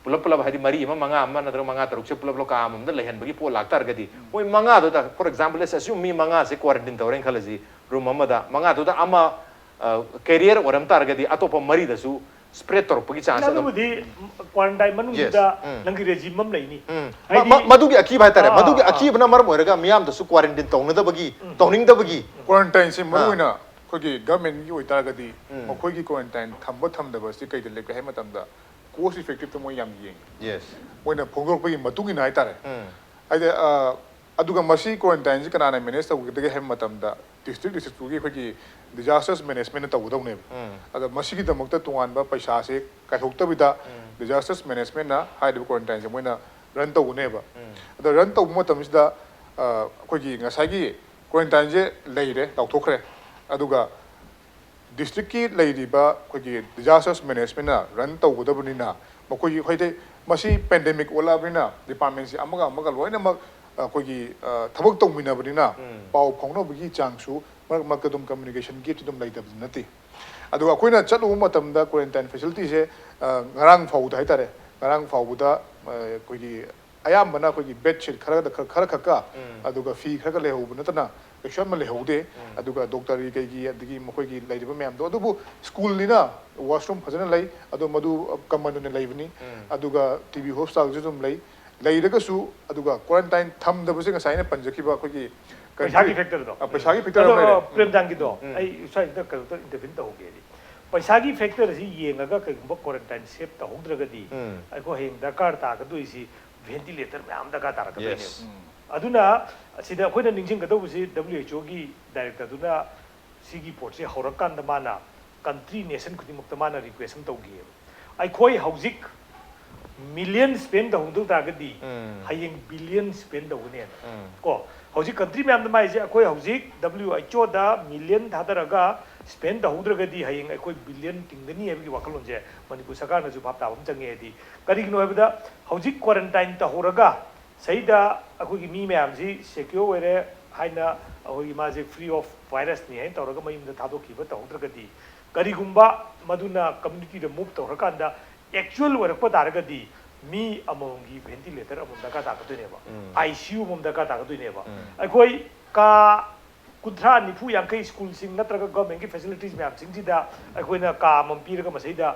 ꯄꯨꯂꯞ ꯄꯨꯂꯞ, ꯍꯥꯏꯗꯤ ꯃꯔꯤ ꯑꯃ, ꯃꯉꯥ ꯑꯃ, ꯅꯠꯇ꯭ꯔꯒ ꯃꯉꯥ ꯇꯔꯨꯛꯁꯦ ꯄꯨꯂꯞ ꯄꯨꯂꯞ ꯀꯥ ꯑꯃꯃꯝꯗ ꯂꯩꯍꯟꯕꯒꯤ ꯄꯣꯠ ꯂꯥꯛꯇꯥꯔꯒꯗꯤ, ꯎꯝ꯫ ꯃꯣꯏ ꯃꯉꯥꯗꯨꯗ, for example, let's assume ꯃꯤ ꯃꯉꯥꯁꯦ ꯀ꯭ꯋꯥꯔꯦꯟꯇꯤꯟ ꯇꯧꯔꯦꯅ ꯈꯜꯂꯁꯤ, ꯔꯨꯝ ꯑꯃꯗ ꯃꯉꯥꯗꯨꯗ ꯑꯃ, ꯑ, ꯀꯦꯔꯤꯌꯔ ꯑꯣꯏꯔꯝ ꯇꯥꯔꯒꯗꯤ ꯑꯇꯣꯞꯄ ꯃꯔꯤꯗꯁꯨ ꯁ꯭ꯄ꯭ꯔꯦꯗ ꯇꯧꯔꯛꯄꯒꯤ ꯆꯥꯟꯁ ꯑꯗꯨꯝ ꯑꯗꯨꯕꯨꯗꯤ ꯀ꯭ꯋꯥꯔꯦꯟꯇꯥꯏꯟ ꯃꯅꯨꯡꯗꯨꯗ ꯌꯦꯁ꯫ ꯎꯝ꯫ ꯅꯪꯒꯤ ꯔꯦꯖꯤꯝ ꯑꯃ ꯂꯩꯅꯤ꯫ ꯎꯝ꯫ ꯃ-, ꯍꯥꯏꯗꯤ ꯃ-, ꯃꯗꯨꯒꯤ ꯑꯀꯤꯕ ꯍꯥꯏꯇꯥꯔꯦ, ꯑꯥ, ꯃꯗꯨꯒꯤ ꯑꯥ, ꯑꯥ꯫ ꯑꯀꯤꯕꯅ ꯃꯔꯝ ꯑꯣꯏꯔꯒ ꯃꯤꯌꯥꯝꯗꯁꯨ ꯀ꯭ꯋꯥꯔꯦꯟꯇꯤꯟ ꯇꯧꯅꯗꯕꯒꯤ, ꯎꯝ꯫ ꯇꯧꯅꯤꯡꯗꯕꯒꯤ꯫ ꯀ꯭ꯋꯥꯔꯦꯟꯇꯥꯏꯟꯁꯦ ꯃꯔꯨ ꯑꯥ꯫ ꯑꯣꯏꯅ ꯑꯩꯈꯣꯏꯒꯤ ꯒꯚꯔꯟꯃꯦꯟꯠꯀꯤ ꯑꯣꯏꯇꯥꯔꯒꯗꯤ ꯎꯝ꯫ ꯃꯈꯣꯏꯒꯤ ꯀ꯭ꯋꯥꯔꯦꯟꯇꯥꯏꯟ ꯊꯝꯕ ꯊꯝꯗꯕ ꯑꯁꯤ ꯀꯩꯗ ꯂꯦꯞꯀꯦ ꯍꯥꯏꯕ ꯃꯇꯝꯗ, ꯀꯣꯁ ꯏꯐꯦꯛꯇꯤꯞꯇ ꯃꯣꯏ ꯌꯥꯝ ꯌꯦꯡꯉꯤ꯫ ꯌꯦꯁ꯫ ꯃꯣꯏꯅ ꯐꯣꯡꯗꯣꯔꯛꯄꯒꯤ ꯃꯇꯨꯡ ꯏꯟꯅ ꯍꯥꯏꯇꯥꯔꯦ꯫ ꯎꯝ꯫ ꯍꯥꯏꯗꯤ, ꯑ, ꯑꯗꯨꯒ ꯃꯁꯤ ꯀ꯭ꯋꯥꯔꯦꯟꯇꯥꯏꯟꯁꯤ ꯀꯅꯥꯅ ꯃꯦꯅꯦꯖ ꯇꯧꯒꯗꯒꯦ ꯍꯥꯏꯕ ꯃꯇꯝꯗ ꯗꯤꯁꯇ꯭ꯔꯤꯛ ꯗꯤꯁꯇ꯭ꯔꯤꯛꯇꯨꯒꯤ ꯑꯩꯈꯣꯏꯒꯤ ꯗꯤꯖꯥꯁꯇꯔꯁ ꯃꯦꯅꯦꯖꯃꯦꯟꯅ ꯇꯧꯒꯗꯧꯅꯦꯕ꯫ ꯑꯗꯣ ꯃꯁꯤꯒꯤꯗꯃꯛꯇ ꯇꯣꯉꯥꯟꯕ ꯄꯩꯁꯥꯁꯦ ꯀꯥꯏꯊꯣꯛꯇꯕꯤꯗ ꯗꯤꯖꯥꯁꯇꯔꯁ ꯃꯦꯅꯦꯖꯃꯦꯟꯅ ꯍꯥꯏꯔꯤꯕ ꯀ꯭ꯋꯥꯔꯦꯟꯇꯥꯏꯟꯁꯦ ꯃꯣꯏꯅ ꯔꯟ ꯇꯧꯒꯅꯦꯕ꯫ ꯑꯗꯣ ꯔꯟ ꯇꯧꯕ ꯃꯇꯝꯁꯤꯗ ꯑꯩꯈꯣꯏꯒꯤ ꯉꯁꯥꯏꯒꯤ ꯀ꯭ꯋꯥꯔꯦꯟꯇꯥꯏꯟꯁꯦ ꯂꯩꯔꯦ, ꯂꯥꯎꯊꯣꯛꯈ꯭ꯔꯦ꯫ ꯑꯗꯨꯒ ꯗꯤꯁꯇ꯭ꯔꯤꯛꯀꯤ ꯂꯩꯔꯤꯕ ꯑꯩꯈꯣꯏꯒꯤ ꯗꯤꯖꯥꯁꯇꯔꯁ ꯃꯦꯅꯦꯖꯃꯦꯟꯅ ꯔꯟ ꯇꯧꯒꯗꯕꯅꯤꯅ ꯃꯈꯣꯏꯒꯤ ꯍꯥꯏꯗꯤ ꯃꯁꯤ ꯄꯦꯟꯗꯦꯃꯤꯛ ꯑꯣꯜꯂꯛꯑꯕꯅꯤꯅ ꯗꯤꯄꯥꯔꯠꯃꯦꯟꯁꯤ ꯑꯃꯒ ꯑꯃꯒ ꯂꯣꯏꯅꯃꯛ ꯑꯩꯈꯣꯏꯒꯤ ꯊꯕꯛ ꯇꯧꯃꯤꯟꯅꯕꯅꯤꯅ ꯄꯥꯎ ꯐꯥꯎꯅꯕꯒꯤ ꯆꯥꯡꯁꯨ ꯃꯔꯛ ꯃꯔꯛꯇ ꯑꯗꯨꯝ ꯀꯝꯃ꯭ꯌꯨꯅꯤꯀꯦꯁꯟ ꯒꯦꯞꯇꯤ ꯑꯗꯨꯝ ꯂꯩꯇꯕꯗꯤ ꯅꯠꯇꯦ꯫ ꯑꯗꯨꯒ ꯑꯩꯈꯣꯏꯅ ꯆꯠꯂꯨꯕ ꯃꯇꯝꯗ ꯀ꯭ꯋꯥꯔꯦꯟꯇꯥꯏꯟ ꯐꯦꯁꯤꯂꯤꯇꯤꯁꯦ ꯉꯔꯥꯡ ꯐꯥꯎꯕꯗ ꯍꯥꯏꯇꯥꯔꯦ, ꯉꯔꯥꯡ ꯐꯥꯎꯕꯗ ꯑꯩꯈꯣꯏꯒꯤ ꯑꯌꯥꯝꯕꯅ ꯑꯩꯈꯣꯏꯒꯤ ꯕꯦꯗꯁꯤꯠ ꯈꯔꯗ ꯈꯔ ꯈꯛꯀ ꯑꯗꯨꯒ ꯐꯤ ꯈꯔꯒ ꯂꯩꯍꯧꯕ ꯅꯠꯇꯅ ꯀꯩꯁꯨ ꯌꯥꯝꯅ ꯂꯩꯍꯧꯗꯦ꯫ ꯑꯗꯨꯒ ꯗꯣꯛꯇꯔꯒꯤ ꯀꯩꯒꯤ ꯑꯗꯒꯤ ꯃꯈꯣꯏꯒꯤ ꯂꯩꯔꯤꯕ ꯃꯌꯥꯝꯗꯣ, ꯑꯗꯨꯕꯨ ꯁ꯭ꯀꯨꯜꯅꯤꯅ ꯋꯥꯁꯔꯨꯝ ꯐꯖꯅ ꯂꯩ, ꯑꯗꯣ ꯃꯗꯨ ꯀꯃꯟ ꯑꯣꯏꯅ ꯂꯩꯕꯅꯤ꯫ ꯑꯗꯨꯒ ꯇꯤ ꯕꯤ ꯍꯣꯁꯄꯤꯇꯥꯜꯁꯨ ꯑꯗꯨꯝ ꯂꯩ꯫ ꯂꯩꯔꯒꯁꯨ ꯑꯗꯨꯒ ꯀ꯭ꯋꯥꯔꯦꯟꯇꯥꯏꯟ ꯊꯝꯗꯕꯁꯦ ꯉꯁꯥꯏ ꯑꯩꯅ ꯄꯟꯖꯈꯤꯕ ꯑꯩꯈꯣꯏꯒꯤ country- ꯄꯩꯁꯥꯒꯤ ꯐꯦꯛꯇꯔꯗꯣ꯫ ꯑ, ꯄꯩꯁꯥꯒꯤ ꯐꯦꯛꯇꯔ ꯑꯃ ꯂꯩꯔꯦ꯫ ꯄ꯭ꯔꯦꯝꯖꯥꯡꯒꯤꯗꯣ ꯑꯩ ꯁ꯭ꯋꯥꯏꯗ ꯀꯩꯅꯣꯝꯇ ꯏꯟꯇꯔꯚꯤꯌꯨ ꯇꯧꯍꯧꯒꯦ꯫ ꯄꯩꯁꯥꯒꯤ ꯐꯦꯛꯇꯔꯁꯤ ꯌꯦꯡꯉꯒ ꯀꯩꯒꯨꯝꯕ ꯀ꯭ꯋꯥꯔꯦꯟꯇꯥꯏꯟ ꯁꯦꯞ ꯇꯧꯍꯧꯗ꯭ꯔꯒꯗꯤ ꯑꯩꯈꯣꯏ ꯍꯌꯦꯡ ꯗꯔꯀꯥꯔ ꯇꯥꯒꯗꯣꯏꯁꯤ ꯚꯦꯟꯇꯤꯂꯦꯇꯔ ꯃꯌꯥꯝ ꯗꯔꯀꯥꯔ ꯇꯥꯔꯛꯀꯗꯣꯏꯅꯦꯕ꯫ Yes. ꯑꯗꯨꯅ ꯁꯤꯗ ꯑꯩꯈꯣꯏꯅ ꯅꯤꯡꯁꯤꯡꯒꯗꯧꯕꯁꯤ ꯗꯕ꯭ꯂꯤꯎ ꯑꯩꯆ ꯑꯣꯒꯤ ꯗꯥꯏꯔꯦꯛꯇꯔꯗꯨꯅ ꯁꯤꯒꯤ ꯄꯣꯠꯁꯦ ꯍꯧꯔꯀꯥꯟꯗ ꯃꯥꯅ ꯀꯟꯇ꯭ꯔꯤ ꯅꯦꯁꯟ ꯈꯨꯗꯤꯡꯃꯛꯇ ꯃꯥꯅ ꯔꯤꯀ꯭ꯋꯦꯁ ꯑꯃ ꯇꯧꯈꯤꯑꯕ꯫ ꯑꯩꯈꯣꯏ ꯍꯧꯖꯤꯛ ꯃꯤꯂꯤꯌꯟ ꯁ꯭ꯄꯦꯟ ꯇꯧꯍꯧꯗꯧ ꯇꯥꯔꯒꯗꯤ ꯍꯌꯦꯡ ꯕꯤꯂꯤꯌꯟ ꯁ꯭ꯄꯦꯟ ꯇꯧꯒꯅꯦꯅ꯫ ꯀꯣ ꯍꯧꯖꯤꯛ ꯀꯟꯇ꯭ꯔꯤ ꯃꯌꯥꯝꯗ ꯃꯥꯏꯁꯦ ꯑꯩꯈꯣꯏ ꯍꯧꯖꯤꯛ ꯗꯕ꯭ꯂꯤꯎ ꯑꯩꯆ ꯑꯣꯗ ꯃꯤꯂꯤꯌꯟ ꯊꯥꯗꯔꯒ ꯁ꯭ꯄꯦꯟ ꯇꯧꯍꯧꯗ꯭ꯔꯒꯗꯤ ꯍꯌꯦꯡ ꯑꯩꯈꯣꯏ ꯕꯤꯂꯤꯌꯟ ꯇꯤꯡꯒꯅꯤ ꯍꯥꯏꯕꯒꯤ ꯋꯥꯈꯜꯂꯣꯟꯁꯦ ꯃꯅꯤꯄꯨꯔ ꯁꯔꯀꯥꯔꯅꯁꯨ ꯚꯥꯞ ꯇꯥꯕ ꯑꯃ ꯆꯪꯉꯦ꯫ ꯍꯥꯏꯗꯤ ꯀꯔꯤꯒꯤꯅꯣ ꯍꯥꯏꯕꯗ ꯍꯧꯖꯤꯛ ꯀ꯭ꯋꯥꯔꯦꯟꯇꯥꯏꯟ ꯇꯧꯍꯧꯔꯒ ꯁꯤꯗ ꯑꯩꯈꯣꯏꯒꯤ ꯃꯤ ꯃꯌꯥꯝꯁꯤ ꯁꯦꯀ꯭ꯌꯣꯔ ꯑꯣꯏꯔꯦ ꯍꯥꯏꯅ ꯑꯩꯈꯣꯏꯒꯤ ꯃꯥꯁꯦ ꯐ꯭ꯔꯤ ꯑꯣꯐ ꯚꯥꯏꯔꯁꯅꯤ ꯍꯥꯏꯅ ꯇꯧꯔꯒ ꯃꯌꯨꯝꯗ ꯊꯥꯗꯣꯛꯈꯤꯕ ꯇꯧꯍꯧꯗ꯭ꯔꯒꯗꯤ ꯀꯔꯤꯒꯨꯝꯕ ꯃꯗꯨꯅ ꯀꯝꯃ꯭ꯌꯨꯅꯤꯇꯤꯗ ꯃꯨꯚ ꯇꯧꯔꯀꯥꯟꯗ ꯑꯦꯛꯆꯨꯋꯦꯜ ꯑꯣꯏꯔꯛꯄ ꯇꯥꯔꯒꯗꯤ ꯃꯤ ꯑꯃꯃꯝꯒꯤ ꯚꯦꯟꯇꯤꯂꯦꯇꯔ ꯑꯃꯃꯝ ꯗꯔꯀꯥꯔ ꯇꯥꯒꯗꯣꯏꯅꯦꯕ, ꯑꯥꯏ ꯁꯤ ꯌꯨ ꯑꯃꯃꯝ ꯗꯔꯀꯥꯔ ꯇꯥꯒꯗꯣꯏꯅꯦꯕ꯫ ꯑꯩꯈꯣꯏ ꯀꯥ ꯀꯨꯟꯊ꯭ꯔꯥ, ꯅꯤꯐꯨ, ꯌꯥꯡꯈꯩ ꯁ꯭ꯀꯨꯜꯁꯤꯡ ꯅꯠꯇ꯭ꯔꯒ ꯒꯚꯔꯟꯃꯦꯟꯠꯀꯤ ꯐꯦꯁꯤꯂꯤꯇꯤꯁ ꯃꯌꯥꯝꯁꯤꯡꯁꯤꯗ ꯑꯩꯈꯣꯏꯅ ꯀꯥ ꯑꯃꯃꯝ ꯄꯤꯔꯒ ꯃꯁꯤꯗ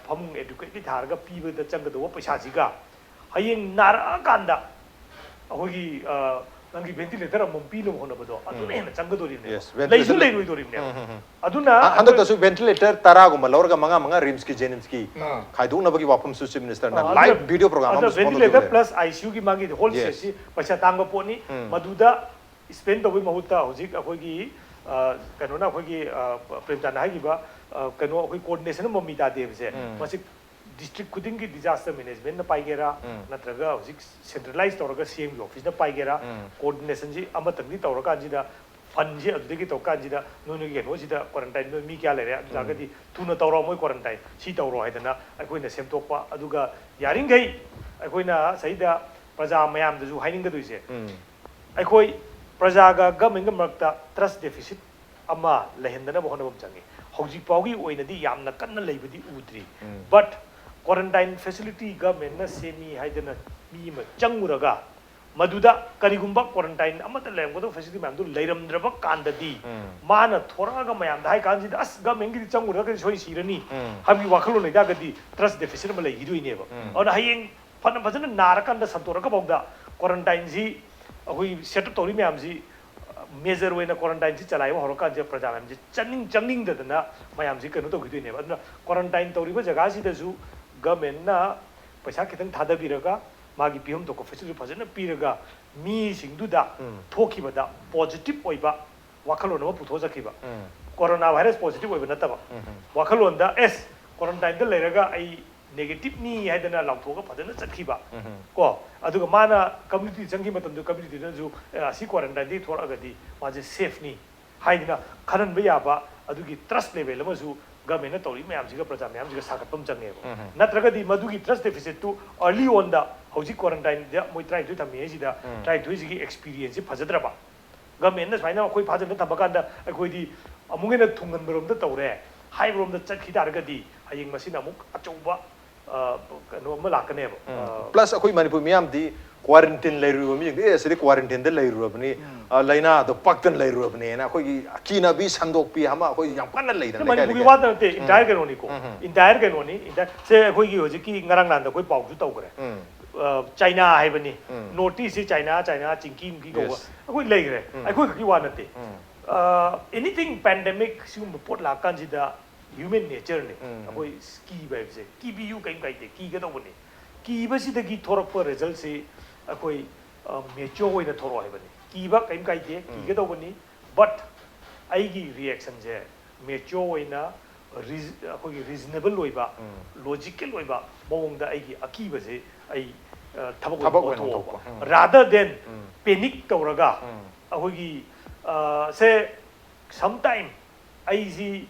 ꯐꯃꯨꯡ ꯑꯦꯗꯤꯀ꯭ꯋꯦꯠꯂꯤ ꯊꯥꯔꯒ ꯄꯤꯕꯗ ꯆꯪꯒꯗꯧꯕ ꯄꯩꯁꯥꯁꯤꯒ ꯍꯌꯦꯡ ꯅꯥꯔꯛꯑꯀꯥꯟꯗ ꯑꯩꯈꯣꯏꯒꯤ ꯅꯪꯒꯤ ventilator ꯑꯃꯃꯝ ꯄꯤꯅꯕ ꯍꯣꯠꯅꯕꯗꯣ ꯑꯗꯨꯅ ꯍꯦꯟꯅ ꯆꯪꯒꯗꯣꯔꯤꯕꯅꯦꯕ꯫ Yes, ꯂꯩꯁꯨ ventilator. ꯂꯩꯔꯣꯏꯗꯣꯔꯤꯕꯅꯦꯕ꯫ ꯎꯝ, ꯎꯝ, ꯎꯝ. ꯑꯗꯨꯅ ꯍ- ꯍꯟꯗꯛꯇꯁꯨ ventilator ꯇꯔꯥꯒꯨꯝꯕ ꯂꯧꯔꯒ ꯃꯉꯥ ꯃꯉꯥ ꯔꯤꯝꯁꯀꯤ ꯖꯦꯅꯤꯝꯁꯀꯤ ꯑꯥ. ꯈꯥꯏꯗꯣꯛꯅꯕꯒꯤ ꯋꯥꯐꯝꯁꯨ ꯆꯤꯐ ꯃꯤꯅꯤꯁꯇꯔꯅ ꯑꯥ, ꯂꯥꯏꯚ ꯑꯗꯨꯅ- ꯚꯤꯗꯤꯑꯣ ꯄ꯭ꯔꯣꯒ꯭ꯔꯥꯝ ꯑꯗꯨꯅ ꯑꯃꯁꯨ ꯐꯣꯡꯗꯣꯛꯈꯤꯕꯅꯦ꯫ Ventilator plus ICUꯒꯤ ꯃꯥꯒꯤ ꯍꯣꯜ Yes. ꯁꯦꯠꯁꯤ ꯄꯩꯁꯥ ꯇꯥꯡꯕ ꯄꯣꯠꯅꯤ꯫ ꯃꯗꯨꯗ spend ꯇꯧꯕꯒꯤ ꯃꯍꯨꯠꯇ ꯍꯧꯖꯤꯛ ꯑꯩꯈꯣꯏꯒꯤ ꯑ, ꯀꯩꯅꯣꯅ ꯑꯩꯈꯣꯏꯒꯤ ꯑ, ꯄ꯭ꯔꯦꯝꯆꯥꯟꯗ ꯍꯥꯏꯈꯤꯕ ꯑ, ꯀꯩꯅꯣ ꯑꯩꯈꯣꯏ coordination ꯑꯃ ꯃꯃꯤ ꯇꯥꯗꯦꯕꯁꯦ꯫ ꯃꯁꯤ district ꯈꯨꯗꯤꯡꯒꯤ disaster managementꯅ ꯄꯥꯏꯒꯦꯔꯥ, ꯅꯠꯇ꯭ꯔꯒ ꯍꯧꯖꯤꯛ centralized ꯇꯧꯔꯒ CMꯒꯤ officeꯅ ꯄꯥꯏꯒꯦꯔꯥ, coordinationꯁꯤ ꯑꯃꯇꯪꯗꯤ ꯇꯧꯔꯀꯥꯟꯁꯤꯗ fundꯁꯤ ꯑꯗꯨꯗꯒꯤ ꯇꯧꯔꯀꯥꯟꯁꯤꯗ ꯅꯣꯏ ꯅꯣꯏꯒꯤ ꯀꯩꯅꯣꯁꯤꯗ quarantine ꯅꯣꯏ ꯃꯤ ꯀꯌꯥ ꯂꯩꯔꯦ ꯑꯗꯨ ꯇꯥꯔꯒꯗꯤ ꯊꯨꯅ ꯇꯧꯔꯣ ꯃꯣꯏ quarantine ꯁꯤ ꯇꯧꯔꯣ ꯍꯥꯏꯗꯅ ꯑꯩꯈꯣꯏꯅ ꯁꯦꯝꯗꯣꯛꯄ꯫ ꯑꯗꯨꯒ ꯌꯥꯔꯤꯈꯩ ꯑꯩꯈꯣꯏꯅ ꯁꯤꯗ ꯄ꯭ꯔꯖꯥ ꯃꯌꯥꯝꯗꯁꯨ ꯍꯥꯏꯅꯤꯡꯒꯗꯣꯏꯁꯦ, ꯑꯩꯈꯣꯏ ꯄ꯭ꯔꯖꯥꯒ governmentꯒ ꯃꯔꯛꯇ trust deficit ꯑꯃ ꯂꯩꯍꯟꯗꯅꯕ ꯍꯣꯠꯅꯕ ꯑꯃ ꯆꯪꯉꯤ꯫ ꯍꯧꯖꯤꯛ ꯐꯥꯎꯒꯤ ꯑꯣꯏꯅꯗꯤ ꯌꯥꯝꯅ ꯀꯟꯅ ꯂꯩꯕꯗꯤ ꯎꯗ꯭ꯔꯤ꯫ But quarantine facility governmentꯅ ꯁꯦꯝꯃꯤ ꯍꯥꯏꯗꯅ ꯃꯤ ꯑꯃ ꯆꯪꯉꯨꯔꯒ ꯃꯗꯨꯗ ꯀꯔꯤꯒꯨꯝꯕ quarantine ꯑꯃꯠꯇ ꯂꯩꯔꯝꯒꯗꯕ facility ꯃꯌꯥꯝꯗꯨ ꯂꯩꯔꯝꯗ꯭ꯔꯕ ꯀꯥꯟꯗꯗꯤ ꯃꯥꯅ ꯊꯣꯔꯛꯑꯒ ꯃꯌꯥꯝꯗ ꯍꯥꯏ ꯀꯥꯟꯁꯤꯗ ꯑꯁ governmentꯒꯤꯗꯤ ꯆꯪꯉꯨꯔꯒꯗꯤ ꯁꯣꯏ ꯁꯤꯔꯅꯤ ꯍꯥꯏꯕꯒꯤ ꯋꯥꯈꯜꯂꯣꯟ ꯂꯩꯇꯥꯔꯒꯗꯤ trust deficit ꯑꯃ ꯂꯩꯈꯤꯗꯣꯏꯅꯦꯕ꯫ ꯑꯗꯨꯅ ꯍꯌꯦꯡ ꯐꯅ ꯐꯖꯅ ꯅꯥꯔꯀꯥꯟꯗ ꯁꯟꯇꯣꯔꯛꯑꯐꯥꯎꯗ quarantineꯁꯤ ꯑꯩꯈꯣꯏ set up ꯇꯧꯔꯤ ꯃꯌꯥꯝꯁꯤ major ꯑꯣꯏꯅ quarantineꯁꯤ ꯆꯂꯥꯏꯕ ꯍꯧꯔꯀꯥꯟꯁꯤꯗ ꯄ꯭ꯔꯖꯥ ꯃꯌꯥꯝꯁꯤ ꯆꯪꯅꯤꯡ ꯆꯪꯅꯤꯡꯗꯗꯅ ꯃꯌꯥꯝꯁꯤ ꯀꯩꯅꯣ ꯇꯧꯈꯤꯗꯣꯏꯅꯦꯕ꯫ ꯑꯗꯨꯅ quarantine ꯇꯧꯔꯤꯕ ꯖꯒꯥꯁꯤꯗꯁꯨ governmentꯅ ꯄꯩꯁꯥ ꯈꯤꯇꯪ ꯊꯥꯗꯕꯤꯔꯒ ꯃꯥꯒꯤ ꯄꯤꯐꯝ ꯊꯣꯛꯄ facility ꯐꯖꯅ ꯄꯤꯔꯒ ꯃꯤꯁꯤꯡꯗꯨꯗ ꯊꯣꯛꯈꯤꯕꯗ positive ꯑꯣꯏꯕ ꯋꯥꯈꯜꯂꯣꯟ ꯑꯃ ꯄꯨꯊꯣꯛꯆꯈꯤꯕ꯫ Corona virus positive ꯑꯣꯏꯕ ꯅꯠꯇꯕ ꯋꯥꯈꯜꯂꯣꯟꯗ ꯑꯦꯁ quarantineꯗ ꯂꯩꯔꯒ ꯑꯩ negativeꯅꯤ ꯍꯥꯏꯗꯅ ꯂꯥꯎꯊꯣꯛꯑꯒ ꯐꯖꯅ ꯆꯠꯈꯤꯕ꯫ ꯀꯣ ꯑꯗꯨꯒ ꯃꯥꯅ community ꯆꯪꯈꯤꯕ ꯃꯇꯝꯗ communityꯗꯨꯅꯁꯨ "ꯑꯦ, ꯑꯁꯤ quarantineꯗꯒꯤ ꯊꯣꯛꯂꯛꯑꯒꯗꯤ ꯃꯥꯁꯦ safeꯅꯤ" ꯍꯥꯏꯗꯅ ꯈꯟꯍꯟꯕ ꯌꯥꯕ ꯑꯗꯨꯒꯤ trust level ꯑꯃꯁꯨ governmentꯅ ꯇꯧꯔꯤ ꯃꯌꯥꯝꯁꯤꯒ ꯄ꯭ꯔꯖꯥ ꯃꯌꯥꯝꯁꯤꯒ ꯁꯥꯒꯠꯄ ꯑꯃ ꯆꯪꯉꯦꯕ꯫ ꯅꯠꯇ꯭ꯔꯒꯗꯤ ꯃꯗꯨꯒꯤ trust deficitꯇꯨ early onꯗ ꯍꯧꯖꯤꯛ quarantineꯗ ꯃꯣꯏ ꯇꯔꯥꯅꯤꯊꯣꯏ ꯊꯝꯃꯤ ꯍꯥꯏꯁꯤꯗ ꯇꯔꯥꯅꯤꯊꯣꯏꯁꯤꯒꯤ experienceꯁꯤ ꯐꯖꯗ꯭ꯔꯕ, governmentꯅ ꯁꯨꯃꯥꯏꯅ ꯑꯩꯈꯣꯏ ꯐꯥꯖꯤꯟꯕ ꯊꯝꯕ ꯀꯥꯟꯗ ꯑꯩꯈꯣꯏꯗꯤ ꯑꯃꯨꯛ ꯍꯦꯟꯅ ꯊꯨꯡꯍꯟꯕꯔꯣꯝꯗ ꯇꯧꯔꯦ ꯍꯥꯏꯕꯔꯣꯝꯗ ꯆꯠꯈꯤ ꯇꯥꯔꯒꯗꯤ ꯍꯌꯦꯡ ꯃꯁꯤꯅ ꯑꯃꯨꯛ ꯑꯆꯧꯕ ꯑ, ꯀꯩꯅꯣ ꯑꯃ ꯂꯥꯛꯀꯅꯦꯕ꯫ ꯑ, ꯄ꯭ꯂꯁ ꯑꯩꯈꯣꯏ ꯃꯅꯤꯄꯨꯔ ꯃꯤꯌꯥꯝꯗꯤ quarantine ꯂꯩꯔꯨꯔꯕ ꯃꯤꯁꯤꯡꯗꯤ "ꯑꯦ, ꯑꯁꯤꯗꯤ quarantineꯗ ꯂꯩꯔꯨꯔꯕꯅꯤ, ꯑ, ꯂꯥꯏꯅꯥꯗꯣ ꯄꯛꯇꯅ ꯂꯩꯔꯨꯔꯕꯅꯦꯅ" ꯑꯩꯈꯣꯏꯒꯤ ꯑꯀꯤꯅꯕꯤ ꯁꯟꯗꯣꯛꯄꯤ ꯑꯃ ꯑꯩꯈꯣꯏ ꯌꯥꯝ ꯀꯟꯅ ꯂꯩꯗꯅ ꯂꯩꯀꯥꯏ ꯃꯅꯤꯄꯨꯔꯒꯤ ꯂꯩꯀꯥꯏ꯫ ꯋꯥꯗ ꯅꯠꯇꯦ, entire ꯀꯩꯅꯣꯅꯤꯀꯣ꯫ Entire ꯀꯩꯅꯣꯅꯤ, entire꯫ ꯁꯦ ꯑꯩꯈꯣꯏꯒꯤ ꯍꯧꯖꯤꯛꯀꯤ ꯉꯔꯥꯡ ꯅꯍꯥꯟꯗ ꯑꯩꯈꯣꯏ ꯄꯥꯎꯁꯨ ꯇꯧꯈ꯭ꯔꯦ꯫ ꯆꯥꯏꯅꯥ ꯍꯥꯏꯕꯅꯤ, ꯅꯣꯔꯠ ꯏꯁꯁꯤ ꯆꯥꯏꯅꯥ, ꯆꯥꯏꯅꯥ ꯆꯤꯡꯀꯤ ꯃꯨꯀꯤ ꯀꯧꯕ ꯑꯩꯈꯣꯏ ꯂꯩꯈ꯭ꯔꯦ꯫ ꯑꯩꯈꯣꯏ ꯈꯛꯀꯤ ꯋꯥ ꯅꯠꯇꯦ꯫ ꯑꯦꯅꯤꯊꯤꯡ ꯄꯦꯟꯗꯦꯃꯤꯛ ꯁꯤꯒꯨꯝꯕ ꯄꯣꯠ ꯂꯥꯛꯀꯥꯟꯁꯤꯗ ꯍ꯭ꯌꯨꯃꯦꯟ ꯅꯦꯆꯔꯅꯤ꯫ ꯑꯩꯈꯣꯏ ꯀꯤꯕ ꯍꯥꯏꯕꯁꯦ, ꯀꯤꯕꯤꯌꯨ, ꯀꯔꯤꯝ ꯀꯥꯏꯗꯦ, ꯀꯤꯒꯗꯧꯕꯅꯤ꯫ ꯀꯤꯕꯁꯤꯗꯒꯤ ꯊꯣꯔꯛꯄ ꯔꯤꯖꯜꯁꯤ ꯑꯩꯈꯣꯏ ꯃꯦꯆ꯭ꯌꯣꯔ ꯑꯣꯏꯅ ꯊꯣꯔꯛꯑꯣ ꯍꯥꯏꯕꯅꯤ꯫ ꯀꯤꯕ ꯀꯔꯤꯝ ꯀꯥꯏꯗꯦ, ꯀꯤꯒꯗꯧꯕꯅꯤ꯫ ꯕꯠ ꯑꯩꯒꯤ ꯔꯤꯌꯦꯛꯁꯟꯁꯦ ꯃꯦꯆ꯭ꯌꯣꯔ ꯑꯣꯏꯅ, ꯑꯩꯈꯣꯏꯒꯤ ꯔꯤꯖꯅꯦꯕꯜ ꯑꯣꯏꯕ, ꯂꯣꯖꯤꯀꯦꯜ ꯑꯣꯏꯕ ꯃꯑꯣꯡꯗ ꯑꯩꯒꯤ ꯑꯀꯤꯕꯁꯦ ꯑꯩ ꯊꯕꯛ ꯑꯣꯏꯅ ꯑꯣꯟꯊꯣꯛꯄ꯫ ꯔꯥꯗꯔ ꯗꯦꯟ ꯄꯦꯅꯤꯛ ꯇꯧꯔꯒ ꯑꯩꯈꯣꯏꯒꯤ ꯁꯦ ꯁꯝꯇꯥꯏꯝ ꯑꯩꯁꯤ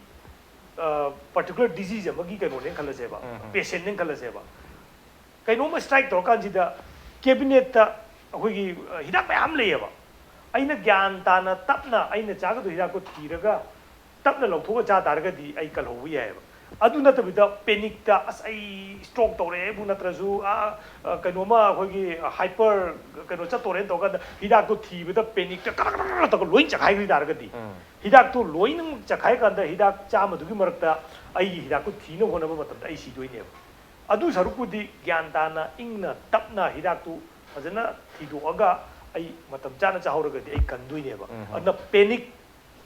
ꯄꯥꯔꯇꯤꯀꯨꯂꯔ ꯗꯤꯖꯤꯖ ꯑꯃꯒꯤ ꯀꯩꯅꯣꯅꯦꯅ ꯈꯜꯂꯁꯦꯕ, ꯄꯦꯁꯦꯟꯅꯦꯅ ꯈꯜꯂꯁꯦꯕ꯫ ꯀꯩꯅꯣꯝꯃ ꯁ꯭ꯇ꯭ꯔꯥꯏꯛ ꯇꯧꯔꯀꯥꯟꯁꯤꯗ ꯀꯦꯕꯤꯅꯦꯠꯇ ꯑꯩꯈꯣꯏꯒꯤ ꯍꯤꯗꯥꯛ ꯃꯌꯥꯝ ꯂꯩꯌꯦꯕ꯫ ꯑꯩꯅ ꯒ꯭ꯌꯥꯟ ꯇꯥꯅ ꯇꯞꯅ ꯑꯩꯅ ꯆꯥꯒꯗꯧ ꯍꯤꯗꯥꯛꯇꯣ ꯊꯤꯔꯒ ꯇꯞꯅ ꯂꯧꯊꯣꯛꯑ ꯆꯥ ꯇꯥꯔꯒꯗꯤ ꯑꯩ ꯀꯜꯍꯧꯕ ꯌꯥꯏꯑꯕ꯫ ꯑꯗꯨ ꯅꯠꯇꯕꯤꯗ ꯄꯦꯅꯤꯛꯇ ꯑꯁ ꯑꯩ ꯁ꯭ꯇ꯭ꯔꯣꯛ ꯇꯧꯔꯛꯑꯦꯕꯨ ꯅꯠꯇ꯭ꯔꯁꯨ ꯀꯩꯅꯣꯝꯃ ꯑꯩꯈꯣꯏꯒꯤ ꯍꯥꯏꯄꯔ ꯀꯩꯅꯣ ꯆꯠꯇꯣꯔꯦꯅ ꯇꯧꯔꯀꯥꯟꯗ ꯍꯤꯗꯥꯛꯇꯣ ꯊꯤꯕꯗ ꯄꯦꯅꯤꯛꯇ ꯀꯔ ꯀꯔ ꯇꯧꯔꯒ ꯂꯣꯏ ꯆꯈꯥꯏꯈ꯭ꯔꯤ ꯇꯥꯔꯒꯗꯤ, ꯍꯤꯗꯥꯛꯇꯣ ꯂꯣꯏꯅꯃꯛ ꯆꯈꯥꯏꯔꯀꯥꯟꯗ ꯍꯤꯗꯥꯛ ꯆꯥꯝꯃꯗꯨꯒꯤ ꯃꯔꯛꯇ ꯑꯩꯒꯤ ꯍꯤꯗꯥꯛꯇꯣ ꯊꯤꯅꯕ ꯍꯣꯠꯅꯕ ꯃꯇꯝꯗ ꯑꯩ ꯁꯤꯗꯣꯏꯅꯦꯕ꯫ ꯑꯗꯨ ꯁꯔꯨꯛꯄꯨꯗꯤ ꯒ꯭ꯌꯥꯟ ꯇꯥꯅ ꯏꯪꯅ ꯇꯞꯅ ꯍꯤꯗꯥꯛꯇꯨ ꯐꯖꯅ ꯊꯤꯗꯣꯛꯑꯒ ꯑꯩ ꯃꯇꯝ ꯆꯥꯅ ꯆꯥꯍꯧꯔꯒꯗꯤ ꯑꯩ ꯀꯟꯗꯣꯏꯅꯦꯕ꯫ ꯑꯗꯨꯅ ꯄꯦꯅꯤꯛ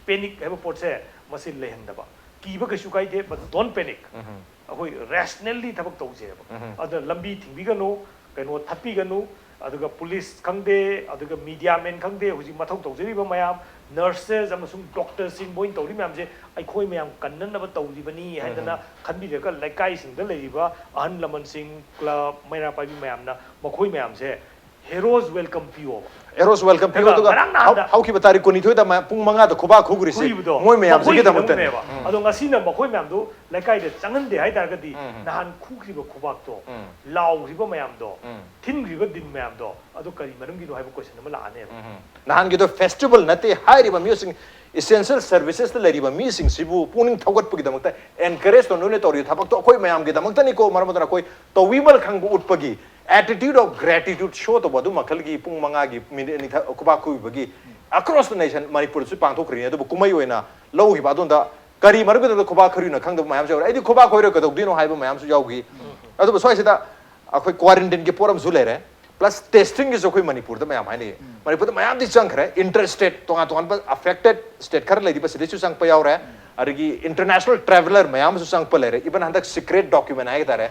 ꯄꯦꯅꯤꯛ ꯍꯥꯏꯕ ꯄꯣꯠꯁꯦ ꯃꯁꯤ ꯂꯩꯍꯟꯗꯕ꯫ ꯀꯤꯕ ꯀꯩꯁꯨ ꯀꯥꯏꯗꯦ, but don't panic꯫ ꯑꯩꯈꯣꯏ ꯔꯦꯁꯅꯦꯜꯂꯤ ꯊꯕꯛ ꯇꯧꯁꯦꯕ꯫ ꯑꯗꯨꯅ ꯂꯝꯕꯤ ꯊꯤꯡꯕꯤꯒꯅꯨ, ꯀꯩꯅꯣ ꯊꯠꯄꯤꯒꯅꯨ꯫ ꯑꯗꯨꯒ ꯄꯨꯂꯤꯁ ꯈꯪꯗꯦ, ꯑꯗꯨꯒ ꯃꯤꯗꯤꯌꯥ ꯃꯦꯟ ꯈꯪꯗꯦ, ꯍꯧꯖꯤꯛ ꯃꯊꯧ ꯇꯧꯖꯔꯤꯕ ꯃꯌꯥꯝ, ꯅꯔꯁꯦꯁ ꯑꯃꯁꯨꯡ ꯗꯣꯛꯇꯔꯁꯤꯡ ꯃꯣꯏꯅ ꯇꯧꯔꯤ ꯃꯌꯥꯝꯁꯦ ꯑꯩꯈꯣꯏ ꯃꯌꯥꯝ ꯀꯟꯅꯅꯕ ꯇꯧꯔꯤꯕꯅꯤ ꯍꯥꯏꯗꯅ ꯈꯟꯕꯤꯔꯒ ꯂꯩꯀꯥꯏꯁꯤꯡꯗ ꯂꯩꯔꯤꯕ ꯑꯍꯜ ꯂꯃꯟꯁꯤꯡ, ꯀ꯭ꯂꯕ, ꯃꯩꯔꯥ ꯄꯥꯏꯕꯤ ꯃꯌꯥꯝꯅ ꯃꯈꯣꯏ ꯃꯌꯥꯝꯁꯦ ꯍꯦꯔꯣꯁ ꯋꯦꯜꯀꯝ ꯄꯤꯌꯣꯕ꯫ ꯍꯦꯔꯣꯁ ꯋꯦꯜꯀꯝ ꯄꯤꯌꯣ꯫ ꯑꯗꯨꯒ ꯑꯗꯨꯒ ꯉꯔꯥꯡ ꯅꯍꯥꯟꯗ ꯍꯧ- ꯍꯧꯈꯤꯕ ꯇꯥꯔꯤꯛ ꯀꯨꯟꯅꯤꯊꯣꯏꯗ ꯃ- ꯄꯨꯡ ꯃꯉꯥꯗ ꯈꯨꯕꯥꯛ ꯈꯨꯈ꯭ꯔꯤꯁꯤ ꯈꯨꯔꯤꯕꯗꯣ ꯃꯣꯏ ꯃꯌꯥꯝꯁꯤꯒꯤꯗꯃꯛꯇꯅꯦ꯫ ꯃꯈꯣꯏꯒꯤꯗꯃꯛꯅꯦꯕ꯫ ꯑꯗꯣ ꯉꯁꯤꯅ ꯃꯈꯣꯏ ꯃꯌꯥꯝꯗꯣ ꯂꯩꯀꯥꯏꯗ ꯆꯪꯍꯟꯗꯦ ꯍꯥꯏꯇꯥꯔꯒꯗꯤ ꯅꯍꯥꯟ ꯈꯨꯈ꯭ꯔꯤꯕ ꯈꯨꯕꯥꯛꯇꯣ, ꯂꯥꯎꯈ꯭ꯔꯤꯕ ꯃꯌꯥꯝꯗꯣ, ꯊꯤꯟꯈ꯭ꯔꯤꯕ ꯗꯤꯟ ꯃꯌꯥꯝꯗꯣ, ꯑꯗꯨ ꯀꯔꯤ ꯃꯔꯝꯒꯤꯅꯣ ꯍꯥꯏꯕ ꯀꯣꯏꯁꯟ ꯑꯃ ꯂꯥꯛꯑꯅꯦꯕ꯫ ꯅꯍꯥꯟꯒꯤꯗꯣ ꯐꯦꯁꯇꯤꯚꯦꯜ ꯅꯠꯇꯦ ꯍꯥꯏꯔꯤꯕ ꯃꯤꯑꯣꯏꯁꯤꯡ, ꯏꯁꯦꯟꯁꯤꯌꯦꯜ ꯁꯔꯚꯤꯁꯦꯁꯇ ꯂꯩꯔꯤꯕ ꯃꯤꯁꯤꯡꯁꯤꯕꯨ ꯄꯨꯛꯅꯤꯡ ꯊꯧꯒꯠꯄꯒꯤꯗꯃꯛꯇ, ꯑꯦꯟꯀꯔꯦꯖ ꯇꯧꯅꯕ ꯇꯧꯔꯤꯕ ꯊꯕꯛꯇꯣ ꯑꯩꯈꯣꯏ ꯃꯌꯥꯝꯒꯤꯗꯃꯛꯇꯅꯤꯀꯣ꯫ ꯃꯔꯝ ꯑꯗꯨꯅ ꯑꯩꯈꯣꯏ ꯇꯧꯕꯤꯃꯜ ꯈꯪꯕ ꯎꯠꯄꯒꯤ attitude of gratitude show ꯇꯧꯕ ꯑꯗꯨ ꯃꯈꯜꯒꯤ ꯄꯨꯡ ꯃꯉꯥꯒꯤ ꯃꯤꯅꯤꯠ ꯑꯅꯤ ꯊ- ꯈꯨꯕꯥꯛ ꯈꯨꯕꯤꯕꯒꯤ across the nation ꯃꯅꯤꯄꯨꯔꯗꯁꯨ ꯄꯥꯡꯊꯣꯛꯈ꯭ꯔꯤꯅꯤ꯫ ꯑꯗꯨꯕꯨ ꯀꯨꯝꯍꯩ ꯑꯣꯏꯅ ꯂꯧꯈꯤꯕ ꯑꯗꯣꯝꯗ ꯀꯔꯤ ꯃꯔꯝꯒꯤꯗꯃꯛꯇ ꯈꯨꯕꯥꯛ ꯈꯨꯔꯤꯅꯣ ꯈꯪꯗꯕ ꯃꯌꯥꯝꯁꯨ ꯌꯥꯎꯔꯦ꯫ ꯑꯩꯗꯤ ꯈꯨꯕꯥꯛ ꯈꯨꯔ ꯀꯩꯗꯧꯗꯣꯏꯅꯣ ꯍꯥꯏꯕ ꯃꯌꯥꯝꯁꯨ ꯌꯥꯎꯈꯤ꯫ ꯑꯗꯨꯕꯨ ꯁ꯭ꯋꯥꯏꯁꯤꯗ ꯑꯩꯈꯣꯏ ꯀ꯭ꯋꯥꯔꯦꯟꯇꯤꯟꯒꯤ ꯄꯣꯠ ꯑꯃꯁꯨ ꯂꯩꯔꯦ, ꯄ꯭ꯂꯁ ꯇꯦꯁꯇꯤꯡꯒꯤꯁꯨ ꯑꯩꯈꯣꯏ ꯃꯅꯤꯄꯨꯔꯗ ꯃꯌꯥꯝ ꯍꯥꯏꯅꯩ꯫ ꯃꯅꯤꯄꯨꯔꯗ ꯃꯌꯥꯝꯗꯤ ꯆꯪꯈ꯭ꯔꯦ, ꯏꯟꯇꯔ ꯁ꯭ꯇꯦꯠ ꯇꯣꯉꯥꯟ ꯇꯣꯉꯥꯟꯕ ꯑꯐꯦꯛꯇꯦꯠ ꯁ꯭ꯇꯦꯠ ꯈꯔ ꯂꯩꯔꯤꯕ ꯁꯤꯗꯩꯁꯨ ꯆꯪꯉꯛꯄ ꯌꯥꯎꯔꯦ꯫ ꯑꯗꯒꯤ ꯏꯟꯇꯔꯅꯦꯁꯅꯦꯜ ꯇ꯭ꯔꯦꯚꯦꯂꯔ ꯃꯌꯥꯝ ꯑꯃꯁꯨ ꯆꯪꯉꯛꯄ ꯂꯩꯔꯦ꯫ ꯏꯚꯟ ꯍꯟꯗꯛ ꯁꯤꯀ꯭ꯔꯦꯠ ꯗꯣꯀ꯭ꯌꯨꯃꯦꯟ ꯍꯥꯏ ꯇꯥꯔꯦ,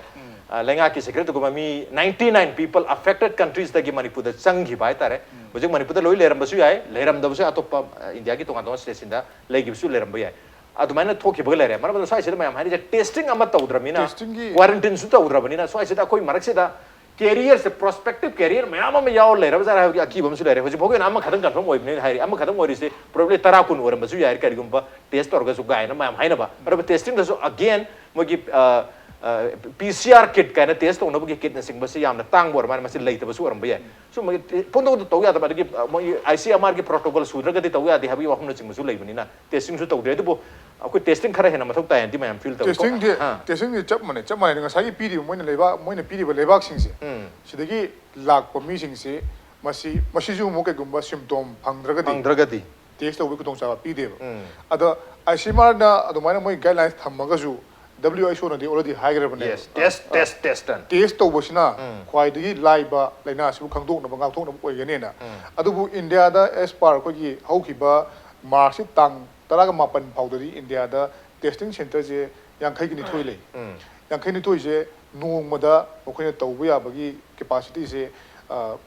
ꯑ, ꯂꯩꯉꯥꯛꯀꯤ ꯁꯤꯀ꯭ꯔꯦꯠ ꯗꯣꯀ꯭ꯌꯨꯃꯦꯟ ꯃꯤ ninety nine people affected countries ꯇꯒꯤ ꯃꯅꯤꯄꯨꯔꯗ ꯆꯪꯈꯤꯕ ꯍꯥꯏ ꯇꯥꯔꯦ꯫ ꯍꯧꯖꯤꯛ ꯃꯅꯤꯄꯨꯔꯗ ꯂꯣꯏ ꯂꯩꯔꯝꯕꯁꯨ ꯌꯥꯏ, ꯂꯩꯔꯝꯗꯕꯁꯨ ꯌꯥꯏ, ꯑꯇꯣꯞꯄ, ꯑ, ꯏꯟꯗꯤꯌꯥꯒꯤ ꯇꯣꯉꯥꯟ ꯇꯣꯉꯥꯟꯕ ꯁ꯭ꯇꯦꯠꯁꯤꯡꯗ ꯂꯩꯈꯤꯕꯁꯨ ꯂꯩꯔꯝꯕ ꯌꯥꯏ꯫ ꯑꯗꯨꯃꯥꯏꯅ ꯊꯣꯛꯈꯤꯕꯒ ꯂꯩꯔꯦ꯫ ꯃꯔꯝ ꯑꯗꯨꯅ ꯁ꯭ꯋꯥꯏꯁꯤꯗ ꯃꯌꯥꯝ ꯍꯥꯏꯔꯤꯁꯦ, ꯇꯦꯁꯇꯤꯡ ꯑꯃ ꯇꯧꯗ꯭ꯔꯕꯅꯤꯅ, ꯇꯦꯁꯇꯤꯡꯒꯤ ꯀ꯭ꯋꯥꯔꯦꯟꯇꯤꯟꯁꯨ ꯇꯧꯗ꯭ꯔꯕꯅꯤꯅ, ꯁ꯭ꯋꯥꯏꯁꯤꯗ ꯑꯩꯈꯣꯏ ꯃꯔꯛꯁꯤꯗ ꯀꯦꯔꯤꯌꯔꯁꯦ, ꯄ꯭ꯔꯣꯁꯄꯦꯛꯇꯤꯚ ꯀꯦꯔꯤꯌꯔ ꯃꯌꯥꯝ ꯑꯃ ꯌꯥꯎꯔ ꯂꯩꯔꯕꯖꯥꯠꯅ ꯍꯥꯏꯕꯒꯤ ꯑꯀꯤꯕ ꯑꯃꯁꯨ ꯂꯩꯔꯦ꯫ ꯍꯧꯖꯤꯛ ꯐꯥꯎꯒꯤ ꯑꯣꯏꯅ ꯑꯃꯈꯛꯇꯪ ꯀꯟꯐꯥꯔꯝ ꯑꯣꯏꯕꯅꯤꯅ ꯍꯥꯏꯔꯤ, ꯑꯃꯈꯛꯇꯪ ꯑꯣꯏꯔꯤꯁꯦ ꯄ꯭ꯔꯣꯕꯦꯕꯂꯤ ꯇꯔꯥ ꯀꯨꯟ ꯑꯣꯏꯔꯝꯕꯁꯨ ꯌꯥꯏ, ꯀꯔꯤꯒꯨꯝꯕ ꯇꯦꯁ ꯇꯧꯔꯒꯁꯨ ꯀꯥꯏꯅ ꯃꯌꯥꯝ ꯍꯥꯏꯅꯕ꯫ ꯑꯗꯨꯕꯨ ꯇꯦꯁꯇꯤꯡꯗꯁꯨ ꯑꯒꯦꯟ ꯃꯣꯏꯒꯤ, ꯑ, ꯑ, ꯄꯤ ꯁꯤ ꯑꯥꯔ ꯀꯤꯠ ꯀꯥꯏꯅ ꯇꯦꯁ ꯇꯧꯅꯕꯒꯤ ꯀꯤꯠꯅꯁꯤꯡꯕꯁꯤ ꯌꯥꯝꯅ ꯇꯥꯡꯕ ꯑꯣꯏꯔ ꯃꯥꯜꯂꯦ, ꯃꯁꯤ ꯂꯩꯇꯕꯁꯨ ꯑꯣꯏꯔꯝꯕ ꯌꯥꯏ꯫ ꯁꯨꯝꯕꯒꯤ ꯇꯦ-, ꯄꯨꯝꯅꯃꯛꯇ ꯇꯧ ꯌꯥꯗꯕ, ꯑꯗꯒꯤ, ꯑ, ꯃꯣꯏꯒꯤ ꯑꯥꯏ ꯁꯤ ꯑꯦꯝ ꯑꯥꯔꯒꯤ ꯄ꯭ꯔꯣꯇꯣꯀꯣꯜ ꯁꯨꯗ꯭ꯔꯒꯗꯤ ꯇꯧ ꯌꯥꯗꯦ ꯍꯥꯏꯕꯒꯤ ꯋꯥꯐꯝꯅꯆꯤꯡꯕꯁꯨ ꯂꯩꯕꯅꯤꯅ ꯇꯦꯁꯇꯤꯡꯁꯨ ꯇꯧꯗ꯭ꯔꯦ꯫ ꯑꯗꯨꯕꯨ ꯑꯩꯈꯣꯏ ꯇꯦꯁꯇꯤꯡ ꯈꯔ ꯍꯦꯟꯅ ꯃꯊꯧ ꯇꯥꯏ ꯍꯥꯏꯅꯗꯤ ꯃꯌꯥꯝ ꯐꯤꯜ ꯇꯧꯋꯤ꯫ ꯇꯦꯁꯇꯤꯡꯁꯦ ꯑꯥ꯫ ꯇꯦꯁꯇꯤꯡꯁꯦ ꯆꯞ ꯃꯥꯟꯅꯩ, ꯆꯞ ꯃꯥꯟꯅꯩ꯫ ꯉꯁꯥꯏꯒꯤ ꯄꯤꯔꯤꯕ ꯃꯣꯏꯅ ꯂꯩꯕꯥꯛ, ꯃꯣꯏꯅ ꯄꯤꯔꯤꯕ ꯂꯩꯕꯥꯛꯁꯤꯡꯁꯦ, ꯎꯝ꯫ ꯁꯤꯗꯒꯤ ꯂꯥꯛꯄ ꯃꯤꯁꯤꯡꯁꯦ, ꯃꯁꯤ, ꯃꯁꯤꯁꯨ ꯑꯃꯨꯛ ꯀꯩꯒꯨꯝꯕ ꯁꯤꯝꯇꯣꯝ ꯐꯪꯗ꯭ꯔꯒꯗꯤ ꯐꯪꯗ꯭ꯔꯒꯗꯤ ꯇꯦꯁ ꯇꯧꯕꯒꯤ ꯈꯨꯗꯣꯡꯆꯥꯕ ꯄꯤꯗꯦꯕ꯫ ꯎꯝ꯫ ꯑꯗꯣ ꯑꯥꯏ ꯁꯤ ꯑꯦꯝ ꯑꯥꯔꯅ ꯑꯗꯨꯃꯥꯏꯅ ꯃꯣꯏ ꯒꯥꯏꯗꯂꯥꯏꯟꯁ ꯊꯝꯃꯒꯁꯨ, ꯗꯕ꯭ꯂꯤꯎ ꯑꯩꯆ ꯑꯣꯅꯗꯤ ꯑꯣꯜꯔꯦꯗꯤ ꯍꯥꯏꯈ꯭ꯔꯕꯅꯦ꯫ Yes, test, test, test ten. Test ꯇꯧꯕꯁꯤꯅ ꯎꯝ꯫ ꯈ꯭ꯋꯥꯏꯗꯒꯤ ꯂꯥꯏꯕ ꯂꯥꯏꯅꯥꯁꯤꯕꯨ ꯈꯪꯗꯣꯛꯅꯕ, ꯉꯥꯛꯊꯣꯛꯅꯕ ꯑꯣꯏꯒꯅꯦꯅ꯫ ꯎꯝ꯫ ꯑꯗꯨꯕꯨ ꯏꯟꯗꯤꯌꯥꯗ, ꯑꯦꯁ ꯄꯥꯔ ꯑꯩꯈꯣꯏꯒꯤ ꯍꯧꯈꯤꯕ ꯃꯥꯔꯆꯀꯤ ꯇꯥꯡ ꯇꯔꯥꯒ ꯃꯥꯄꯟ ꯐꯥꯎꯗꯗꯤ ꯏꯟꯗꯤꯌꯥꯗ ꯇꯦꯁꯇꯤꯡ ꯁꯦꯟꯇꯔꯁꯦ ꯌꯥꯡꯈꯩꯒ ꯅꯤꯊꯣꯏ ꯂꯩ꯫ ꯎꯝ꯫ ꯌꯥꯡꯈꯩ ꯅꯤꯊꯣꯏꯁꯦ ꯅꯣꯡꯃꯗ ꯃꯈꯣꯏꯅ ꯇꯧꯕ ꯌꯥꯕꯒꯤ ꯀꯦꯄꯥꯁꯤꯇꯤꯁꯦ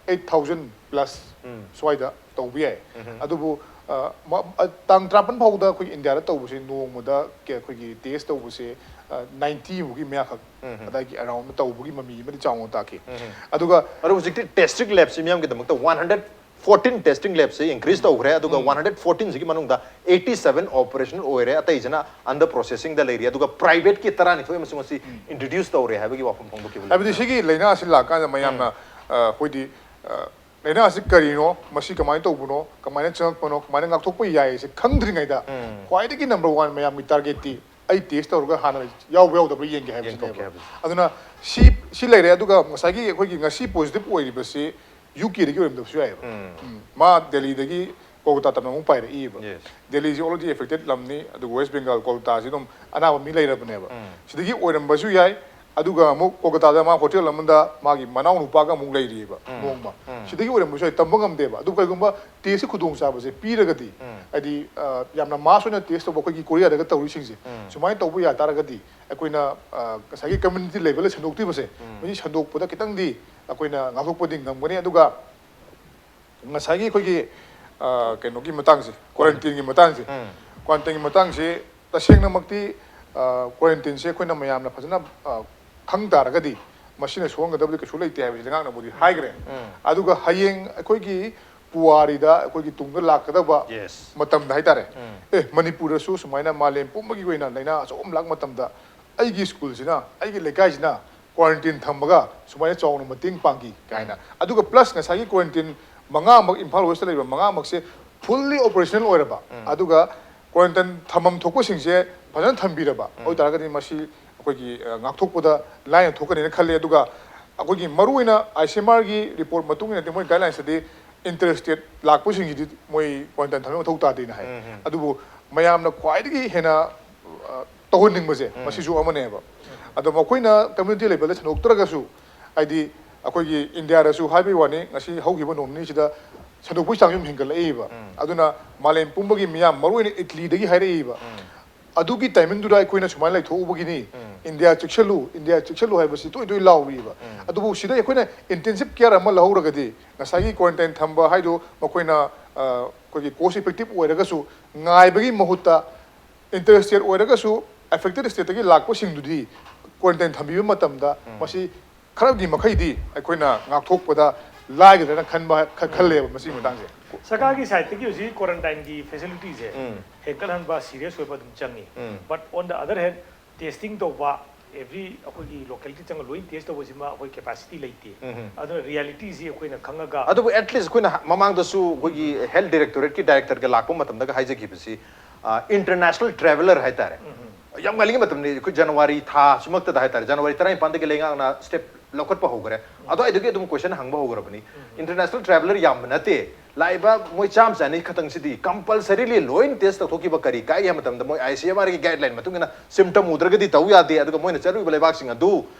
eight thousand plus ꯎꯝ꯫ ꯁ꯭ꯋꯥꯏꯗ ꯇꯧꯕ ꯌꯥꯏ꯫ ꯎꯝ꯫ ꯑꯗꯨꯕꯨ, ꯑ, ꯃ-, ꯑ, ꯇꯥꯡ ꯇꯔꯥꯃꯥꯄꯟ ꯐꯥꯎꯗ ꯑꯩꯈꯣꯏ ꯏꯟꯗꯤꯌꯥꯗ ꯇꯧꯕꯁꯦ ꯅꯣꯡꯃꯗ ꯀꯦ-, ꯑꯩꯈꯣꯏꯒꯤ ꯇꯦꯁ ꯇꯧꯕꯁꯦ, ꯑ, ninety ꯃꯨꯛꯀꯤ ꯃꯌꯥꯈꯛ ꯎꯝ꯫ ꯑꯗꯥꯏꯒꯤ ꯑꯔꯥꯎꯟꯗ ꯇꯧꯕꯒꯤ ꯃꯃꯤ ꯑꯃꯗꯤ ꯆꯥꯎꯅ ꯇꯥꯈꯤ꯫ ꯎꯝ꯫ ꯑꯗꯨꯒ ꯑꯗꯣ ꯍꯧꯖꯤꯛꯇꯤ ꯇꯦꯁꯇꯤꯡ ꯂꯦꯕꯁꯤ ꯃꯤꯌꯥꯝꯒꯤꯗꯃꯛꯇ one hundred fourteen ꯇꯦꯁꯇꯤꯡ ꯂꯦꯕꯁꯤ ꯏꯟꯀ꯭ꯔꯤꯖ ꯇꯧꯈ꯭ꯔꯦ, ꯑꯗꯨꯒ one hundred fourteen ꯁꯤꯒꯤ ꯃꯅꯨꯡꯗ eighty seven ꯑꯣꯄꯔꯦꯁꯅꯦꯜ ꯑꯣꯏꯔꯦ, ꯑꯇꯩꯁꯤꯅ ꯑꯟꯗꯔ ꯄ꯭ꯔꯣꯁꯦꯁꯤꯡꯗ ꯂꯩꯔꯤ, ꯑꯗꯨꯒ ꯄ꯭ꯔꯥꯏꯚꯦꯠꯀꯤ ꯇꯔꯥꯅꯤꯊꯣꯏ ꯑꯃꯁꯨ ꯉꯁꯤ ꯏꯟꯇ꯭ꯔꯣꯗ꯭ꯌꯨꯁ ꯇꯧꯔꯦ ꯍꯥꯏꯕꯒꯤ ꯋꯥꯐꯝ ꯐꯣꯡꯗꯣꯛꯈꯤꯕ ꯍꯥꯏꯕꯗꯤ ꯂꯩꯕꯅꯦ꯫ ꯁꯤꯒꯤ ꯂꯥꯏꯅꯥꯁꯤ ꯂꯥꯛꯀꯥꯟꯗ ꯃꯌꯥꯝꯅ, ꯑ, ꯑꯩꯈꯣꯏꯗꯤ, ꯑ, ꯂꯥꯏꯅꯥ ꯑꯁꯤ ꯀꯔꯤꯅꯣ, ꯃꯁꯤ ꯀꯃꯥꯏꯅ ꯇꯧꯕꯅꯣ, ꯀꯃꯥꯏꯅ ꯆꯪꯉꯛꯄꯅꯣ, ꯀꯃꯥꯏꯅ ꯉꯥꯛꯊꯣꯛꯄ ꯌꯥꯏ ꯍꯥꯏꯁꯦ ꯈꯪꯗ꯭ꯔꯤꯉꯩꯗ ꯎꯝ꯫ ꯈ꯭ꯋꯥꯏꯗꯒꯤ ꯅꯝꯕꯔ ꯋꯥꯟ ꯃꯌꯥꯝꯒꯤ ꯇꯥꯔꯒꯦꯠꯇꯤ ꯑꯩ ꯇꯦꯁ ꯇꯧꯔꯒ ꯍꯥꯟꯅ ꯌꯥꯎꯕ ꯌꯥꯎꯗꯕ꯭ꯔꯥ ꯌꯦꯡꯒꯦ ꯌꯦꯡꯊꯣꯛꯀꯦ ꯍꯥꯏꯕꯁꯤꯅꯦꯕ꯫ ꯍꯥꯏꯕꯁꯦ꯫ ꯑꯗꯨꯅ ꯁꯤ, ꯁꯤ ꯂꯩꯔꯦ꯫ ꯑꯗꯨꯒ ꯉꯁꯥꯏꯒꯤ ꯑꯩꯈꯣꯏꯒꯤ ꯉꯁꯤ ꯄꯣꯖꯤꯇꯤꯚ ꯑꯣꯏꯔꯤꯕꯁꯤ ꯌꯨ ꯀꯦꯗꯒꯤ ꯑꯣꯏꯔꯝꯗꯕꯁꯨ ꯌꯥꯏꯑꯕ꯫ ꯎꯝ꯫ ꯎꯝ꯫ ꯃꯥ ꯗꯦꯜꯂꯤꯗꯒꯤ ꯀꯣꯜꯀꯇꯥ ꯇꯝꯅ ꯑꯃꯨꯛ ꯄꯥꯏꯔꯛꯏꯕ꯫ Yes. ꯗꯦꯜꯂꯤꯁꯤ ꯑꯣꯜꯔꯦꯗꯤ ꯑꯦꯐꯦꯛꯇꯦꯠ ꯂꯝꯅꯤ, ꯑꯗꯨꯒ ꯋꯦꯁ ꯕꯦꯡꯒꯥꯜ, ꯀꯣꯜꯀꯇꯥꯁꯤ ꯑꯗꯨꯝ ꯑꯅꯥꯕ ꯃꯤ ꯂꯩꯔꯕꯅꯦꯕ꯫ ꯎꯝ꯫ ꯁꯤꯗꯒꯤ ꯑꯣꯏꯔꯝꯕꯁꯨ ꯌꯥꯏ꯫ ꯑꯗꯨꯒ ꯑꯃꯨꯛ ꯀꯣꯜꯀꯇꯥꯗ ꯃꯥ ꯍꯣꯇꯦꯜ ꯑꯃꯗ ꯃꯥꯒꯤ ꯃꯅꯥꯎ ꯅꯨꯄꯥꯒ ꯑꯃꯨꯛ ꯂꯩꯔꯤꯑꯕ ꯅꯣꯡꯃ꯫ ꯁꯤꯗꯒꯤ ꯑꯣꯏꯔꯝꯕꯁꯨ ꯌꯥꯏ, ꯇꯝꯕ ꯉꯝꯗꯦꯕ꯫ ꯑꯗꯨ ꯀꯩꯒꯨꯝꯕ ꯇꯦꯁꯀꯤ ꯈꯨꯗꯣꯡꯆꯥꯕꯁꯦ ꯄꯤꯔꯒꯗꯤ, ꯍꯥꯏꯗꯤ, ꯑ, ꯌꯥꯝꯅ ꯃꯥꯁ ꯑꯣꯏꯅ ꯇꯦꯁ ꯇꯧꯕ ꯑꯩꯈꯣꯏꯒꯤ ꯀꯣꯔꯤꯌꯥꯗꯒ ꯇꯧꯔꯤꯁꯤꯡꯁꯦ, ꯁꯨꯃꯥꯏꯅ ꯇꯧꯕ ꯌꯥ ꯇꯥꯔꯒꯗꯤ ꯑꯩꯈꯣꯏꯅ, ꯑ, ꯉꯁꯥꯏꯒꯤ ꯀꯝꯃ꯭ꯌꯨꯅꯤꯇꯤ ꯂꯦꯚꯦꯜꯗ ꯁꯟꯗꯣꯛꯇ꯭ꯔꯤꯕꯁꯦ, ꯃꯁꯤ ꯁꯟꯗꯣꯛꯄꯗ ꯈꯤꯇꯪꯗꯤ ꯑꯩꯈꯣꯏꯅ ꯉꯥꯛꯊꯣꯛꯄꯗꯤ ꯉꯝꯒꯅꯤ꯫ ꯑꯗꯨꯒ ꯉꯁꯥꯏꯒꯤ ꯑꯩꯈꯣꯏꯒꯤ, ꯑ, ꯀꯩꯅꯣꯒꯤ ꯃꯇꯥꯡꯁꯦ, ꯀ꯭ꯋꯥꯔꯦꯟꯇꯤꯟꯒꯤ ꯃꯇꯥꯡꯁꯦ, ꯀ꯭ꯋꯥꯔꯦꯟꯇꯤꯟꯒꯤ ꯃꯇꯥꯡꯁꯦ ꯇꯁꯦꯡꯅꯃꯛꯇꯤ, ꯑ, ꯀ꯭ꯋꯥꯔꯦꯟꯇꯤꯟꯁꯦ ꯑꯩꯈꯣꯏꯅ ꯃꯌꯥꯝꯅ ꯐꯖꯅ, ꯑ, ꯈꯪ ꯇꯥꯔꯒꯗꯤ ꯃꯁꯤꯅ ꯁꯣꯛꯍꯟꯒꯗꯕꯗꯤ ꯀꯩꯁꯨ ꯂꯩꯇꯦ ꯍꯥꯏꯕꯁꯤ ꯂꯩꯉꯥꯛꯅꯕꯨꯗꯤ ꯍꯥꯏꯈ꯭ꯔꯦ꯫ ꯑꯗꯨꯒ ꯍꯌꯦꯡ ꯑꯩꯈꯣꯏꯒꯤ ꯄꯨꯋꯥꯔꯤꯗ ꯑꯩꯈꯣꯏꯒꯤ ꯇꯨꯡꯗ ꯂꯥꯛꯀꯗꯕ ꯌꯦꯁ꯫ ꯃꯇꯝꯗ ꯍꯥꯏꯇꯥꯔꯦ, ꯑꯦ, ꯃꯅꯤꯄꯨꯔꯗꯁꯨ ꯁꯨꯃꯥꯏꯅ ꯃꯥꯂꯦꯝ ꯄꯨꯝꯕꯒꯤ ꯑꯣꯏꯅ ꯂꯥꯏꯅꯥ ꯑꯆꯧꯕ ꯑꯃ ꯂꯥꯛꯄ ꯃꯇꯝꯗ ꯑꯩꯒꯤ ꯁ꯭ꯀꯨꯜꯁꯤꯅ, ꯑꯩꯒꯤ ꯂꯩꯀꯥꯏꯁꯤꯅ ꯀ꯭ꯋꯥꯔꯦꯟꯇꯤꯟ ꯊꯝꯃꯒ ꯁꯨꯃꯥꯏꯅ ꯆꯥꯎꯅ ꯃꯇꯦꯡ ꯄꯥꯡꯈꯤ ꯀꯥꯏꯅ꯫ ꯑꯗꯨꯒ ꯄ꯭ꯂꯁ ꯉꯁꯥꯏꯒꯤ ꯀ꯭ꯋꯥꯔꯦꯟꯇꯤꯟ ꯃꯉꯥꯃꯛ, ꯏꯝꯐꯥꯜ ꯋꯦꯁꯇ ꯂꯩꯕ ꯃꯉꯥꯃꯛꯁꯦ ꯐꯨꯜꯂꯤ ꯑꯣꯄꯔꯦꯁꯅꯦꯜ ꯑꯣꯏꯔꯕ, ꯑꯗꯨꯒ ꯀ꯭ꯋꯥꯔꯦꯟꯇꯥꯏꯟ ꯊꯝꯐꯝ ꯊꯣꯛꯄꯁꯤꯡꯁꯦ ꯐꯖꯅ ꯊꯝꯕꯤꯔꯕ ꯑꯣꯏꯇꯥꯔꯒꯗꯤ ꯃꯁꯤ ꯑꯩꯈꯣꯏꯒꯤ, ꯑ, ꯉꯥꯛꯊꯣꯛꯄꯗ ꯂꯥꯏꯅ ꯊꯣꯛꯀꯅꯤꯅ ꯈꯜꯂꯤ꯫ ꯑꯗꯨꯒ ꯑꯩꯈꯣꯏꯒꯤ ꯃꯔꯨꯑꯣꯏꯅ ꯑꯥꯏ ꯁꯤ ꯑꯦꯝ ꯑꯥꯔꯒꯤ ꯔꯤꯄꯣꯔꯠ ꯃꯇꯨꯡ ꯏꯟꯅꯗꯤ ꯃꯣꯏ ꯒꯥꯏꯗꯂꯥꯏꯟꯁꯇꯗꯤ ꯏꯟꯇꯔ ꯁ꯭ꯇꯦꯠ ꯂꯥꯛꯄꯁꯤꯡꯁꯤꯗꯤ ꯃꯣꯏ ꯀ꯭ꯋꯥꯔꯦꯟꯇꯥꯏꯟ ꯊꯝꯕ ꯃꯊꯧ ꯇꯥꯗꯦꯅ ꯍꯥꯏ꯫ ꯑꯗꯨꯕꯨ ꯃꯌꯥꯝꯅ ꯈ꯭ꯋꯥꯏꯗꯒꯤ ꯍꯦꯟꯅ, ꯑ, ꯇꯧꯍꯟꯅꯤꯡꯕꯁꯦ ꯃꯁꯤꯁꯨ ꯑꯃꯅꯦꯕ꯫ ꯑꯗꯣ ꯃꯈꯣꯏꯅ ꯀꯝꯃ꯭ꯌꯨꯅꯤꯇꯤ ꯂꯦꯚꯦꯜꯗ ꯁꯟꯗꯣꯛꯇ꯭ꯔꯒꯁꯨ, ꯍꯥꯏꯗꯤ ꯑꯩꯈꯣꯏꯒꯤ ꯏꯟꯗꯤꯌꯥꯗꯁꯨ ꯍꯥꯏꯕꯒꯤ ꯋꯥꯅꯤ, ꯉꯁꯤ ꯍꯧꯈꯤꯕ ꯅꯣꯡ ꯅꯤꯅꯤꯁꯤꯗ ꯁꯟꯗꯣꯛꯄꯒꯤ ꯆꯥꯡꯁꯨ ꯑꯗꯨꯝ ꯍꯦꯟꯒꯠꯂꯛꯏꯕ꯫ ꯑꯗꯨꯅ ꯃꯥꯂꯦꯝ ꯄꯨꯝꯕꯒꯤ ꯃꯤꯌꯥꯝ, ꯃꯔꯨꯑꯣꯏꯅ ꯏꯇꯂꯤꯗꯒꯤ ꯍꯥꯏꯔꯛꯏꯕ, ꯑꯗꯨꯒꯤ ꯇꯥꯏꯃꯤꯡꯗꯨꯗ ꯑꯩꯈꯣꯏꯅ ꯁꯨꯃꯥꯏꯅ ꯂꯩꯊꯣꯛꯎꯕꯒꯤꯅꯤ, ꯏꯟꯗꯤꯌꯥ ꯆꯦꯛꯁꯤꯜꯂꯨ, ꯏꯟꯗꯤꯌꯥ ꯆꯦꯛꯁꯤꯜꯂꯨ ꯍꯥꯏꯕꯁꯤ ꯇꯣꯏ ꯇꯣꯏ ꯂꯥꯎꯔꯤꯕ꯫ ꯑꯗꯨꯕꯨ ꯁꯤꯗ ꯑꯩꯈꯣꯏꯅ ꯏꯟꯇꯦꯟꯁꯤꯞ ꯀꯤꯌꯔ ꯑꯃ ꯂꯧꯍꯧꯔꯒꯗꯤ ꯉꯁꯥꯏꯒꯤ ꯀ꯭ꯋꯥꯔꯦꯟꯇꯥꯏꯟ ꯊꯝꯕ ꯍꯥꯏꯗꯣ ꯃꯈꯣꯏꯅ, ꯑ, ꯑꯩꯈꯣꯏꯒꯤ ꯀꯣꯁ ꯏꯐꯦꯛꯇꯤꯞ ꯑꯣꯏꯔꯒꯁꯨ ꯉꯥꯏꯕꯒꯤ ꯃꯍꯨꯠꯇ ꯏꯟꯇꯔ ꯁ꯭ꯇꯦꯠ ꯑꯣꯏꯔꯒꯁꯨ ꯑꯦꯐꯦꯛꯇꯦꯠ ꯁ꯭ꯇꯦꯠꯇꯒꯤ ꯂꯥꯛꯄꯁꯤꯡꯗꯨꯗꯤ ꯀ꯭ꯋꯥꯔꯦꯟꯇꯥꯏꯟ ꯊꯝꯕꯤꯕ ꯃꯇꯝꯗ ꯃꯁꯤ ꯈꯔꯗꯤ ꯃꯈꯩꯗꯤ ꯑꯩꯈꯣꯏꯅ ꯉꯥꯛꯊꯣꯛꯄꯗ ꯂꯥꯏꯒꯗ꯭ꯔꯅ ꯈꯟꯕ, ꯈ-, ꯈꯜꯂꯦꯕ ꯃꯁꯤꯒꯤ ꯃꯇꯥꯡꯁꯦ꯫ ꯁꯔꯀꯥꯔꯒꯤ ꯁꯥꯏꯠꯇꯒꯤ ꯍꯧꯖꯤꯛ ꯀ꯭ꯋꯥꯔꯦꯟꯇꯥꯏꯟꯒꯤ ꯐꯦꯁꯤꯂꯤꯇꯤꯁꯦ ꯍꯦꯟꯒꯠꯍꯟꯕ ꯁꯤꯔꯤꯌꯁ ꯑꯣꯏꯕ ꯑꯗꯨꯝ ꯆꯪꯉꯤ꯫ But on the other hand, testing ꯇꯧꯕ, every ꯑꯩꯈꯣꯏꯒꯤ ꯂꯣꯀꯦꯂꯤꯇꯤ ꯆꯪꯉ ꯂꯣꯏ ꯇꯦꯁ ꯇꯧꯕꯁꯤꯃ ꯑꯩꯈꯣꯏ ꯀꯦꯄꯥꯁꯤꯇꯤ ꯂꯩꯇꯦ꯫ ꯑꯗꯨꯅ ꯔꯤꯌꯦꯂꯤꯇꯤꯁꯤ ꯑꯩꯈꯣꯏꯅ ꯈꯪꯉꯒ ꯑꯗꯨꯕꯨ ꯑꯦꯠꯂꯤꯁ ꯑꯩꯈꯣꯏꯅ ꯍ- ꯃꯃꯥꯡꯗꯁꯨ ꯑꯩꯈꯣꯏꯒꯤ ꯍꯦꯜꯊ ꯗꯥꯏꯔꯦꯛꯇꯣꯔꯦꯠꯀꯤ ꯗꯥꯏꯔꯦꯛꯇꯔꯒ ꯂꯥꯛꯄ ꯃꯇꯝꯗꯒ ꯍꯥꯏꯖꯈꯤꯕꯁꯤ, ꯏꯟꯇꯔꯅꯦꯁꯅꯦꯜ ꯇ꯭ꯔꯦꯚꯦꯂꯔ ꯍꯥꯏꯇꯥꯔꯦ, ꯌꯥꯝ ꯉꯜꯂꯤꯉꯩ ꯃꯇꯝꯅꯤ, ꯑꯩꯈꯣꯏ ꯖꯅꯋꯥꯔꯤ ꯊꯥ ꯁꯨꯃꯛꯇꯗ ꯍꯥꯏꯇꯥꯔꯦ, ꯖꯅꯋꯥꯔꯤ ꯇꯔꯥꯅꯤꯄꯥꯟꯗꯒꯤ ꯂꯩꯉꯥꯛꯅ ꯁ꯭ꯇꯦꯞ ꯂꯧꯈꯠꯄ ꯍꯧꯈ꯭ꯔꯦ꯫ ꯑꯗꯨꯋꯥꯏꯗꯒꯤ ꯑꯗꯨꯝ ꯀꯣꯏꯁꯟ ꯍꯪꯕ ꯍꯧꯈ꯭ꯔꯕꯅꯤ, ꯏꯟꯇꯔꯅꯦꯁꯅꯦꯜ ꯇ꯭ꯔꯦꯚꯦꯂꯔ ꯌꯥꯝꯕ ꯅꯠꯇꯦ, ꯂꯥꯛꯏꯕ ꯃꯣꯏ ꯆꯥꯝꯃ ꯆꯅꯤ ꯈꯛꯇꯪꯁꯤꯗꯤ ꯀꯝꯄꯜꯁꯔꯤꯂꯤ ꯂꯣꯏꯅ ꯇꯦꯁ ꯇꯧꯊꯣꯛꯈꯤꯕ ꯀꯔꯤ ꯀꯥꯏꯒꯦ ꯍꯥꯏꯕ ꯃꯇꯝꯗ ꯃꯣꯏ ꯑꯥꯏ ꯁꯤ ꯑꯦꯝ ꯑꯥꯔꯒꯤ ꯒꯥꯏꯗꯂꯥꯏꯟ ꯃꯇꯨꯡ ꯏꯟꯅ ꯁꯤꯝꯇꯝ ꯎꯗ꯭ꯔꯒꯗꯤ ꯇꯧ ꯌꯥꯗꯦ꯫ ꯑꯗꯨꯒ ꯃꯣꯏꯅ ꯆꯠꯂꯨꯏꯕ ꯂꯩꯕꯥꯛꯁꯤꯡ ꯑꯗꯨ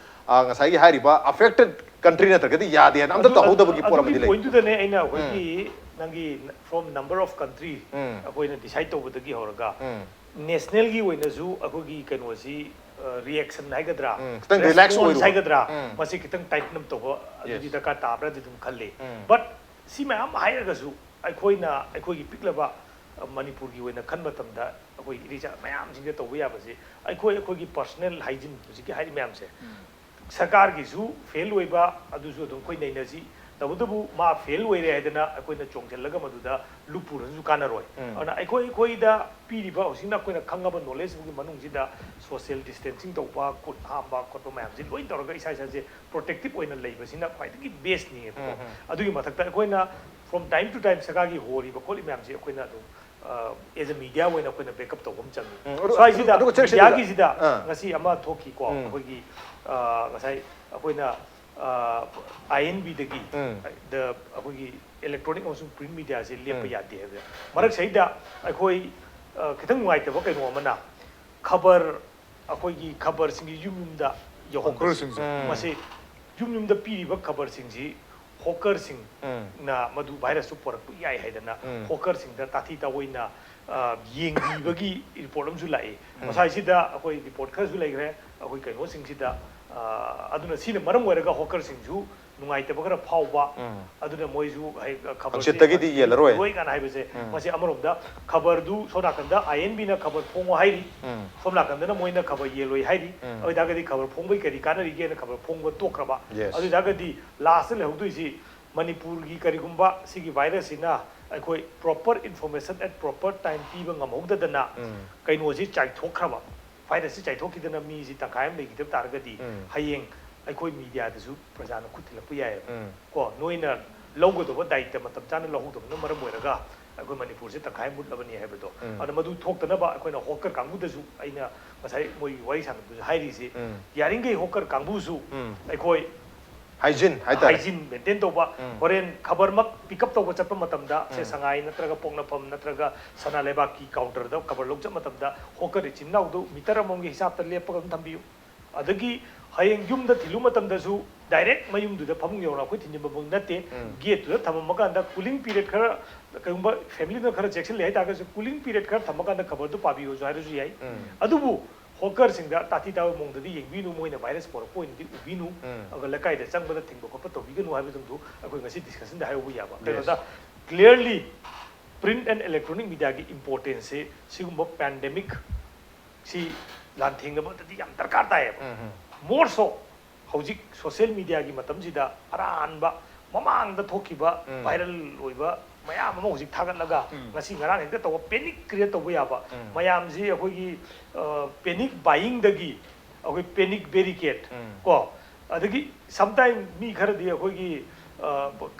ꯑ, ꯉꯁꯥꯏꯒꯤ ꯍꯥꯏꯔꯤꯕ ꯑꯐꯦꯛꯇꯦꯠ ꯀꯟꯇ꯭ꯔꯤ ꯅꯠꯇ꯭ꯔꯒꯗꯤ ꯌꯥꯗꯦ ꯍꯥꯏꯅ ꯑꯝꯇ ꯑꯗꯨ- ꯇꯧꯍꯧꯗꯕꯒꯤ ꯄꯣꯠ ꯑꯗꯨꯒꯤ ꯑꯃꯗꯤ ꯂꯩ꯫ ꯄꯣꯏꯟꯠꯇꯨꯗꯅꯦ ꯑꯩꯅ ꯑꯩꯈꯣꯏꯒꯤ ꯅꯪꯒꯤ ꯐ꯭ꯔꯣꯝ ꯅꯝꯕꯔ ꯑꯣꯐ ꯀꯟꯇ꯭ꯔꯤ ꯎꯝ꯫ ꯑꯩꯈꯣꯏꯅ ꯗꯤꯁꯥꯏꯠ ꯇꯧꯕꯗꯒꯤ ꯍꯧꯔꯒ ꯎꯝ꯫ ꯅꯦꯁꯅꯦꯜꯒꯤ ꯑꯣꯏꯅꯁꯨ ꯑꯩꯈꯣꯏꯒꯤ ꯀꯩꯅꯣꯁꯤ ꯔꯤꯌꯦꯛꯁꯟ ꯍꯥꯏꯒꯗ꯭ꯔꯥ, ꯎꯝ, ꯈꯤꯇꯪ ꯔꯤꯂꯦꯛꯁ ꯔꯦꯁꯄꯣꯟꯁ ꯑꯣꯏꯔꯨꯕ꯫ ꯍꯥꯏꯒꯗ꯭ꯔꯥ, ꯎꯝ꯫ ꯃꯁꯤ ꯈꯤꯇꯪ ꯇꯥꯏꯠꯟ ꯑꯞ ꯇꯧꯕ ꯑꯗꯨꯗꯤ Yes. ꯗꯔꯀꯥꯔ ꯇꯥꯕ꯭ꯔꯥꯗꯤ ꯑꯗꯨꯝ ꯈꯜꯂꯤ꯫ ꯎꯝ꯫ ꯕꯠ ꯁꯤ ꯃꯌꯥꯝ ꯍꯥꯏꯔꯒꯁꯨ ꯑꯩꯈꯣꯏꯅ ꯑꯩꯈꯣꯏꯒꯤ ꯄꯤꯛꯂꯕ ꯑ, ꯃꯅꯤꯄꯨꯔꯒꯤ ꯑꯣꯏꯅ ꯈꯟꯕ ꯃꯇꯝꯗ ꯑꯩꯈꯣꯏ ꯏꯔꯩꯆꯥ ꯃꯌꯥꯝꯁꯤꯡꯗ ꯇꯧꯕ ꯌꯥꯕꯁꯤ ꯑꯩꯈꯣꯏ ꯑꯩꯈꯣꯏꯒꯤ ꯄꯔꯁꯅꯦꯜ ꯍꯥꯏꯖꯤꯟ ꯍꯧꯖꯤꯛꯀꯤ ꯍꯥꯏꯔꯤꯕ ꯃꯌꯥꯝꯁꯦ ꯁꯔꯀꯥꯔꯒꯤꯁꯨ ꯐꯦꯜ ꯑꯣꯏꯕ ꯑꯗꯨꯁꯨ ꯑꯗꯨꯝ ꯑꯩꯈꯣꯏ ꯅꯩꯅꯁꯤ꯫ ꯇꯧꯕꯇꯕꯨ ꯃꯥ ꯐꯦꯜ ꯑꯣꯏꯔꯦ ꯍꯥꯏꯗꯅ ꯑꯩꯈꯣꯏꯅ ꯆꯣꯡꯁꯤꯜꯂꯒ ꯃꯗꯨꯗ ꯂꯨꯞꯄꯨꯔꯁꯨ ꯀꯥꯟꯅꯔꯣꯏ꯫ ꯎꯝ꯫ ꯑꯗꯨꯅ ꯑꯩꯈꯣꯏ ꯑꯩꯈꯣꯏꯗ ꯄꯤꯔꯤꯕ ꯍꯧꯖꯤꯛꯅ ꯑꯩꯈꯣꯏꯅ ꯈꯪꯉꯕ ꯅꯣꯂꯦꯖꯁꯤꯡꯒꯤ ꯃꯅꯨꯡꯁꯤꯗ ꯁꯣꯁꯤꯌꯦꯜ ꯗꯤꯁꯇꯦꯟꯁꯤꯡ ꯇꯧꯕ, ꯈꯨꯠ ꯍꯥꯝꯕ ꯈꯣꯠꯄ ꯃꯌꯥꯝꯁꯤ ꯂꯣꯏ ꯇꯧꯔꯒ ꯏꯁꯥ ꯏꯁꯥꯁꯦ ꯄ꯭ꯔꯣꯇꯦꯛꯇꯤꯞ ꯑꯣꯏꯅ ꯂꯩꯕꯁꯤꯅ ꯈ꯭ꯋꯥꯏꯗꯒꯤ ꯕꯦꯁꯅꯦꯕꯀꯣ꯫ ꯎꯝ, ꯎꯝ꯫ ꯑꯗꯨꯒꯤ ꯃꯊꯛꯇ ꯑꯩꯈꯣꯏꯅ from time to time ꯁꯔꯀꯥꯔꯒꯤ ꯍꯣꯔꯤꯕ ꯈꯣꯠꯂꯤ ꯃꯌꯥꯝꯁꯤ ꯑꯩꯈꯣꯏꯅ ꯑꯗꯨꯝ ꯑꯦꯖ ꯑ ꯃꯤꯗꯤꯌꯥ ꯑꯣꯏꯅ ꯑꯩꯈꯣꯏꯅ ꯕꯦꯛꯑꯞ ꯇꯧꯕ ꯑꯃ ꯆꯪꯉꯤ꯫ ꯎꯝ, ꯑꯗꯨ- ꯁ꯭ꯋꯥꯏꯁꯤꯗ ꯑꯗꯨꯒ ꯆꯦꯛꯁꯤꯟꯒꯗꯕ- ꯃꯤꯗꯤꯌꯥꯒꯤꯁꯤꯗ ꯑꯥ꯫ ꯉꯁꯤ ꯑꯃ ꯊꯣꯛꯈꯤꯀꯣ, ꯎꯝ꯫ ꯑꯩꯈꯣꯏꯒꯤ ꯑ, ꯉꯁꯥꯏ ꯑꯩꯈꯣꯏꯅ ꯑꯥꯏ ꯑꯦꯟ ꯕꯤꯗꯒꯤ ꯎꯝ꯫ ꯑꯩꯈꯣꯏꯒꯤ ꯏꯂꯦꯛꯇ꯭ꯔꯣꯅꯤꯛ ꯑꯃꯁꯨꯡ ꯄ꯭ꯔꯤꯟ ꯃꯤꯗꯤꯌꯥꯁꯦ ꯂꯦꯞꯄ ꯎꯝ꯫ ꯌꯥꯗꯦ ꯍꯥꯏꯕꯗ ꯃꯔꯛꯁꯤꯗ ꯑꯩꯈꯣꯏ ꯑ, ꯈꯤꯇꯪ ꯅꯨꯡꯉꯥꯏꯇꯕ ꯀꯩꯅꯣ ꯑꯃꯅ ꯈꯕꯔ ꯑꯩꯈꯣꯏꯒꯤ ꯈꯕꯔꯁꯤꯡꯒꯤ ꯌꯨꯝ ꯌꯨꯝꯗ ꯌꯧꯍꯟꯕꯁꯤ꯫ ꯍꯣꯀꯔꯁꯤꯡꯁꯦ꯫ ꯎꯝ꯫ ꯃꯁꯤ ꯌꯨꯝ ꯌꯨꯝꯗ ꯄꯤꯔꯤꯕ ꯈꯕꯔꯁꯤꯡꯁꯤ ꯎꯝ꯫ ꯍꯣꯀꯔꯁꯤꯡꯅ ꯃꯗꯨ ꯚꯥꯏꯔꯁꯇꯨ ꯄꯨꯔꯛꯄ ꯌꯥꯏ ꯍꯥꯏꯗꯅ ꯎꯝ꯫ ꯍꯣꯀꯔꯁꯤꯡꯗ ꯇꯥꯊꯤ ꯇꯥꯑꯣꯏꯅ ꯑ, ꯌꯦꯡꯕꯤꯕꯒꯤ ꯔꯤꯄꯣꯔꯠ ꯑꯃꯁꯨ ꯂꯥꯛꯏ꯫ ꯎꯝ꯫ ꯃꯁꯥꯏꯁꯤꯗ ꯑꯩꯈꯣꯏ ꯔꯤꯄꯣꯔꯠ ꯈꯔꯁꯨ ꯂꯩꯈ꯭ꯔꯦ ꯑꯩꯈꯣꯏ ꯀꯩꯅꯣꯁꯤꯡꯁꯤꯗ꯫ ꯑ, ꯑꯗꯨꯅ ꯁꯤꯅ ꯃꯔꯝ ꯑꯣꯏꯔꯒ ꯍꯣꯀꯔꯁꯤꯡꯁꯨ ꯅꯨꯡꯉꯥꯏꯇꯕ ꯈꯔ ꯐꯥꯎꯕ꯫ ꯎꯝ꯫ ꯑꯗꯨꯅ ꯃꯣꯏꯁꯨ ꯍꯥꯏ- ꯈꯕꯔꯁꯦ ꯍꯪꯆꯤꯠꯇꯒꯤꯗꯤ ꯌꯦꯜꯂꯔꯣꯏ꯫ ꯌꯦꯜꯂꯔꯣꯏ ꯀꯥꯏꯅ ꯍꯥꯏꯕꯁꯦ ꯎꯝ꯫ ꯃꯁꯤ ꯑꯃꯔꯣꯝꯗ ꯈꯕꯔꯗꯨ ꯁꯣꯝ ꯅꯥꯀꯟꯗ ꯑꯥꯏ ꯑꯦꯟ ꯕꯤꯅ ꯈꯕꯔ ꯐꯣꯡꯉꯣ ꯍꯥꯏꯔꯤ꯫ ꯎꯝ꯫ ꯁꯣꯝ ꯅꯥꯀꯟꯗꯅ ꯃꯣꯏꯅ ꯈꯕꯔ ꯌꯦꯜꯂꯣꯏ ꯍꯥꯏꯔꯤ꯫ ꯎꯝ꯫ ꯑꯗꯨ ꯑꯣꯏꯇꯥꯔꯒꯗꯤ ꯈꯕꯔ ꯐꯣꯡꯕꯩ ꯀꯔꯤ ꯀꯥꯟꯅꯔꯤꯒꯦꯅ ꯈꯕꯔ ꯐꯣꯡꯕ ꯇꯣꯛꯈ꯭ꯔꯕ꯫ Yes. ꯑꯗꯨ ꯑꯣꯏꯇꯥꯔꯒꯗꯤ ꯂꯥꯁꯇ ꯂꯩꯍꯧꯗꯣꯏꯁꯤ ꯃꯅꯤꯄꯨꯔꯒꯤ ꯀꯔꯤꯒꯨꯝꯕ ꯁꯤꯒꯤ ꯚꯥꯏꯔꯁꯁꯤꯅ ꯑꯩꯈꯣꯏ proper information at proper time ꯄꯤꯕ ꯉꯝꯍꯧꯗꯗꯅ ꯎꯝ꯫ ꯀꯩꯅꯣꯁꯤ ꯆꯥꯏꯊꯣꯛꯈ꯭ꯔꯕ, ꯚꯥꯏꯔꯁꯁꯤ ꯆꯥꯏꯊꯣꯛꯈꯤꯗꯅ ꯃꯤꯁꯤ ꯇꯪꯈꯥꯏ ꯑꯃ ꯂꯩꯈꯤꯗꯕ ꯇꯥꯔꯒꯗꯤ ꯎꯝ꯫ ꯍꯌꯦꯡ ꯑꯩꯈꯣꯏ ꯃꯤꯗꯤꯌꯥꯗꯁꯨ ꯄ꯭ꯔꯖꯥꯅ ꯈꯨꯠ ꯊꯤꯜꯂꯛꯄ ꯌꯥꯏꯑꯕ꯫ ꯎꯝ꯫ ꯀꯣ, ꯅꯣꯏꯅ ꯂꯧꯒꯗꯧꯕ ꯗꯥꯏꯇ ꯃꯇꯝ ꯆꯥꯅ ꯂꯧꯍꯧꯗꯕꯅ ꯃꯔꯝ ꯑꯣꯏꯔꯒ ꯑꯩꯈꯣꯏ ꯃꯅꯤꯄꯨꯔꯁꯦ ꯇꯪꯈꯥꯏ ꯃꯨꯠꯂꯕꯅꯤ ꯍꯥꯏꯕꯗꯣ꯫ ꯎꯝ꯫ ꯑꯗꯨꯅ ꯃꯗꯨ ꯊꯣꯛꯇꯅꯕ ꯑꯩꯈꯣꯏꯅ ꯍꯣꯀꯔ ꯀꯥꯡꯕꯨꯗꯁꯨ ꯑꯩꯅ ꯉꯁꯥꯏ ꯃꯣꯏꯒꯤ ꯋꯥꯔꯤ ꯁꯥꯟꯅꯕꯗꯁꯨ ꯍꯥꯏꯔꯤꯁꯤ, ꯎꯝ꯫ ꯌꯥꯔꯤꯈꯩ ꯍꯣꯀꯔ ꯀꯥꯡꯕꯨꯁꯨ ꯎꯝ꯫ ꯑꯩꯈꯣꯏ ꯍꯥꯏꯖꯤꯟ ꯍꯥꯏꯇꯥꯔꯦ꯫ ꯍꯥꯏꯖꯤꯟ ꯃꯦꯟꯇꯦꯟ ꯇꯧꯕ꯫ ꯍꯣꯔꯦꯟ ꯈꯕꯔꯃꯛ ꯄꯤꯛ ꯑꯞ ꯇꯧꯕ ꯆꯠꯄ ꯃꯇꯝꯗ, ꯁꯦ, ꯁꯉꯥꯏ ꯅꯠꯇ꯭ꯔꯒ ꯄꯣꯛꯅꯐꯝ ꯅꯠꯇ꯭ꯔꯒ ꯁꯅꯥ ꯂꯩꯕꯥꯛꯀꯤ ꯀꯥꯎꯟꯇꯔꯗ ꯈꯕꯔ ꯂꯧ ꯆꯠꯄ ꯃꯇꯝꯗ, ꯍꯣꯀꯔ ꯏꯆꯤꯟ ꯏꯅꯥꯎꯗꯨ ꯃꯤꯇꯔ ꯑꯃꯃꯝꯒꯤ ꯍꯤꯁꯥꯞꯇ ꯂꯦꯞꯄꯒ ꯑꯗꯨꯝ ꯊꯝꯕꯤꯌꯨ꯫ ꯑꯗꯒꯤ ꯍꯌꯦꯡ ꯌꯨꯝꯗ ꯊꯤꯜꯂꯨ ꯃꯇꯝꯗꯁꯨ ꯗꯥꯏꯔꯦꯛ ꯃꯌꯨꯝꯗꯨꯗ ꯐꯃꯨꯡ ꯌꯧꯅ ꯑꯩꯈꯣꯏ ꯊꯤꯟꯖꯤꯟꯕꯃꯛ ꯅꯠꯇꯦ꯫ ꯒꯦꯠꯇꯨꯗ ꯊꯝꯃꯝꯃꯀꯥꯟꯗ ꯀꯨꯂꯤꯡ ꯄꯤꯔꯤꯌꯠ ꯈꯔ, ꯀꯩꯒꯨꯝꯕ ꯐꯦꯃꯤꯂꯤꯗ ꯈꯔ ꯆꯦꯛꯁꯤꯜꯂꯦ ꯍꯥꯏꯇꯥꯔꯒꯁꯨ, ꯀꯨꯂꯤꯡ ꯄꯤꯔꯤꯌꯠ ꯈꯔ ꯊꯝꯃꯀꯥꯟꯗ ꯈꯕꯔꯗꯨ ꯄꯥꯕꯤꯌꯨꯁꯨ ꯍꯥꯏꯔꯁꯨ ꯌꯥꯏ꯫ ꯑꯗꯨꯕꯨ ꯍꯣꯀꯔꯁꯤꯡꯗ ꯇꯥꯊꯤ ꯇꯥꯕ ꯃꯑꯣꯡꯗꯗꯤ ꯌꯦꯡꯕꯤꯅꯨ, ꯃꯣꯏꯅ ꯚꯥꯏꯔꯁ ꯄꯣꯔꯛꯄ ꯑꯣꯏꯅꯗꯤ ꯎꯕꯤꯅꯨ꯫ ꯑꯗꯨꯒ ꯂꯩꯀꯥꯏꯗ ꯆꯪꯕꯗ ꯊꯤꯡꯕ ꯈꯣꯠꯄ ꯇꯧꯕꯤꯒꯅꯨ ꯍꯥꯏꯕꯗꯨꯝꯗꯨ ꯑꯩꯈꯣꯏ ꯉꯁꯤ ꯗꯤꯁꯀꯁꯟꯗ ꯍꯥꯏꯍꯧꯕ ꯌꯥꯕ꯫ ꯀꯩꯅꯣꯗ clearly print and electronic mediaꯒꯤ importanceꯁꯦ ꯁꯤꯒꯨꯝꯕ ꯄꯦꯟꯗꯦꯃꯤꯛ ꯁꯤ ꯂꯥꯟꯊꯦꯡꯅꯕꯗꯗꯤ ꯌꯥꯝ ꯗꯔꯀꯥꯔ ꯇꯥꯏꯌꯦꯕ꯫ More so ꯍꯧꯖꯤꯛ ꯁꯣꯁꯤꯌꯦꯜ ꯃꯤꯗꯤꯌꯥꯒꯤ ꯃꯇꯝꯁꯤꯗ ꯑꯔꯥꯟꯕ ꯃꯃꯥꯡꯗ ꯊꯣꯛꯈꯤꯕ ꯚꯥꯏꯔꯜ ꯑꯣꯏꯕ ꯃꯌꯥꯝ ꯑꯃ ꯍꯧꯖꯤꯛ ꯊꯥꯒꯠꯂꯒ ꯉꯁꯤ ꯉꯔꯥꯡ ꯍꯦꯛꯇ ꯇꯧꯕ, ꯄꯦꯅꯤꯛ ꯀ꯭ꯔꯤꯌꯦꯠ ꯇꯧꯕ ꯌꯥꯕ ꯃꯌꯥꯝꯁꯤ ꯑꯩꯈꯣꯏꯒꯤ ꯄꯦꯅꯤꯛ ꯕꯥꯏꯌꯤꯡꯗꯒꯤ ꯑꯩꯈꯣꯏ ꯄꯦꯅꯤꯛ ꯕꯦꯔꯤꯀꯦꯠ ꯀꯣ, ꯑꯗꯒꯤ ꯁꯝꯇꯥꯏꯝ ꯃꯤ ꯈꯔꯗꯤ ꯑꯩꯈꯣꯏꯒꯤ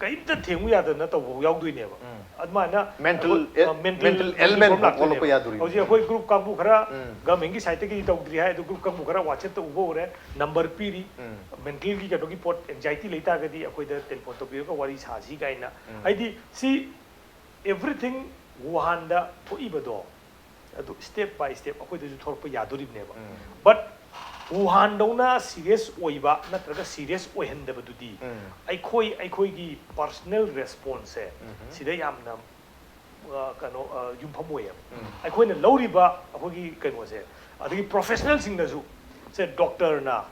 ꯀꯔꯤꯝꯇ ꯊꯦꯡꯉꯨ ꯌꯥꯗꯅ ꯇꯧꯕ ꯌꯥꯎꯗꯣꯏꯅꯦꯕ꯫ ꯑꯗꯨꯃꯥꯏꯅ Mental ꯑꯩꯈꯣꯏ, mental mental ailment problem ꯐꯥꯎ ꯊꯣꯛꯂꯛꯄ ꯂꯥꯛꯇꯣꯏꯅꯦꯕ꯫ ꯌꯥꯗꯣꯔꯤꯕꯅꯤ꯫ ꯍꯧꯖꯤꯛ ꯑꯩꯈꯣꯏ ꯒ꯭ꯔꯨꯞ ꯀꯥꯡꯕꯨ ꯈꯔ ꯒꯚꯔꯟꯃꯦꯟꯒꯤ ꯁꯥꯏꯠꯇꯒꯤꯗꯤ ꯇꯧꯗ꯭ꯔꯤ ꯍꯥꯏ, ꯑꯗꯨ ꯒ꯭ꯔꯨꯞ ꯀꯥꯡꯕꯨ ꯈꯔ ꯋꯥꯆꯦꯞꯇ ꯎꯕ ꯎꯔꯦ, ꯅꯝꯕꯔ ꯄꯤꯔꯤ꯫ ꯃꯦꯟꯇꯦꯜꯒꯤ ꯀꯩꯅꯣꯒꯤ ꯄꯣꯠ, ꯑꯦꯡꯖꯥꯏꯇꯤ ꯂꯩꯇꯥꯔꯒꯗꯤ ꯑꯩꯈꯣꯏꯗ ꯇꯦꯂꯤꯐꯣꯟ ꯇꯧꯕꯤꯔꯒ ꯋꯥꯔꯤ ꯁꯥꯁꯤ ꯀꯥꯏꯅ꯫ ꯍꯥꯏꯗꯤ ꯁꯤ everything ꯋꯨꯍꯥꯟꯗ ꯊꯣꯛꯏꯕꯗꯣ ꯑꯗꯨ step by step ꯑꯩꯈꯣꯏꯗꯁꯨ ꯊꯣꯛꯂꯛꯄ ꯌꯥꯗꯣꯔꯤꯕꯅꯦꯕ꯫ But ꯋꯨꯍꯥꯟꯗꯧꯅ ꯁꯤꯔꯤꯌꯁ ꯑꯣꯏꯕ ꯅꯠꯇ꯭ꯔꯒ ꯁꯤꯔꯤꯌꯁ ꯑꯣꯏꯍꯟꯗꯕꯗꯨꯗꯤ ꯑꯩꯈꯣꯏ, ꯑꯩꯈꯣꯏꯒꯤ ꯄꯔꯁꯣꯅꯦꯜ ꯔꯦꯁꯄꯣꯟꯁꯁꯦ ꯁꯤꯗ ꯌꯥꯝꯅ ꯑ, ꯀꯩꯅꯣ, ꯑ, ꯌꯨꯝꯐꯝ ꯑꯣꯏꯌꯦꯕ꯫ ꯑꯩꯈꯣꯏꯅ ꯂꯧꯔꯤꯕ ꯑꯩꯈꯣꯏꯒꯤ ꯀꯩꯅꯣꯁꯦ, ꯑꯗꯒꯤ ꯄ꯭ꯔꯣꯐꯦꯁꯅꯦꯜꯁꯤꯡꯅꯁꯨ, ꯁꯦ, ꯗꯣꯛꯇꯔꯅ,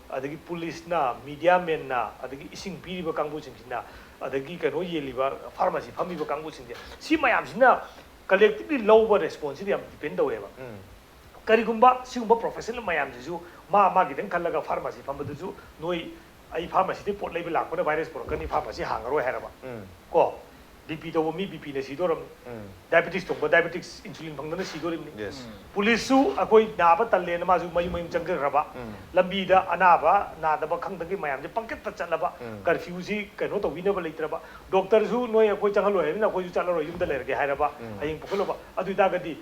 ꯑꯗꯒꯤ ꯄꯨꯂꯤꯁꯅ, ꯃꯤꯗꯤꯌꯥ ꯃꯦꯟꯅ, ꯑꯗꯒꯤ ꯏꯁꯤꯡ ꯄꯤꯔꯤꯕ ꯀꯥꯡꯕꯨꯁꯤꯡꯁꯤꯅ, ꯑꯗꯒꯤ ꯀꯩꯅꯣ ꯌꯦꯜꯂꯤꯕ ꯐꯥꯔꯃꯥꯁꯤ ꯐꯝꯃꯤꯕ ꯀꯥꯡꯕꯨꯁꯤꯡꯁꯦ, ꯁꯤ ꯃꯌꯥꯝꯁꯤꯅ ꯀꯂꯦꯛꯇꯤꯚꯂꯤ ꯂꯧꯕ ꯔꯦꯁꯄꯣꯟꯁꯁꯤꯗꯤ ꯌꯥꯝ ꯗꯤꯄꯦꯟ ꯇꯧꯋꯦꯕ꯫ ꯀꯔꯤꯒꯨꯝꯕ ꯁꯤꯒꯨꯝꯕ ꯄ꯭ꯔꯣꯐꯦꯁꯅꯦꯜ ꯃꯌꯥꯝꯁꯤꯁꯨ ꯃꯥ ꯃꯥꯒꯤꯗꯪ ꯈꯜꯂꯒ ꯐꯥꯔꯃꯥꯁꯤ ꯐꯝꯕꯗꯨꯁꯨ, ꯅꯣꯏ ꯑꯩ ꯐꯥꯔꯃꯥꯁꯤꯗꯒꯤ ꯄꯣꯠ ꯂꯩꯕ ꯂꯥꯛꯄꯅ ꯚꯥꯏꯔꯁ ꯄꯨꯔꯛꯀꯅꯤ, ꯐꯥꯔꯃꯥꯁꯤ ꯍꯥꯡꯉꯔꯣꯏ ꯍꯥꯏꯔꯕ꯫ ꯀꯣ, ꯕꯤ ꯄꯤ ꯇꯧꯕ ꯃꯤ ꯕꯤ ꯄꯤꯅ ꯁꯤꯗꯣꯔꯝꯅꯤ꯫ ꯗꯥꯏꯕꯦꯇꯤꯁ ꯇꯧꯕ ꯗꯥꯏꯕꯦꯇꯤꯁ ꯏꯟꯁꯨꯂꯤꯟ ꯐꯪꯗꯅ ꯁꯤꯗꯣꯔꯤꯕꯅꯤ꯫ Yes. ꯄꯨꯂꯤꯁꯁꯨ ꯑꯩꯈꯣꯏ ꯅꯥꯕ ꯇꯜꯂꯦꯅ ꯃꯥꯁꯨ ꯃꯌꯨꯝ ꯃꯌꯨꯝ ꯆꯪꯖꯈ꯭ꯔꯕ꯫ ꯂꯝꯕꯤꯗ ꯑꯅꯥꯕ ꯅꯥꯗꯕ ꯈꯪꯗꯒꯤ ꯃꯌꯥꯝꯁꯦ ꯄꯪꯀꯠꯇ ꯆꯠꯂꯕ꯫ ꯀꯔꯐ꯭ꯌꯨꯁꯤ ꯀꯩꯅꯣ ꯇꯧꯕꯤꯅꯕ ꯂꯩꯇ꯭ꯔꯕ꯫ ꯗꯣꯛꯇꯔꯁꯨ ꯅꯣꯏ ꯑꯩꯈꯣꯏ ꯆꯪꯍꯜꯂꯣꯏ ꯍꯥꯏꯕꯅꯤꯅ ꯑꯩꯈꯣꯏꯁꯨ ꯆꯠꯂꯔꯣꯏ, ꯌꯨꯝꯗ ꯂꯩꯔꯒꯦ ꯍꯥꯏꯔꯕ꯫ ꯍꯌꯦꯡ ꯄꯨꯈꯠꯂꯨꯕ꯫ ꯑꯗꯨ ꯑꯣꯏꯇꯥꯔꯒꯗꯤ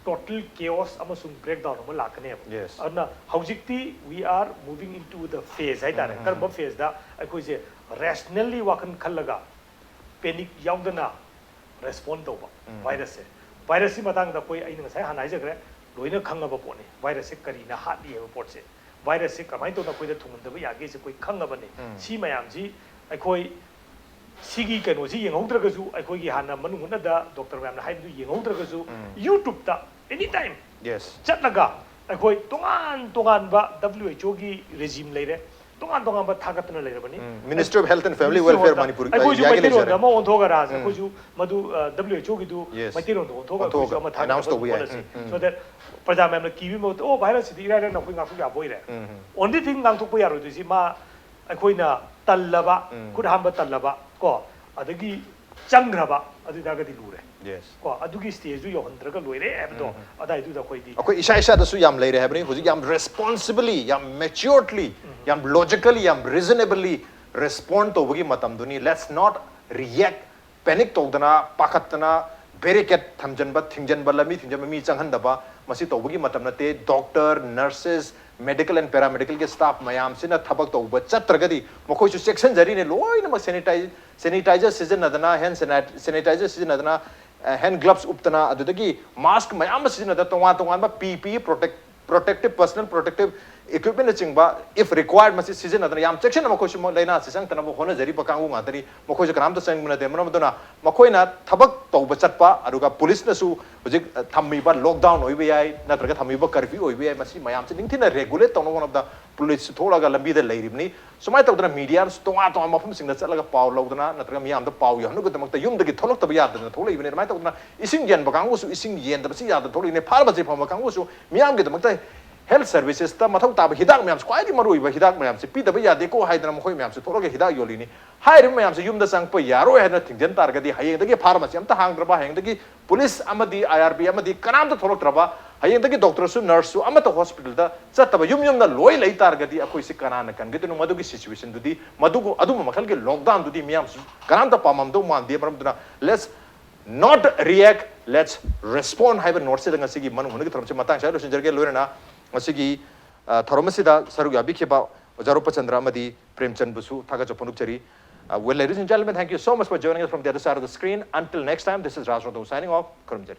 total chaos ꯑꯃꯁꯨꯡ breakdown ꯑꯃ ꯂꯥꯛꯀꯅꯦꯕ꯫ Yes. ꯑꯗꯨꯅ ꯍꯧꯖꯤꯛꯇꯤ we are moving into the phase ꯍꯥꯏꯇꯥꯔꯦ꯫ ꯎꯝ, ꯎꯝ, ꯀꯔꯝꯕ phaseꯗ ꯑꯩꯈꯣꯏꯁꯦ rationally ꯋꯥꯈꯜ ꯈꯜꯂꯒ panic ꯌꯥꯎꯗꯅ respond ꯇꯧꯕ ꯎꯝ. virusꯁꯦ꯫ Virusꯁꯤ ꯃꯇꯥꯡꯗ ꯑꯩꯈꯣꯏ, ꯑꯩꯅ ꯉꯁꯥꯏ ꯍꯥꯟꯅ ꯍꯥꯏꯖꯈ꯭ꯔꯦ, ꯂꯣꯏꯅ ꯈꯪꯉꯕ ꯄꯣꯠꯅꯤ꯫ Virusꯁꯦ ꯀꯔꯤꯅ ꯍꯥꯠꯂꯤ ꯍꯥꯏꯕ ꯄꯣꯠꯁꯦ, virusꯁꯦ ꯀꯃꯥꯏꯅ ꯇꯧꯅ ꯑꯩꯈꯣꯏꯗ ꯊꯨꯡꯍꯟꯗꯕ ꯌꯥꯒꯦꯁꯦ ꯑꯩꯈꯣꯏ ꯈꯪꯉꯕꯅꯤ꯫ ꯎꯝ. ꯁꯤ ꯃꯌꯥꯝꯁꯤ ꯑꯩꯈꯣꯏ ꯁꯤꯒꯤ ꯀꯩꯅꯣꯁꯤ ꯌꯦꯡꯍꯧꯗ꯭ꯔꯒꯁꯨ, ꯑꯩꯈꯣꯏꯒꯤ ꯍꯥꯟꯅ ꯃꯅꯨꯡ ꯍꯨꯠꯅꯗ doctor ꯃꯌꯥꯝꯅ ꯍꯥꯏꯕꯗꯨ ꯌꯦꯡꯍꯧꯗ꯭ꯔꯒꯁꯨ, ꯎꯝ. YouTubeꯇ anytime Yes. ꯆꯠꯂꯒ ꯑꯩꯈꯣꯏ ꯇꯣꯉꯥꯟ ꯇꯣꯉꯥꯟꯕ W H Oꯒꯤ regime ꯂꯩꯔꯦ, ꯇꯣꯉꯥꯟ ꯇꯣꯉꯥꯟꯕ ꯊꯥꯒꯠꯇꯅ ꯂꯩꯔꯕꯅꯤ꯫ ꯎꯝ. Ministry of Health and Family Ministry of Welfare Health, Manipur ꯑꯩꯈꯣꯏꯁꯨ ꯏꯟꯗꯤꯌꯥꯒꯤ ꯃꯩꯇꯩꯂꯣꯟꯗ ꯂꯩꯖꯔꯦ꯫ ꯑꯃ ꯑꯣꯟꯊꯣꯛꯑꯒ ꯔꯥꯖ, ꯎꯝ. ꯑꯩꯈꯣꯏꯁꯨ ꯃꯗꯨ W H Oꯒꯤꯗꯨ Yes. ꯃꯩꯇꯩꯂꯣꯟꯗ ꯑꯣꯟꯊꯣꯛꯑꯒ ꯑꯣꯟꯊꯣꯛꯑꯒ ꯑꯩꯈꯣꯏꯁꯨ ꯑꯃ announce ꯇꯧꯕ ꯌꯥꯏ꯫ ꯊꯥꯒꯠꯅꯕ ꯎꯝ, ꯎꯝ. So that ꯄ꯭ꯔꯖꯥ ꯃꯌꯥꯝꯅ ꯀꯤꯕꯒꯤ ꯃꯍꯨꯠꯇ, ꯑꯣ, virusꯁꯤꯗꯤ ꯏꯔꯥꯏ ꯂꯥꯏꯅ ꯑꯩꯈꯣꯏ ꯉꯥꯛꯊꯣꯛ ꯌꯥꯕ ꯑꯣꯏꯔꯦ꯫ ꯎꯝ, ꯎꯝ. Only thing ꯉꯥꯡꯊꯣꯛꯄ ꯌꯥꯔꯣꯏꯗꯣꯏꯁꯤ ꯃꯥ ꯑꯩꯈꯣꯏꯅ ꯇꯜꯂꯕ, ꯎꯝ. ꯈꯨꯠ ꯍꯥꯝꯕ ꯇꯜꯂꯕ ꯀꯣ, ꯑꯗꯒꯤ ꯆꯪꯈ꯭ꯔꯕ, ꯑꯗꯨ ꯑꯣꯏꯇꯥꯔꯒꯗꯤ ꯂꯨꯔꯦ꯫ Yes. ꯀꯣ, ꯑꯗꯨꯒꯤ stageꯗꯨ ꯌꯧꯍꯟꯗ꯭ꯔꯒ ꯂꯣꯏꯔꯦ ꯍꯥꯏꯕꯗꯣ, ꯎꯝ. ꯑꯗꯥꯏꯗꯨꯗ ꯑꯩꯈꯣꯏꯗꯤ ꯑꯩꯈꯣꯏ ꯏꯁꯥ ꯏꯁꯥꯗꯁꯨ ꯌꯥꯝ ꯂꯩꯔꯦ ꯍꯥꯏꯕꯅꯤ꯫ ꯍꯧꯖꯤꯛ ꯌꯥꯝ responsibly, ꯌꯥꯝ maturedly, ꯌꯥꯝ logically, ꯌꯥꯝ reasonably respond ꯇꯧꯕꯒꯤ ꯃꯇꯝꯗꯨꯅꯤ꯫ Let's not react, panic ꯇꯧꯗꯅ, ꯄꯥꯈꯠꯇꯅ, barricade ꯊꯝꯖꯤꯟꯕ, ꯊꯤꯡꯖꯤꯟꯕ, ꯂꯝꯕꯤ ꯊꯤꯡꯖꯤꯟꯕ, ꯃꯤ ꯆꯪꯍꯟꯗꯕ, ꯃꯁꯤ ꯇꯧꯕꯒꯤ ꯃꯇꯝ ꯅꯠꯇꯦ꯫ Doctor, nurses, medical and paramedicalꯒꯤ staff ꯃꯌꯥꯝꯁꯤꯅ ꯊꯕꯛ ꯇꯧꯕ ꯆꯠꯇ꯭ꯔꯒꯗꯤ ꯃꯈꯣꯏꯁꯨ ꯆꯦꯛꯁꯤꯟꯖꯔꯤꯅꯦ꯫ ꯂꯣꯏꯅꯃꯛ sanitize, sanitizer ꯁꯤꯖꯤꯟꯅꯗꯅ, hand sanit-, sanitizer ꯁꯤꯖꯤꯟꯅꯗꯅ, hand gloves ꯎꯞꯇꯅ, ꯑꯗꯨꯗꯒꯤ mask ꯃꯌꯥꯝ ꯑꯃ ꯁꯤꯖꯤꯟꯅꯗꯅ, ꯇꯣꯉꯥꯟ ꯇꯣꯉꯥꯟꯕ P P E, protect-, protective, personal protective equipmentꯅꯆꯤꯡꯕ, if required, ꯃꯁꯤ ꯁꯤꯖꯤꯟꯅꯗꯅ ꯌꯥꯝ ꯆꯦꯛꯁꯤꯟꯅ ꯃꯈꯣꯏꯁꯨ ꯂꯥꯏꯅꯥꯁꯤ ꯆꯪꯗꯅꯕ ꯍꯣꯠꯅꯖꯔꯤꯕ ꯀꯥꯡꯕꯨ ꯉꯥꯛꯇꯅꯤ꯫ ꯃꯈꯣꯏꯁꯨ ꯀꯅꯥꯝꯇ ꯆꯪꯕ ꯅꯠꯇꯦ꯫ ꯃꯔꯝ ꯑꯗꯨꯅ ꯃꯈꯣꯏꯅ ꯊꯕꯛ ꯇꯧꯕ ꯆꯠꯄ, ꯑꯗꯨꯒ ꯄꯨꯂꯤꯁꯅꯁꯨ ꯍꯧꯖꯤꯛ, ꯑ, ꯊꯝꯃꯤꯕ lockdown ꯑꯣꯏꯕ ꯌꯥꯏ, ꯅꯠꯇ꯭ꯔꯒ ꯊꯝꯃꯤꯕ curfew ꯑꯣꯏꯕ ꯌꯥꯏ, ꯃꯁꯤ ꯃꯌꯥꯝꯁꯤ ꯅꯤꯡꯊꯤꯅ regulate ꯇꯧꯅꯕ ꯍꯣꯠꯅꯕꯗ ꯄꯨꯂꯤꯁꯁꯨ ꯊꯣꯛꯂꯒ ꯂꯝꯕꯤꯗ ꯂꯩꯔꯤꯕꯅꯤ꯫ ꯁꯨꯃꯥꯏꯅ ꯇꯧꯗꯅ mediaꯁꯨ ꯇꯣꯉꯥꯟ ꯇꯣꯉꯥꯟꯕ ꯃꯐꯝꯁꯤꯡꯗ ꯆꯠꯂꯒ ꯄꯥꯎ ꯂꯧꯗꯅ ꯅꯠꯇ꯭ꯔꯒ ꯃꯤꯌꯥꯝꯗ ꯄꯥꯎ ꯌꯧꯍꯟꯅꯕꯒꯤꯗꯃꯛꯇ ꯌꯨꯝꯗꯒꯤ ꯊꯣꯛꯂꯛꯇꯕ ꯌꯥꯗꯗꯅ ꯊꯣꯛꯂꯛꯏꯕꯅꯤ꯫ ꯑꯗꯨꯃꯥꯏꯅ ꯇꯧꯗꯅ ꯏꯁꯤꯡ ꯌꯦꯟꯕ ꯀꯥꯡꯕꯨꯁꯨ ꯏꯁꯤꯡ ꯌꯦꯟꯗꯕꯁꯤ ꯌꯥꯗꯅ ꯊꯣꯛꯂꯛꯏꯅꯤ꯫ Pharmacy ꯐꯝꯕ ꯀꯥꯡꯕꯨꯁꯨ ꯃꯤꯌꯥꯝꯒꯤꯗꯃꯛꯇ health servicesꯇ ꯃꯊꯧ ꯇꯥꯕ ꯍꯤꯗꯥꯛ ꯃꯌꯥꯝꯁꯦ, ꯈ꯭ꯋꯥꯏꯗꯒꯤ ꯃꯔꯨꯑꯣꯏꯕ ꯍꯤꯗꯥꯛ ꯃꯌꯥꯝꯁꯦ ꯄꯤꯗꯕ ꯌꯥꯗꯦꯀꯣ ꯍꯥꯏꯗꯅ ꯃꯈꯣꯏ ꯃꯌꯥꯝꯁꯦ ꯊꯣꯛꯂꯒ ꯍꯤꯗꯥꯛ ꯌꯣꯜꯂꯤꯅꯤ꯫ ꯍꯥꯏꯔꯤꯕ ꯃꯌꯥꯝꯁꯦ ꯌꯨꯝꯗ ꯆꯪꯉꯛꯄ ꯌꯥꯔꯣꯏ ꯍꯥꯏꯗꯅ ꯊꯤꯡꯖꯤꯟ ꯇꯥꯔꯒꯗꯤ, ꯍꯌꯦꯡꯗꯒꯤ pharmacy ꯑꯝꯇ ꯍꯥꯡꯗ꯭ꯔꯕ, ꯍꯌꯦꯡꯗꯒꯤ ꯄꯨꯂꯤꯁ ꯑꯃꯗꯤ I R B ꯑꯃꯗꯤ ꯀꯅꯥꯝꯇ ꯊꯣꯛꯂꯛꯇ꯭ꯔꯕ, ꯍꯌꯦꯡꯗꯒꯤ doctorꯁꯨ nurseꯁꯨ ꯑꯃꯠꯇ hospitalꯗ ꯆꯠꯇꯕ, ꯌꯨꯝ ꯌꯨꯝꯗ ꯂꯣꯏ ꯂꯩ ꯇꯥꯔꯒꯗꯤ ꯑꯩꯈꯣꯏꯁꯤ ꯀꯅꯥꯅ ꯀꯟꯒꯗꯣꯏꯅꯣ? ꯃꯗꯨꯒꯤ situationꯗꯨꯗꯤ, ꯃꯗꯨꯒ, ꯑꯗꯨꯝꯕ ꯃꯈꯜꯒꯤ lockdownꯗꯨꯗꯤ ꯃꯤꯌꯥꯝꯁꯨ ꯀꯅꯥꯝꯇ ꯄꯥꯝꯃꯝꯗꯧ ꯃꯥꯟꯗꯦ꯫ ꯃꯔꯝ ꯑꯗꯨꯅ let's Not react, let's respond ꯍꯥꯏꯕ ꯅꯣꯠꯁꯤꯗ ꯉꯁꯤꯒꯤ ꯃꯅꯨꯡ ꯍꯨꯠꯅꯒꯤ ꯊꯧꯔꯝꯁꯤ ꯃꯇꯥꯡ ꯁ꯭ꯋꯥꯏꯗ ꯂꯣꯏꯁꯤꯟꯖꯔꯒꯦ꯫ ꯂꯣꯏꯅꯅ ꯉꯁꯤꯒꯤ ꯑ, ꯊꯧꯔꯝ ꯑꯁꯤꯗ ꯁꯔꯨꯛ ꯌꯥꯕꯤꯈꯤꯕ ꯑꯣꯖꯥ ꯔꯨꯄꯆꯟꯗ꯭ꯔ ꯑꯃꯗꯤ ꯄ꯭ꯔꯦꯝꯆꯟꯕꯨꯁꯨ ꯊꯥꯒꯠꯆꯕ ꯐꯣꯡꯗꯣꯛꯆꯔꯤ꯫ Uh, well, ladies and gentlemen, thank you so much for joining us from the other side of the screen. Until next time, this is Raj Rotong signing off. ꯈꯨꯔꯨꯝꯖꯔꯤ꯫